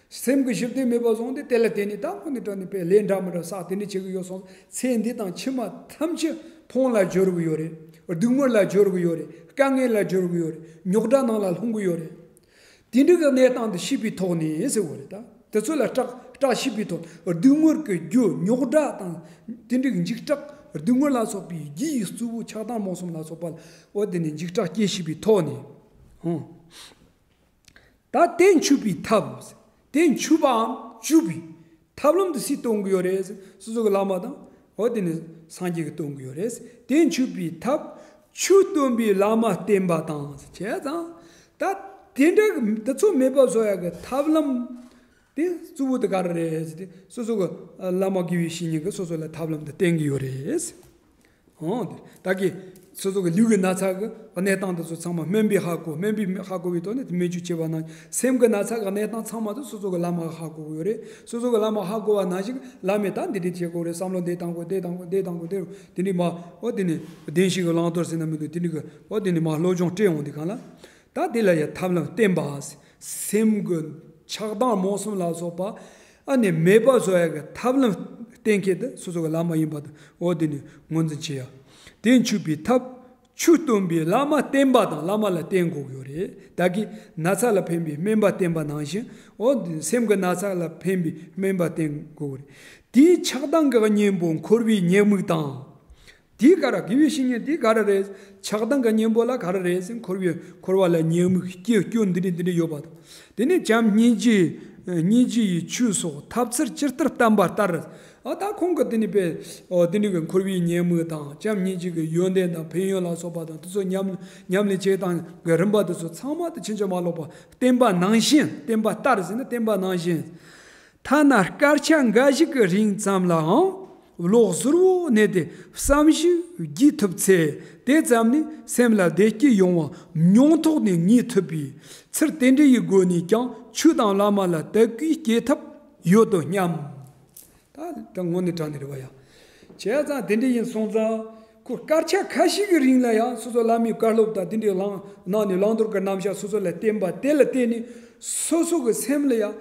སེམས་ཀྱི་ཞི་བདེ་མེད་པ་བཟོ་འདི་དེ་ལ་བརྟེན་ནས་ད་ཁོ་ནི་དྲང་ནས་པའི་ལས་འདྲ་མི་འདྲ་བསགས་དེ་འདྲ་བྱེད་ཀྱི་ཡོད་སོང་། ཚེ་འདི་དང་ཕྱི་མ་ཐམས་ཅད་ཕོངས་ལ་སྦྱོར་གྱི་ཡོད་རེད། སྡུག་བསྔལ་ལ་སྦྱོར་གྱི་ཡོད་རེད། དཀའ་ངལ་ལ་སྦྱོར་གྱི་ཡོད་རེད། རྙོག་དྲ་ནང་ལ་ལྷུང་གི་ཡོད་རེད། དེ་འདྲ་གི་གནས་སྟངས་འདི་ཤེས་པའི་ཐོག་ནས་ཟེར་བ་རེད་ད། དེ་ཚོ་ལ་སྐྲག་སྐྲག་ཤེས་པའི་ཐོག་སྡུག་བསྔལ་གྱི་རྒྱུ་རྙོག་དྲ་དང་། དེ་འདྲ་གི་འཇིགས་སྐྲག་སྡུག་བསྔལ་ལ་སོགས་པའི་རྒྱུ་ཡི་གཙོ་བོ་ཆགས་སྡང་རྨོངས་གསུམ་ལ་སོགས་པ་ལ་འོ་དེ་ནས་འཇིགས་སྐྲག་སྐྱེ་ཤེས་པའི་ཐོག་ནས། ཧུང་། ད་དེ་འཆུག་པའི་ཐབས། དེ་འཆུག་པའམ་བཅུག་པའི་ཐབས་ལམ་དུ་སུས་སྟོན་གྱི་ཡོད་རེད། སོ་སོ་གི་བླ་མ་དང་འོ་དེ་ནས་སངས་རྒྱས་ཀྱིས་སྟོན་གྱི་ཡོད་རེད། དེ་འཆུག་པའི་ཐབས་ཆོས་སྟོན་པའི་བླ་མ་བསྟེན་པ་དང་བྱས་ཙང་། ད་དེ་འདྲ་གི་དེ་ཚོ་མེད་པ་བཟོ་ཡ་གི་ཐབས་ལམ་དེ་གཙོ་བོ་དེ་ག་རེ་རེད་ཟེར་ཏེ་སོ་སོ་གི་བླ་མ་དགེ་བའི་བཤེས་གཉེན་གྱིས་སོ་སོ་ལ་ཐབས་ལམ་དེ་བསྟན་གྱི་ཡོད་རེད། འོ་དེ་ད་གི་སོ་སོ་གི་ལུས་ཀྱི་ན་ཚ་གི་གནས་སྟངས་དེ་ཚོ་ཚང་མ་སྨན་པས་ཧ་གོ། སྨན་པས་ཧ་གོ་བའི་ཐོག་ནས་དེ་སྨན་བཅོས་བྱེད་པ་ནང་སེམས་ཀྱི་ན་ཚ་གི་གནས་སྟངས་ཚང་མ་དེ་སོ་སོ་གི་བླ་མ་གིས་ཧ་གོ་གི་ཡོད་རེད། སོ་སོ་གི་བླ་མ་ཧ་གོ་བ་ནང་བཞིན་བླ་མས་ད་འདི་འདྲ་བྱེད་དགོས་རེད། བསམ་བློ་འདི་བཏང་དགོས། འདི་བཏང་དགོས། འདི་བཏང་དགོས། དེ་དེ་འདྲའི་མ་འོ་དེ་ནས་བདེན་བཞི་གི་བླང་དོར་ཟེར་ན་མི་འདུག་དེ་འདྲའི་གི་འོ་དེ་ནས་མ་སློབ་སྦྱོང་སྤྲད་འོང་དུས་སྒང་ལ། ད་དེ་ལ་ཡང་ཐབས་ལམ་བསྟེན་པ། སེམས་ཀྱི་ཆགས་སྡང་རྨོངས་གསུམ་ལ་སོགས་པ། ཨ་ནི་མེད་པ་བཟོ་ཡ་གི་ཐབས་ལམ་བསྟེན་མཁན་དེ་སོ་སོ་གི་བླ་མ་ཡིན་པ་དང་འོ་དེ་ནི་ངོས་འཛིན་བྱེད་ཡ། དེ་འཆུག་པའི་ཐབས་ཆོས་སྟོན་པའི་བླ་མ་བསྟེན་པ་དང་བླ་མ་ལ་བསྟེན་དགོས་ཀྱི་ཡོད་རེད། ད་གིན་ན་ཚ་ལ་ཕན་པའི་སྨན་པ་བསྟེན་པ་ནང་བཞིན་འོ་དེ་སེམས་ཀྱི་ན་ཚ་ལ་ཕན་པའི་སྨན་པ་བསྟེན་དགོས་ཀྱི་རེད། དེའི་ཆགས་སྡང་གི་གཉེན་པོ་འཁོར་བའི་ཉེས་དམིགས་དང་། དེའི་ག་རེ་དགེ་བའི་བཤེས་གཉེན་དེའི་ག་རེ་རེད། ཆགས་སྡང་གི་གཉེན་པོ་ལ་ག་རེ་རེད་ཟེར་འཁོར་བའི་འཁོར་བ་ལ་ཉེས་དམིགས་སྐྱེ་སྐྱོན་འདི་འདྲ་འདི་འདྲ་ཡོད་པ་དང་། དེ་ནས་བྱམས་སྙིང་རྗེ་སྙིང་རྗེ་ཡི་ཆོས་སོགས་ཐབས་ཚུལ་ཇི་ལྟར་བསྟན་པ་ལྟར། ཨ་ད་ཁོང་གི་དེ་ནི་པས་ཨོ་དེ་ནི་གི་འཁོར་བའི་ཉེས་དམིགས་དང་བྱམས་སྙིང་རྗེ་གི་ཡོན་ཏན་དང་ཕན་ཡོན་ལ་སོགས་པ་དང་དེ་ཚོ་ཉམས་ཉམས་ལེན་བྱེད་སྟངས་གི་རིམ་པ་དེ་ཚོ་ཚང་མ་དེ་ཕྱིན་ཅི་མ་ལོག་པ་བསྟན་པ་ནང་བཞིན། བསྟན་པ་ལྟར་ཟེར་ན་བསྟན་པ་ནང་བཞིན། ཐ་ན་སྐར་ཆ་འགའ་ཞིག་གི་རིང་ཙམ་ལའང་བློ་གཟུར་བོ་གནས་ཏེ་བསམ་གཞིག་བགྱིད་ཐུབ་ཚེ། དེ་ཙམ་ནས་སེམས་ལ་བདེ་སྐྱིད་ཡོང་བ་མྱོང་ཐོག་ནས་ངེས་ཐུབ་པས། ཚུལ་དེ་འདྲ་ཡི་སྒོ་ནས་ཀྱང་ཆོས་དང་བླ་མ་ལ་དད་གུས་སྐྱེ་ཐབས་ཡོད་དོ་སྙམ། ད་ད་དངོས་གནས་དྲང་གནས་རེད་བ་ཡ། བྱས་ཙང་དེ་འདྲ་ཡིན་སོང་ཙང་ཁོ་སྐར་ཆ་ཁ་ཤས་ཀྱི་རིང་ལ་ཡང་སོ་སོ་བླ་མའི་བཀའ་སློབ་དང་དེ་འདྲའི་བླང་གནང་ནས་བླང་དོར་གྱི་རྣམ་གཞག་སོ་སོ་ལ་བསྟན་པ་དེ་ལ་བརྟེན་ནས་སོ་སོ་གི་སེམས་ལ་ཡང་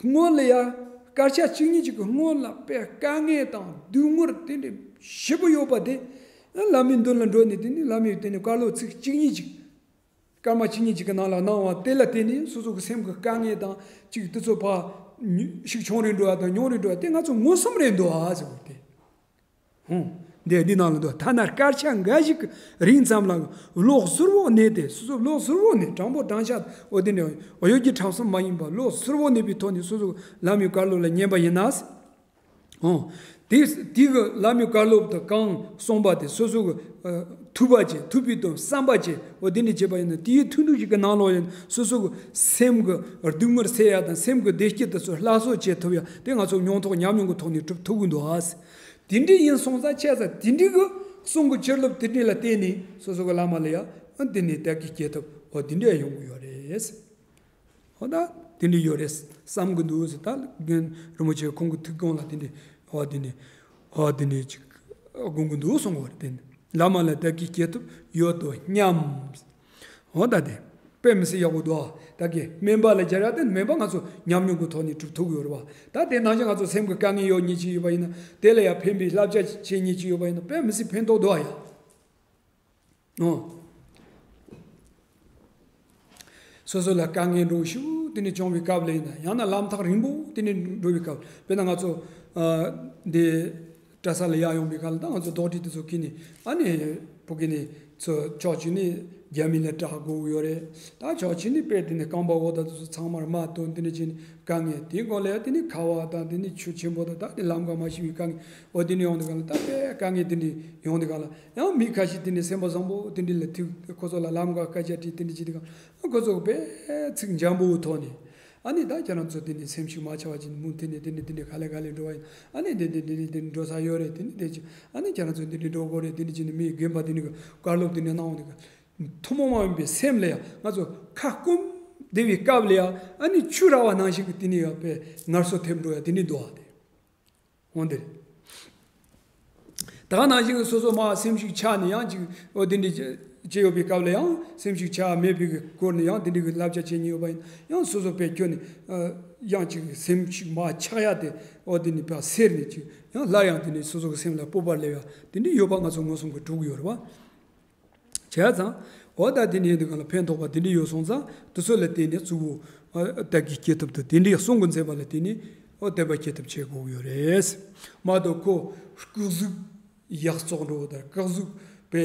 སྔོན་ལ་ཡང་སྐར་ཆ་གཅིག་གཉིས་ཅིག་གི་སྔོན་ལ་དཔེ་དཀའ་ངལ་དང་སྡུག་བསྔལ་དེ་འདྲ་ཞེ་པོ་ཡོད་པ་དེ་བླ་མའི་མདུན་ལ་འགྲོ་ནས་དེ་ནས་བླ་མའི་དེ་ནས་བཀའ་སློབ་ཚིག་གཅིག་གཉིས་ཅིག་སྐར་མ་གཅིག་གཉིས་ཅིག་གི་ནང་ལ་གནང་བ་དེ་ལ་བརྟེན་ནས་སོ་སོ་གི་སེམས་ཀྱི་དཀའ་ངལ་དང་ཅིག་དེ་ཚོ་ཕར་ཉུ་ཤུགས་ཆུང་རུ་འགྲོ་བ་དང་ཉུང་རུ་འགྲོ་བ་དེ་ང་ཚོ་མངོན་སུམ་རེད་འདུག་ཨ་ཟེར་བ་དེ། ཧུང་། འདི་འདི་ནང་ལ་འདུག་ཐ་ན་སྐར་ཆ་འགའ་ཞིག་གི་རིང་ཙམ་ལ་བློ་གཟུར་བོ་གནས་ཏེ་སོ་སོ་བློ་གཟུར་བོ་ནས་དྲང་པོ་དྲང་བཞག་འོ་དེ་ནས་འོ་ཡོད་ཀྱི་དྲང་སེམས་མ་ཡིན་པ་བློ་གཟུར་བོ་གནས་པའི་ཐོག་ནས་སོ་སོ་བླ་མའི་བཀའ་སློབ་ལ་ཉན་པ་ཡིན་ན། ཨོ། དེ་དེ་གི་བླ་མའི་བཀའ་སློབ་དུ་གང་གསུངས་པ་དེ་སོ་སོ་གི་ཨ་ཐུབ་པ་བྱེད། ཐུབ་པའི་དོན་བསམ་པ་བྱེད། འོ་དེ་འདྲ་བྱེད་པ་ཡིན་ན་དེའི་ཐུན་དྲུག་ཅིག་གི་ནང་ལོགས་ཡིན་སོ་སོ་གི་སེམས་ཀྱི་སྡུག་བསྔལ་སེལ་ཡ་དང་སེམས་ཀྱི་བདེ་སྐྱིད་དེ་ཚོ་སླར་གསོ་བྱེད་ཐུབ་ཡ་དེ་ང་ཚོ་མྱོང་ཐོག་ཉམས་མྱོང་གི་ཐོག་ནས་གྲུབ་ཐུབ་ཀྱི་འདུག་ཨ། དེ་འདྲ་ཡིན་སོང་ཙང་བྱས་ཙང་དེ་འདྲ་གི་གསུང་གི་བྱིན་རླབས་དེ་འདྲ་ལ་བརྟེན་ནས་སོ་སོ་གི་བླ་མ་ལ་ཡ་ཨ་དེ་ནས་དད་གུས་སྐྱེ་ཐུབ་འོ་དེ་འདྲ་ཡོང་གི་ཡོད་རེད། ཨོ་ད་དེ་འདྲ་ཡོད་རེད་བསམ་གི་འདུག་ཟེར། ད་རྒན་རིན་པོ་ཆེ་ཁོང་གི་ཐུགས་དགོངས་ལ་དེ་འདྲ་ཨོ་དེ་འདྲ་ཨོ་དེ་འདྲ་ཅིག་དགོངས་གི་འདུག་གསུང་གི་རེད། དེ་ནི་བླ་མ་ལ་དད་གུས་སྐྱེ་ཐུབ་ཡོད་དོ་སྙམ། ཨོ་ད་དེ་དཔེ་མི་སྲིད་ཡག་པོ་འདུག་ད་གི་སྨན་པ་ལ་སྦྱར་ཡ་དེ་སྨན་པ་ང་ཚོ་ཉམས་མྱོང་གི་ཐོག་ནས་གྲུབ་ཐུབ་ཡོད་རེད་བ། ད་དེ་ནང་བཞིན་ང་ཚོ་སེམས་ཀྱི་དཀའ་ངལ་ཡོད་མཁན་ཅིག་ཡོད་པ་ཡིན་ན་དེ་ལ་ཡ་ཕན་པའི་བསླབ་བྱ་བྱེད་མཁན་ཅིག་ཡོད་པ་ཡིན་ན་དཔེ་མི་སྲིད་ཕན་ཐོགས་འདུག་ཨ་ཡ། ཨོ། སོ་སོ་ལ་དཀའ་ངལ་འགྲོ་ཤུགས་དེ་ནས་བྱུང་བའི་སྐབས་ལ་ཡིན་ན་ཡང་ན་ལམ་ཐག་རིང་པོ་དེ་ནས་འགྲོ་བའི་སྐབས། དཔེར་ན་ང་ཚོ་ཨ་འདི་གྲྭ་ས་ལ་ཡར་ཡོང་བའི་སྐབས་ལ་ད་ང་ཚོ་རྡོག་ཁྲེས་དེ་ཚོ་ཁྱེར་ནས་ཨ་ནི་བོད་སྐད་ནས་ཚོ་ཕྱོགས་གཅིག་ནས་རྒྱ་མི་ལ་སྐྲག་དགོས་ཡོད་རེད། ད་ཕྱོགས་གཅིག་ནས་དཔེ་དེ་ནས་རྐང་པ་འོག་ད་དེ་ཚོ་ཚང་མར་རྨ་ཐོན་དེ་ནས་ཅི་ནས་དཀའ་ངལ་དེའི་སྒང་ལ་ཡང་དེ་ནས་ཁ་བ་དང་དེ་ནས་ཆུ་ཆེན་པོ་དང་ད་དེ་ལམ་ཁ་མ་ཤེས་པའི་དཀའ་ངལ་འོ་དེ་ནས་ཡོང་དུས་སྒང་ལ་ད་དཔེ་དཀའ་ངལ་དེ་འདྲ་ཡོང་དུས་སྒང་ལ། ཡང་མི་ཁ་ཤས་དེ་འདྲའི་སེམས་པ་བཟང་པོ་དེ་འདྲ་ལ་ཐུག་ཁོ་ཚོ་ལ་ལམ་ཁ་སྐད་ཆ་དྲིས་དེ་འདྲ་བྱེད་དུས་སྒང་ཁོ་ཚོ་དཔེ་ཚིག་འཇམ་པོའི་ཐོག་ནས་ཨ་ནི་ད་ཁྱེད་རང་ཚོ་དེ་འདྲའི་སེམས་ཤུགས་མ་ཆག་པ་བྱས་ནས་མུ་མཐུད་ནས་དེ་འདྲ་དེ་འདྲ་ག་ལེ་ག་ལེ་འགྲོ་བ་ཡིན། ཨ་ནི་དེ་འདྲ་དེ་འདྲ་དེ་འདྲ་འགྲོ་ས་ཡོད་རེད། དེ་འདྲ་དེ་བྱས་ཨ་ནི་ཁྱེད་རང་ཚོ་འདི་འདྲ་འགྲོ་དགོས་རེད། དེ་འདྲ་བྱས་ནས་མིའི་རྒན་པ་དེ་འདྲ་གི་བཀའ་སློབ་དེ་འདྲ་གནང་བ་དེ་ག་ཐུན་མོང་མ་ཡིན་པའི་སེམས་ལ་ཡང་ང་ཚོ་ཁ་སྐོམ་བསྡད་པའི་སྐབས་ལ་ཡང་ཨ་ནི་ཆུ་རགས་པ་ནང་བཞིན་གྱི་དེ་ནས་ཡང་དཔེ་ངལ་གསོ་ཐེབས་འགྲོ་ཡ་དེ་འདྲ་འདུག་ཨ། དེ། འོང་དེ་རེད། ད་ག་ནང་བཞིན་སོ་སོ་མ་སེམས་ཤུགས་ཆག་ནས་ཡང་ཅིག་འོ་དེ་འདྲ་བྱེད་ཡོད་པའི་སྐབས་ལ་ཡང་སེམས་ཤུགས་ཆག་མེད་པའི་སྐོར་ནས་ཡང་དེ་འདྲ་གི་བསླབ་བྱ་བྱེད་ཉེན་ཡོད་པ་ཡིན་ཡང་སོ་སོ་དཔེ་ཁྱོད་ནས་ཡང་ཅིག་སེམས་ཤུགས་མ་ཆག་ཡ་དེ་འོ་དེ་ནས་ཕར་སེལ་ནས་ཅིག་ཡང་སླར་ཡང་དེ་ནས་སོ་སོ་གི་སེམས་ལ་སྤོབས་པ་སླེབས་ཡ་དེ་འདྲ་ཡོད་པ་ང་ཚོ་མངོན་སུམ་གྱིས་གྲུབ་ཀྱི་ཡོད་རེད་བ། བྱས་ཙང་། འོ་ད་དེ་ནས་འདི་ག་ལ་ཕན་ཐོགས་པ་དེ་འདྲ་ཡོད་སོང་ཙང་དེ་ཚོ་ལ་བརྟེན་ནས་གཙོ་བོ། ཨ་དད་གུས་སྐྱེ་ཐབས་དང་དེ་འདྲའི་གསུང་གི་མཛད་པ་ལ་བརྟེན་ནས་འོ་དད་པ་སྐྱེ་ཐབས་བྱེད་དགོས་ཀྱི་ཡོད་རེད། མ་གཏོགས་ཁོ་སྐུ་གཟུགས་ཡག་བཙོག་འགྲོ་དང་སྐུ་གཟུགས་པའི་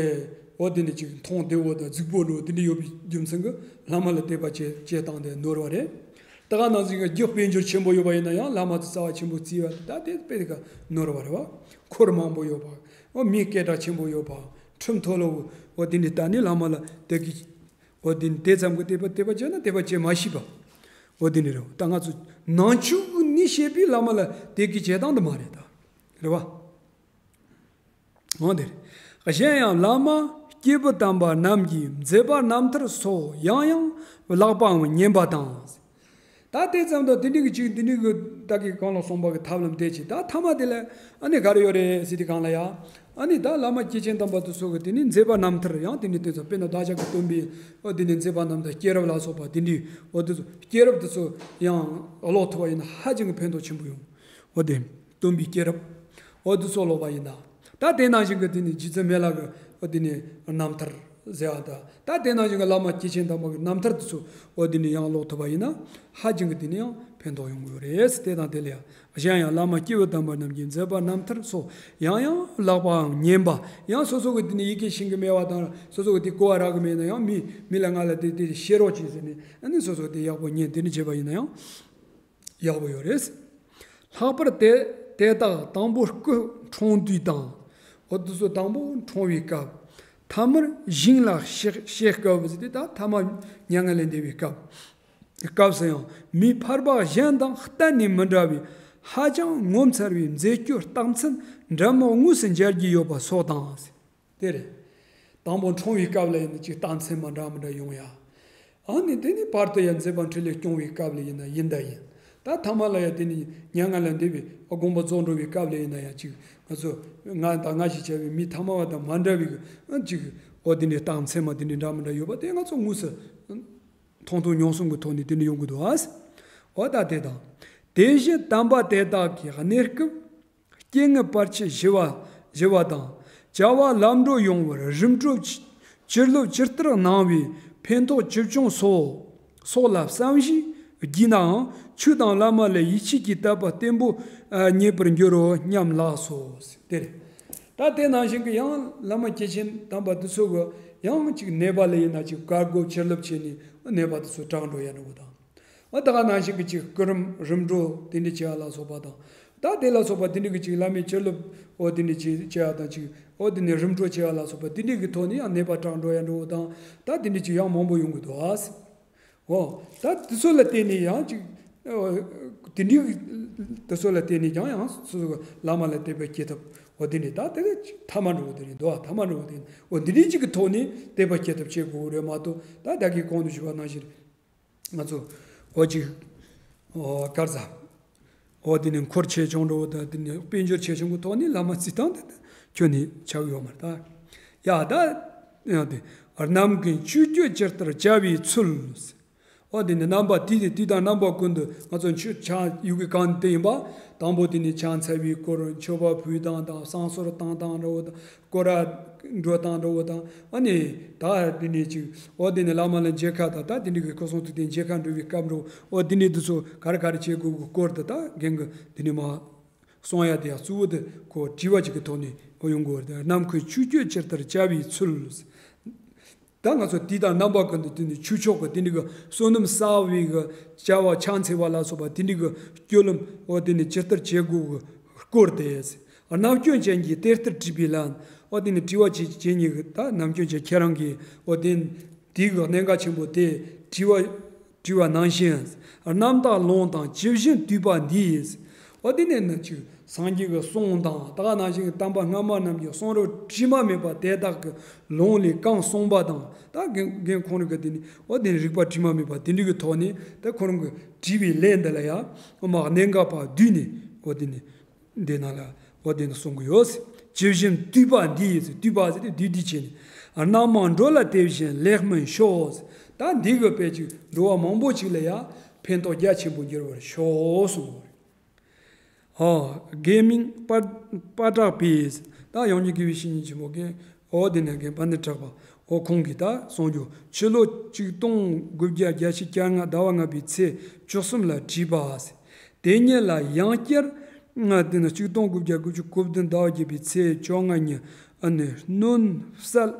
འོ་དེ་འདྲ་ཅིག་མཐོང་བདེ་བོ་དང་རྫིག་པོ་འགྲོ་དེ་འདྲ་ཡོད་པའི་རྒྱུ་མཚན་གྱིས་བླ་མ་ལ་དད་པ་བྱེད་བྱེད་སྟངས་དེ་ནོར་བ་རེད། ད་ག་ནང་བཞིན་གྱི་རྒྱུ་དཔལ་འབྱོར་ཆེན་པོ་ཡོད་པ་ཡིན་ན་ཡང་བླ་མ་དང་རྩ་བ་ཆེན་པོ་བརྩི་བ་ད་དེ་དཔེ་དེ་ག་ནོར་བ་རེད་བ། འཁོར་མང་པོ་ཡོད་པ། འོ་མི་སྐད་གྲགས་ཆེན་པོ་ཡོད་པ། ཁྲིམས་མཐོ་སློབ་འོ་དེ་འདྲ་ལྟ་ནས་བླ་མ་ལ་དད་གུས། འོ་དེ་འདྲ་དེ་ཙམ་གྱི་དད་པ་དད་པ་བྱས་ན་དད་པ་བྱེད་མ་ཤེས་པ། འོ་དེ་འདྲ་རེད། ད་ང་ཚོ་ནང་ཆོས་ཀྱི་ནི་བཤད་པའི་བླ་མ་ལ་དད་གུས་བྱེད་སྟངས་དེ་མ་རེད་ད། རེད་བ། འོ་དེ་རེད། གཞན་ཡང་བླ་མ་སྐྱེས་བུ་དམ་པ་རྣམས་ཀྱི་མཛད་པ་རྣམ་ཐར་སོགས་ཡང་ཡང་བཀླག་པའམ་ཉན་པ་དང་། ད་དེ་ཙམ་དུ་དེ་འདྲ་གི་ཅིག་འདི་འདྲ་གི་ད་གི་གང་ལ་སོང་པ་གི་ཐབས་ལམ་དེ་ཅིག་ད་ཐ་མ་དེ་ལ་ཨ་ནི་ག་རེ་ཡོད་རེད་ཟེར་དུས་སྒང་ལ་ཡ། ཨ་ནི་ད་བླ་མ་སྐྱེས་ཆེན་དམ་པ་དེ་ཚོ་གི་དེ་ནི་མཛད་པ་རྣམ་ཐར་ཡང་དེ་ནི་དེ་ཚོ་དཔེར་ན་བདག་ཅག་གི་སྟོན་པའི་ཨོ་དེ་ནི་མཛད་པ་རྣམ་ཐར་སྐྱེས་རབས་ལ་སོགས་པ་དེ་འདྲའི་ཨོ་དེ་ཚོ་སྐྱེས་རབས་དེ་ཚོ་ཡང་ཀློག་ཐུབ་པ་ཡིན་ན་ཧ་ཅང་གི་ཕན་ཐོགས་ཆེན་པོ་ཡོང་། ཨོ་དེ་སྟོན་པའི་སྐྱེས་རབས་ཨོ་དེ་ཚོ་ཀློག་པ་ཡིན་ན། ད་དེ་ནང་བཞིན་གྱི་དེ་ནི་རྗེ་བཙུན་མི་ལ་གི་ཨོ་དེ་ནི་རྣམ་ཐར་ཟེར་བ་དང་། ད་དེ་ནང་བཞིན་གྱི་བླ་མ་སྐྱེས་ཆེན་དམ་པ་གི་རྣམ་ཐར་དེ་ཚོ་ཨོ་དེ་ནི་ཡང་ཀློག་ཐུབ་པ་ཡིན་ན་ཧ་ཅང་གི་དེ་ནི་ཡང་ཕན་ཐོགས་ཡོང་གི་ཡོད་རེད། དེ་དང་དེ་ལ་ཡང་གཞན་ཡང་བླ་མ་སྐྱེས་བུ་དམ་པ་རྣམས་ཀྱི་མཛད་པ་རྣམ་ཐར་སོགས་ཡང་ཡང་བཀླག་པའམ་ཉན་པ། ཡང་སོ་སོ་གི་དེ་ནི་ཡི་གེ་ཤེས་ཀྱི་མེད་པ་དང་སོ་སོ་གི་དེ་གོ་བ་རག་གི་མེད་ན་ཡང་མི་མི་ལ་ང་ལ་དེ་དེ་བཤད་རོགས་གྱིས་ཟེར་ནས་ཨ་ནི་སོ་སོ་དེ་ཡག་པོ་ཉན་དེ་ནི་བྱས་པ་ཡིན་ན་ཡང་། ཡག་པོ་ཡོད་རེད། ལྷག་པར་དེ་ དེ་དག་དང་པོ་སྐུ་འཁྲུངས་དུས་དང་། འོ་དེ་ཚོ་དང་པོ་འཁྲུངས་པའི་སྐབས། ཐ་མར་ཞིང་ལ་གཤེགས་གཤེགས་སྐབས་ཟེར་ཏེ། ད་ཐ་མ་མྱ་ངན་ལས་འདས་པའི་སྐབས། སྐབས་སུ་ཡང་མིའི་ཕལ་པ་གཞན་དང་གཏན་ནས་མི་འདྲ་བའི་ཧ་ཅང་ངོ་མཚར་བའི་མཛེས་སྤྱོད་རྟགས་མཚན་འདྲ་མིན་དངོས་སུ་མཇལ་རྒྱུ་ཡོད་པ་སོགས་དང་། དེ་རེད། དང་པོ་འཁྲུངས་པའི་སྐབས་ལ་ཡིན་ན་ཅིག་རྟགས་མཚན་མ་འདྲ་མི་འདྲ་ཡོང་ཡ། ཨ་ནི་དེ་ནི་བར་དུ་ཡང་མཛད་པ་འཕྲིན་ལས་སྐྱོང་བའི་སྐབས་ལ་ཡིན་ན་ཡིན་ད་ཡིན། ད་ཐ་མ་ལ་ཡང་དེ་ནི་མྱ་ངན་ལས་འདས་པའི་དགོངས་པ་རྫོགས་འགྲོ་བའི་སྐབས་ལ་ཡིན་ན་ཡང་ཅིག་ང་ཚོ་ང་དང་ང་ཞེས་བྱ་བའི་མི་ཐ་མ་བ་དང་མ་འདྲ་བའི་ཅིག་འོ་དེ་ནི་རྟགས་མཚན་མ་དེ་ནི་འདྲ་མི་འདྲ་ཡོད་པ་དེ་ང་ཚོ་དངོས་སུ་མཐོང་ཐོས་མྱོང་གསུམ་གྱི་ཐོག་ནས་དེ་ནི་ཡོང་གི་འདུག་ཨ། འོ་ད་དེ་དང་། དེ་བཞིན་དམ་པ་དེ་དག་གི་གནས་སྐབས། སྐྱེ་དངོས་བར་ཆད་ཞི་བ་ཞི་བ་དང་། བྱ་བ་ལམ་འགྲོ་ཡོང་བར་རིམ་གྲོ་ཅི་ཅི་ལོ་ཇི་ལྟར་གནང་བའི་ཕན་ཐོགས་ཅི་བྱུང་སོགས་སོགས་ལ་བསམ་གཞིག་བགྱིས་ནའང་ཆོས་དང་བླ་མ་ལ་ཡིད་ཆེས་ཀྱིས་དད་པ་བརྟན་པོ་རྙེད་པར་འགྱུར་རོ་སྙམ་ལགས་སོ། དེ་རེད། ད་དེ་ནང་བཞིན་གྱི་ཡང་བླ་མ་སྐྱེས་ཆེན་དམ་པ་འདི་ཚོ་གི་ཡང་ཅིག་ནད་པ་ལ་ཡིན་ན་ཅིག་བཀའ་བསྒོ་བྱིན་རླབས་བྱས་ནས་ནད་པ་འདི་ཚོ་དྲག་འགྲོ་ཡ་འགྲོ་བ་དང་། ཨ་ད་ག་ནང་བཞིན་གྱི་ཅིག་སྐུ་རིམ་རིམ་གྲོ་དེ་འདྲ་བྱེད་ཡ་ལ་སོགས་པ་དང་། ད་དེ་ལ་སོགས་པ་དེ་འདྲ་གི་ཅིག་བླ་མའི་བྱིན་རླབས་འོ་དེ་འདྲ་ཅིག་བྱེད་ཡ་དང་ཅིག་འོ་དེ་ནས་རིམ་གྲོ་བྱེད་ཡ་ལ་སོགས་པ་དེ་འདྲ་གི་ཐོག་ནས་ཡང་ནད་པ་དྲག་འགྲོ་ཡ་འགྲོ་བ་དང་། ད་དེ་འདྲ་ཅིག་ཡང་མང་པོ་ཡོང་གི་འདུག་ཨ། འོ་ད་དེ་ཚོ་ལ་བརྟེན་ནས་ཡང་ཅིག་འོ་དེ་འདྲ་གི་དེ་ཚོ་ལ་བརྟེན་ནས་ཀྱང་ཡང་སོ་སོ་གི་བླ་མ་ལ་དད་པ་སྐྱེ་ཐབས་འོ་དེ་འདྲ་ད་དེ་ཐ་མ་འགྲོ་བ་དེ་རེད་འདུག་ཨ། ཐ་མ་འགྲོ་བ་དེ་འོ་འདི་འདྲ་ཅིག་གི་ཐོག་ནས་དད་པ་སྐྱེ་ཐབས་བྱེད་དགོས་རེད་མ་གཏོགས། ད་ད་གིན་གོང་དུ་ཞུས་པ་ནང་བཞིན། ང་ཚོ་འོ་ཅིག་འོ་ག་རེ་ཟ། འོ་དེ་ནས་འཁོར་ཆེ་ཆུང་འགྲོ་བ་དང་དེ་ནས་དཔལ་འབྱོར་ཆེ་ཆུང་གི་ཐོག་ནས་བླ་མ་རྩིས་སྟངས་དེ་ཁྱོན་ནས་ཆགས་ཡོད་མ་རེད་ད། ཡ་ད་ཡང་དེ་རྣམ་ཀུན་ཆོས་སྤྱོད་ཇི་ལྟར་བྱ་བའི་ཚུལ། འོ་དེ་ནས་རྣམ་པ་དུས་དེ་དུས་དང་རྣམ་པ་ཀུན་ཏུ་ང་ཚོ་ཆོས་ཕྱག་ཡོད་གི་གང་དེ་ཡིན་པ། དང་པོ་དེ་ནས་ཕྱག་འཚལ་བའི་སྐོར་མཆོད་པ་ཕུལ་སྟངས་དང་བསང་གསོལ་བཏང་སྟངས་འདྲ་བོ་དང་། སྐོར་ར་འགྲོ་སྟངས་འདྲ་བོ་དང་། ཨ་ནི་ད་དེ་ནས་ཅིག་འོ་དེ་ནས་བླ་མ་ལ་མཇལ་ཁ་དང་ད་དེ་འདྲ་གི་སྐུ་གསུང་ཐུགས་རྟེན་མཇལ་ཁ་འགྲོ་བའི་སྐབས་འགྲོ། འོ་དེ་ནས་དེ་ཚོ་ག་རེ་ག་རེ་བྱེད་དགོས་གི་སྐོར་དུ་ད་རྒན་གི་དེ་ནས་མ་གསུང་ཡ་དེ་ཡང་གཙོ་བོ་དེ་ཁོ་དྲི་བ་ཅིག་གི་ཐོག་ནས་ཡོང་དགོས་རེད། རྣམ་ཀུན་ཆོས་སྤྱོད་ཇི་ལྟར་བྱ་བའི་ཚུལ། ད་ང་ཚོ་དུས་དང་རྣམ་པ་ཀུན་ཏུ་དེ་ནི་ཆོས་ཕྱོགས་ཀྱི་དེ་འདྲ་གི་བསོད་ནམས་བསགས་པའི་གི་བྱ་བ་ཕྱག་འཚལ་བ་ལ་སོགས་པ་དེ་འདྲ་གི་སྤྱོད་ལམ་འོ་དེ་ནི་ཇི་ལྟར་བྱེད་དགོས་གི་སྐོར་དེ། རྣམ་སྐྱོན་ཅན་གྱིས་དེ་ལྟར་དྲིས་པའི་ལན། འོ་དེ་ནི་དྲི་བ་བྱེད་བྱེད་ཉིད་ཀྱི་ད་རྣམ་སྐྱོན་ཅན་ཁྱེད་རང་གིས་འོ་དེ་དེའི་གི་གནད་འགག་ཆེན་པོ་དེ་དྲི་བ་དྲི་བ་ནང་བཞིན། རྣམ་དག་ལུང་དང་ཇི་བཞིན་བསྡུས་པ་འདིས། འོ་དེ་ནས་ནི་ཅིག་སངས་རྒྱས་ཀྱི་གསུང་དང་ད་ག་ནང་བཞིན་གྱི་དམ་པ་སྔ་མ་རྣམས་ཀྱི་གསུང་རབ་དྲི་མ་མེད་པ་དེ་དག་གི་ལུང་ལས་གང་གསུངས་པ་དང་། ད་རྒན་རྒན་ཁོང་རང་གི་དེ་ནི་འོ་དེ་ནི་རིགས་པ་དྲི་མ་མེད་པ་དེ་འདྲ་གི་ཐོག་ནས་ད་ཁོ་རང་གི་དྲིས་པའི་ལན་འདི་ལ་ཡང་འོ་མ་གནད་འགག་པ་བསྡུས་ནས་འོ་དེ་ནི་འདི་ནང་ལ་འོ་དེ་ནི་གསུང་གི་ཡོད། ཇི་བཞིན་བསྡུས་པ་འདིས། བསྡུས་པ་ཟེར་ཏེ་བསྡུས་བསྡུས་བྱས་ནས། རྣམ་མང་འགྲོ་ལ་དེ་བཞིན་ལེགས་སྨོན་ཤོག། ད་འདི་གི་དཔེ་ཅིག་འགྲོ་བ་མང་པོ་ཅིག་ལ་ཡང་ཕན་ཐོགས་རྒྱ་ཆེན་པོ་འགྱུར་བར་ཤོག་གསུངས་པ་རེད། ཧོ། དགེ་མིང་པ་པ་བྲག་པས། ད་ཡང་སྙིང་དགེ་བའི་བཤེས་གཉེན་ཆེན་པོ་གིས་འོ་དེ་ནས་རྒན་པ་ཎི་གྲགས་པ་འོ་ཁོང་གིས་ད་གསུངས་རྒྱུ། ཕྱི་ལོ་ཆིག་སྟོང་དགུ་བརྒྱ་བརྒྱད་ཅུ་གྱ་ལྔ་ཟླ་བ་ལྔ་པའི་ཚེས་བཅུ་གསུམ་ལ་བྲིས་པ། དེ་ཉིད་ལ་ཡང་བསྐྱར་ང་དེ་ནི་ཆིག་སྟོང་དགུ་བརྒྱ་དགུ་བཅུ་གོ་བདུན་ཟླ་བ་བརྒྱད་པའི་ཚེས་བཅོ་ལྔ་ཉིན་ཨ་ནི་སྣོན་བསལ།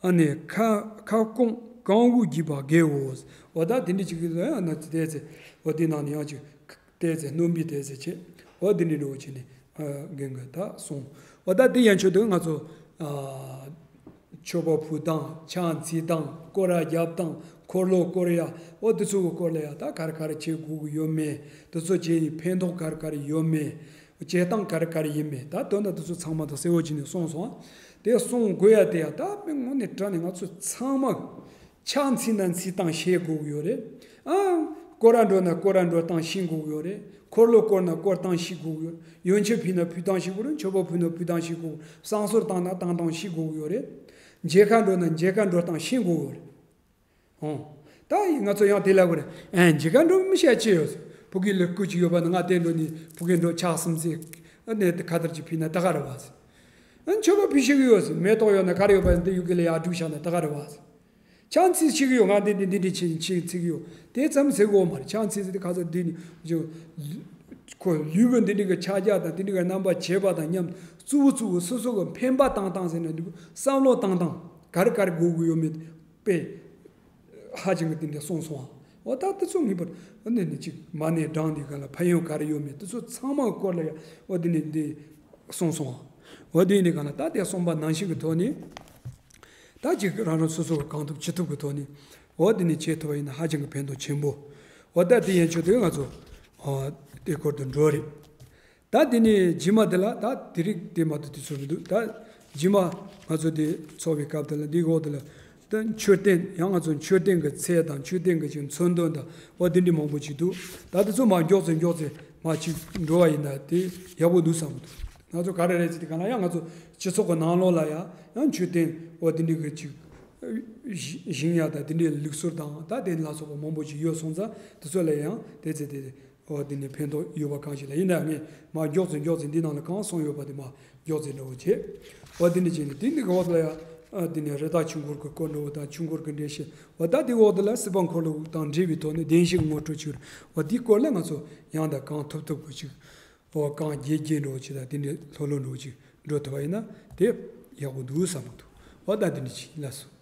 ཨ་ནི་ཁ་ཁ་སྐོང་གང་བོ་བགྱིས་པ་དགེའོ། འོ་ད་དེ་འདྲ་ཅིག་གི་ཨ་ན་ཅི་བལྟས་ཚེ་འོ་དེ་ནང་ནས་ཡང་ཅིག་བལྟས་ཚེ་སྣོན་པའི་བལྟས་ཚེ་བྱེད། འོ་དེ་འདྲ་འདྲ་བོ་བྱས་ནས་རྒན་གྱིས་ད་གསུངས། འོ་ད་དེ་ཡན་ཆོད་དུ་ང་ཚོ་མཆོད་པ་ཕུལ་སྟངས་ཕྱག་འཚལ་སྟངས་སྐོར་ར་རྒྱབ་སྟངས་འཁོར་ལོ་བསྐོར་ཡ་འོ་དེ་ཚོ་གི་སྐོར་ལ་ཡ་ད་ག་རེ་ག་རེ་བྱེད་དགོས་ཀྱི་ཡོད་མེད། དེ་ཚོ་བྱས་ནས་ཕན་ཐོགས་ག་རེ་ག་རེ་ཡོད་མེད། བྱེད་སྟངས་ག་རེ་ག་རེ་ཡིན་མིན་ད་དོན་དག་དེ་ཚོ་ཚང་མ་དང་གསལ་བོ་བྱས་ནས་གསུངས་སོང་། དེ་གསུང་དགོས་ཡ་དེ་ཡ་ད་དངོས་གནས་དྲང་གནས་ང་ཚོ་ཚང་མ་ཕྱག་འཚལ་ན་འཚལ་སྟངས་ཤེས་དགོས་ཀྱི་ཡོད་རེད། ཨ། སྐོར་ར་འགྲོ་ན་སྐོར་ར་འགྲོ་སྟངས་ཤེས་དགོས་ཀྱི་ཡོད་རེད། འཁོར་ལོ་བསྐོར་ན་བསྐོར་སྟངས་ཤེས་དགོས་ཀྱི་ཡོད་རེད། ཡོན་ཆབ་ཕུལ་ན་ཕུལ་སྟངས་ཤེས་དགོས་རེད། མཆོད་པ་ཕུལ་ན་ཕུལ་སྟངས་ཤེས་དགོས། བསང་གསོལ་བཏང་ན་བཏང་སྟངས་ཤེས་དགོས་ཀྱི་ཡོད་རེད། མཇལ་ཁ་འགྲོ་ན་མཇལ་ཁ་འགྲོ་སྟངས་ཤེས་དགོས་ཀྱི་ཡོད་རེད། ཨོ། ད་ཡིན་ང་ཚོ་ཡང་དེ་ལབ་དགོས་རེད། ཨེ་མཇལ་ཁ་འགྲོ་མི་ཤེས་ཅི་ཡོད། ཕ་གི་ལ་སྐུ་ཅིག་ཡོད་པ་ན་ང་དེ་འགྲོ་ནི་ཕ་གི་འགྲོ་ཕྱག་གསུམ་ཚིག་ཨ་ནི་དེ་ཁ་ཐར་ཅིག་ཕུལ་ན་ད་ག་རེད་བ། ཨ་མཆོད་པ་ཕུལ་ཤེས་ཀྱི་ཡོད། མེ་ཏོག་ཡོད་ན་ག་རེ་ཡོད་པ་འདི་ཡུལ་གི་ལ་ཡར་སྒྲུག་བཞག་ན་ད་ག་རེད་བ། ཕྱག་འཚལ་ཤེས་ཀྱི་ཡོད། ང་འདི་འདི་འདི་འདྲ་ཅིག་ཅིག་འཚལ་གྱི་ཡོད། དེ་ཙམ་ཟེར་གོ་མ་རེད། ཕྱག་འཚལ་ཟེར་དེ་ཁ་ཚ་འདི་ནི་ཁོ་ལུས་པོ་འདི་འདྲ་གི་ཕྱག་རྒྱ་དང་འདི་འདྲ་གི་རྣམ་པ་བྱེད་པ་དང་མཉམ་གཙོ་བོ་གཙོ་བོ་སོ་སོ་གི་འཕེན་པ་བཏང་སྟངས་ཟེར་ན་འདི་བསམ་བློ་བཏང་སྟངས་ག་རེ་ག་རེ་དགོས་ཀྱི་ཡོད་མེད་དཔེ་ཧ་ཅང་གི་དེ་འདྲ་གསུངས་སོང་ཨ། འོ་ད་དེ་ཚོ་ངེས་པར་འདི་ནི་ཅིག་མ་ཎི་བགྲངས་དུས་གང་ལ་ཕན་ཡོན་ག་རེ་ཡོད་མེད་དེ་ཚོ་ཚང་མ་སྐོར་ལ་ཡང་འོ་འདི་ནི་འདི་གསུངས་སོང་། འོ་འདི་ནི་གང་ལ་ད་དེ་གསུངས་པ་ནང་བཞིན་གྱི་ཐོག་ནས། ད་ཅིག་རང་རང་སོ་སོ་གི་གང་ཐུབ་ཅི་ཐུབ་ཀྱི་ཐོག་ནས་འོ་འདི་ནི་བྱེད་ཐུབ་པ་ཡིན་ན་ཧ་ཅང་གི་ཕན་ཐོགས་ཆེན་པོ། འོ་ད་དེ་ཡན་ཆོད་དེ་ང་ཚོ་ཨ་དེ་སྐོར་དུ་འགྲོ་རེད། ད་དེ་ནི་རྗེས་མ་དེ་ལ་ད་དེ་རིགས་དེ་མ་གཏོགས་དུས་ཚོད་མི་འདུག་ད་རྗེས་མ་ང་ཚོ་དེ་ཚོགས་པའི་སྐབས་དེ་ལ་འདིའི་འོག་དེ་ལ་ད་མཆོད་རྟེན་ཡང་ང་ཚོ་མཆོད་རྟེན་གྱི་ཚད་དང་མཆོད་རྟེན་གྱི་ཅིག་མཚོན་དོན་དང་འོ་དེ་འདྲའི་མང་པོ་ཅིག་འདུག་ད་དེ་ཚོ་མར་མགྱོགས་ཙམ་མགྱོགས་ཙམ་མར་ཅིག་འགྲོ་བ་ཡིན་ན་དེ་ཡག་པོ་འདུག་བསམ་གྱི་འདུག་ང་ཚོ་ག་རེ་རེད་ཟེར་དུས་གང་ལ་ཡང་ང་ཚོ་སྤྱི་ཚོགས་ཀྱི་ནང་ལོགས་ལ་ཡང་ཡང་མཆོད་རྟེན་འོ་དེ་འདྲའི་གི་ཅིག་བཞེངས་ཡག་དང་དེ་འདྲའི་ལུགས་སྲོལ་དང་ད་དེ་ལ་སོགས་པ་མང་པོ་ཅིག་ཡོད་སོང་ཙང་དེ་ཚོ་ལ་ཡང་དེ་ཚེ་དེ་འོ་དེ་ནས་ཕན་ཐོགས་ཡོད་པ་གང་ཞིག་ལ་ཡིན་ན་ངས་མར་མགྱོགས་ཙམ་མགྱོགས་ཙམ་འདི་ནང་ལ་གང་གསུངས་ཡོད་པ་དེ་མར་མགྱོགས་ཙམ་འདྲ་བོ་བྱས། འོ་དེ་འདྲ་བྱས་ནས་དེ་འདི་གི་འོག་ལ་ཡང་ཨ་དེ་ནས་རི་དྭགས་ཆུ་འཁོར་གྱི་སྐོར་འདྲ་བོ་དང་ཆུ་འཁོར་གྱི་འགྲེལ་བཤད་འོ་ད་དེ་འོག་དེ་ལ་སྲིད་པ་འཁོར་ལོ་དང་འབྲེལ་བའི་ཐོག་ནས་བདེན་བཞིའི་ངོ་སྤྲོད་ཅིག་འོ་དེའི་སྐོར་ལ་ང་ཚོ་ཡང་དང་གང་ཐུབ་ཐུབ་ཀྱི་ཅིག་འོ་གང་རྒྱས་རྒྱས་འདྲ་བོ་ཅིག་དང་དེ་འདྲའི་ལྷོད་ལྷོད་འདྲ་བོ་ཅིག་འགྲོ་ཐུབ་པ་ཡིན་ན་དེ་ཡག་པོ་འདུག་བསམ་གྱི་འདུག་འོ་ད་དེ་འདྲ་ཅིག་ལགས་སོ།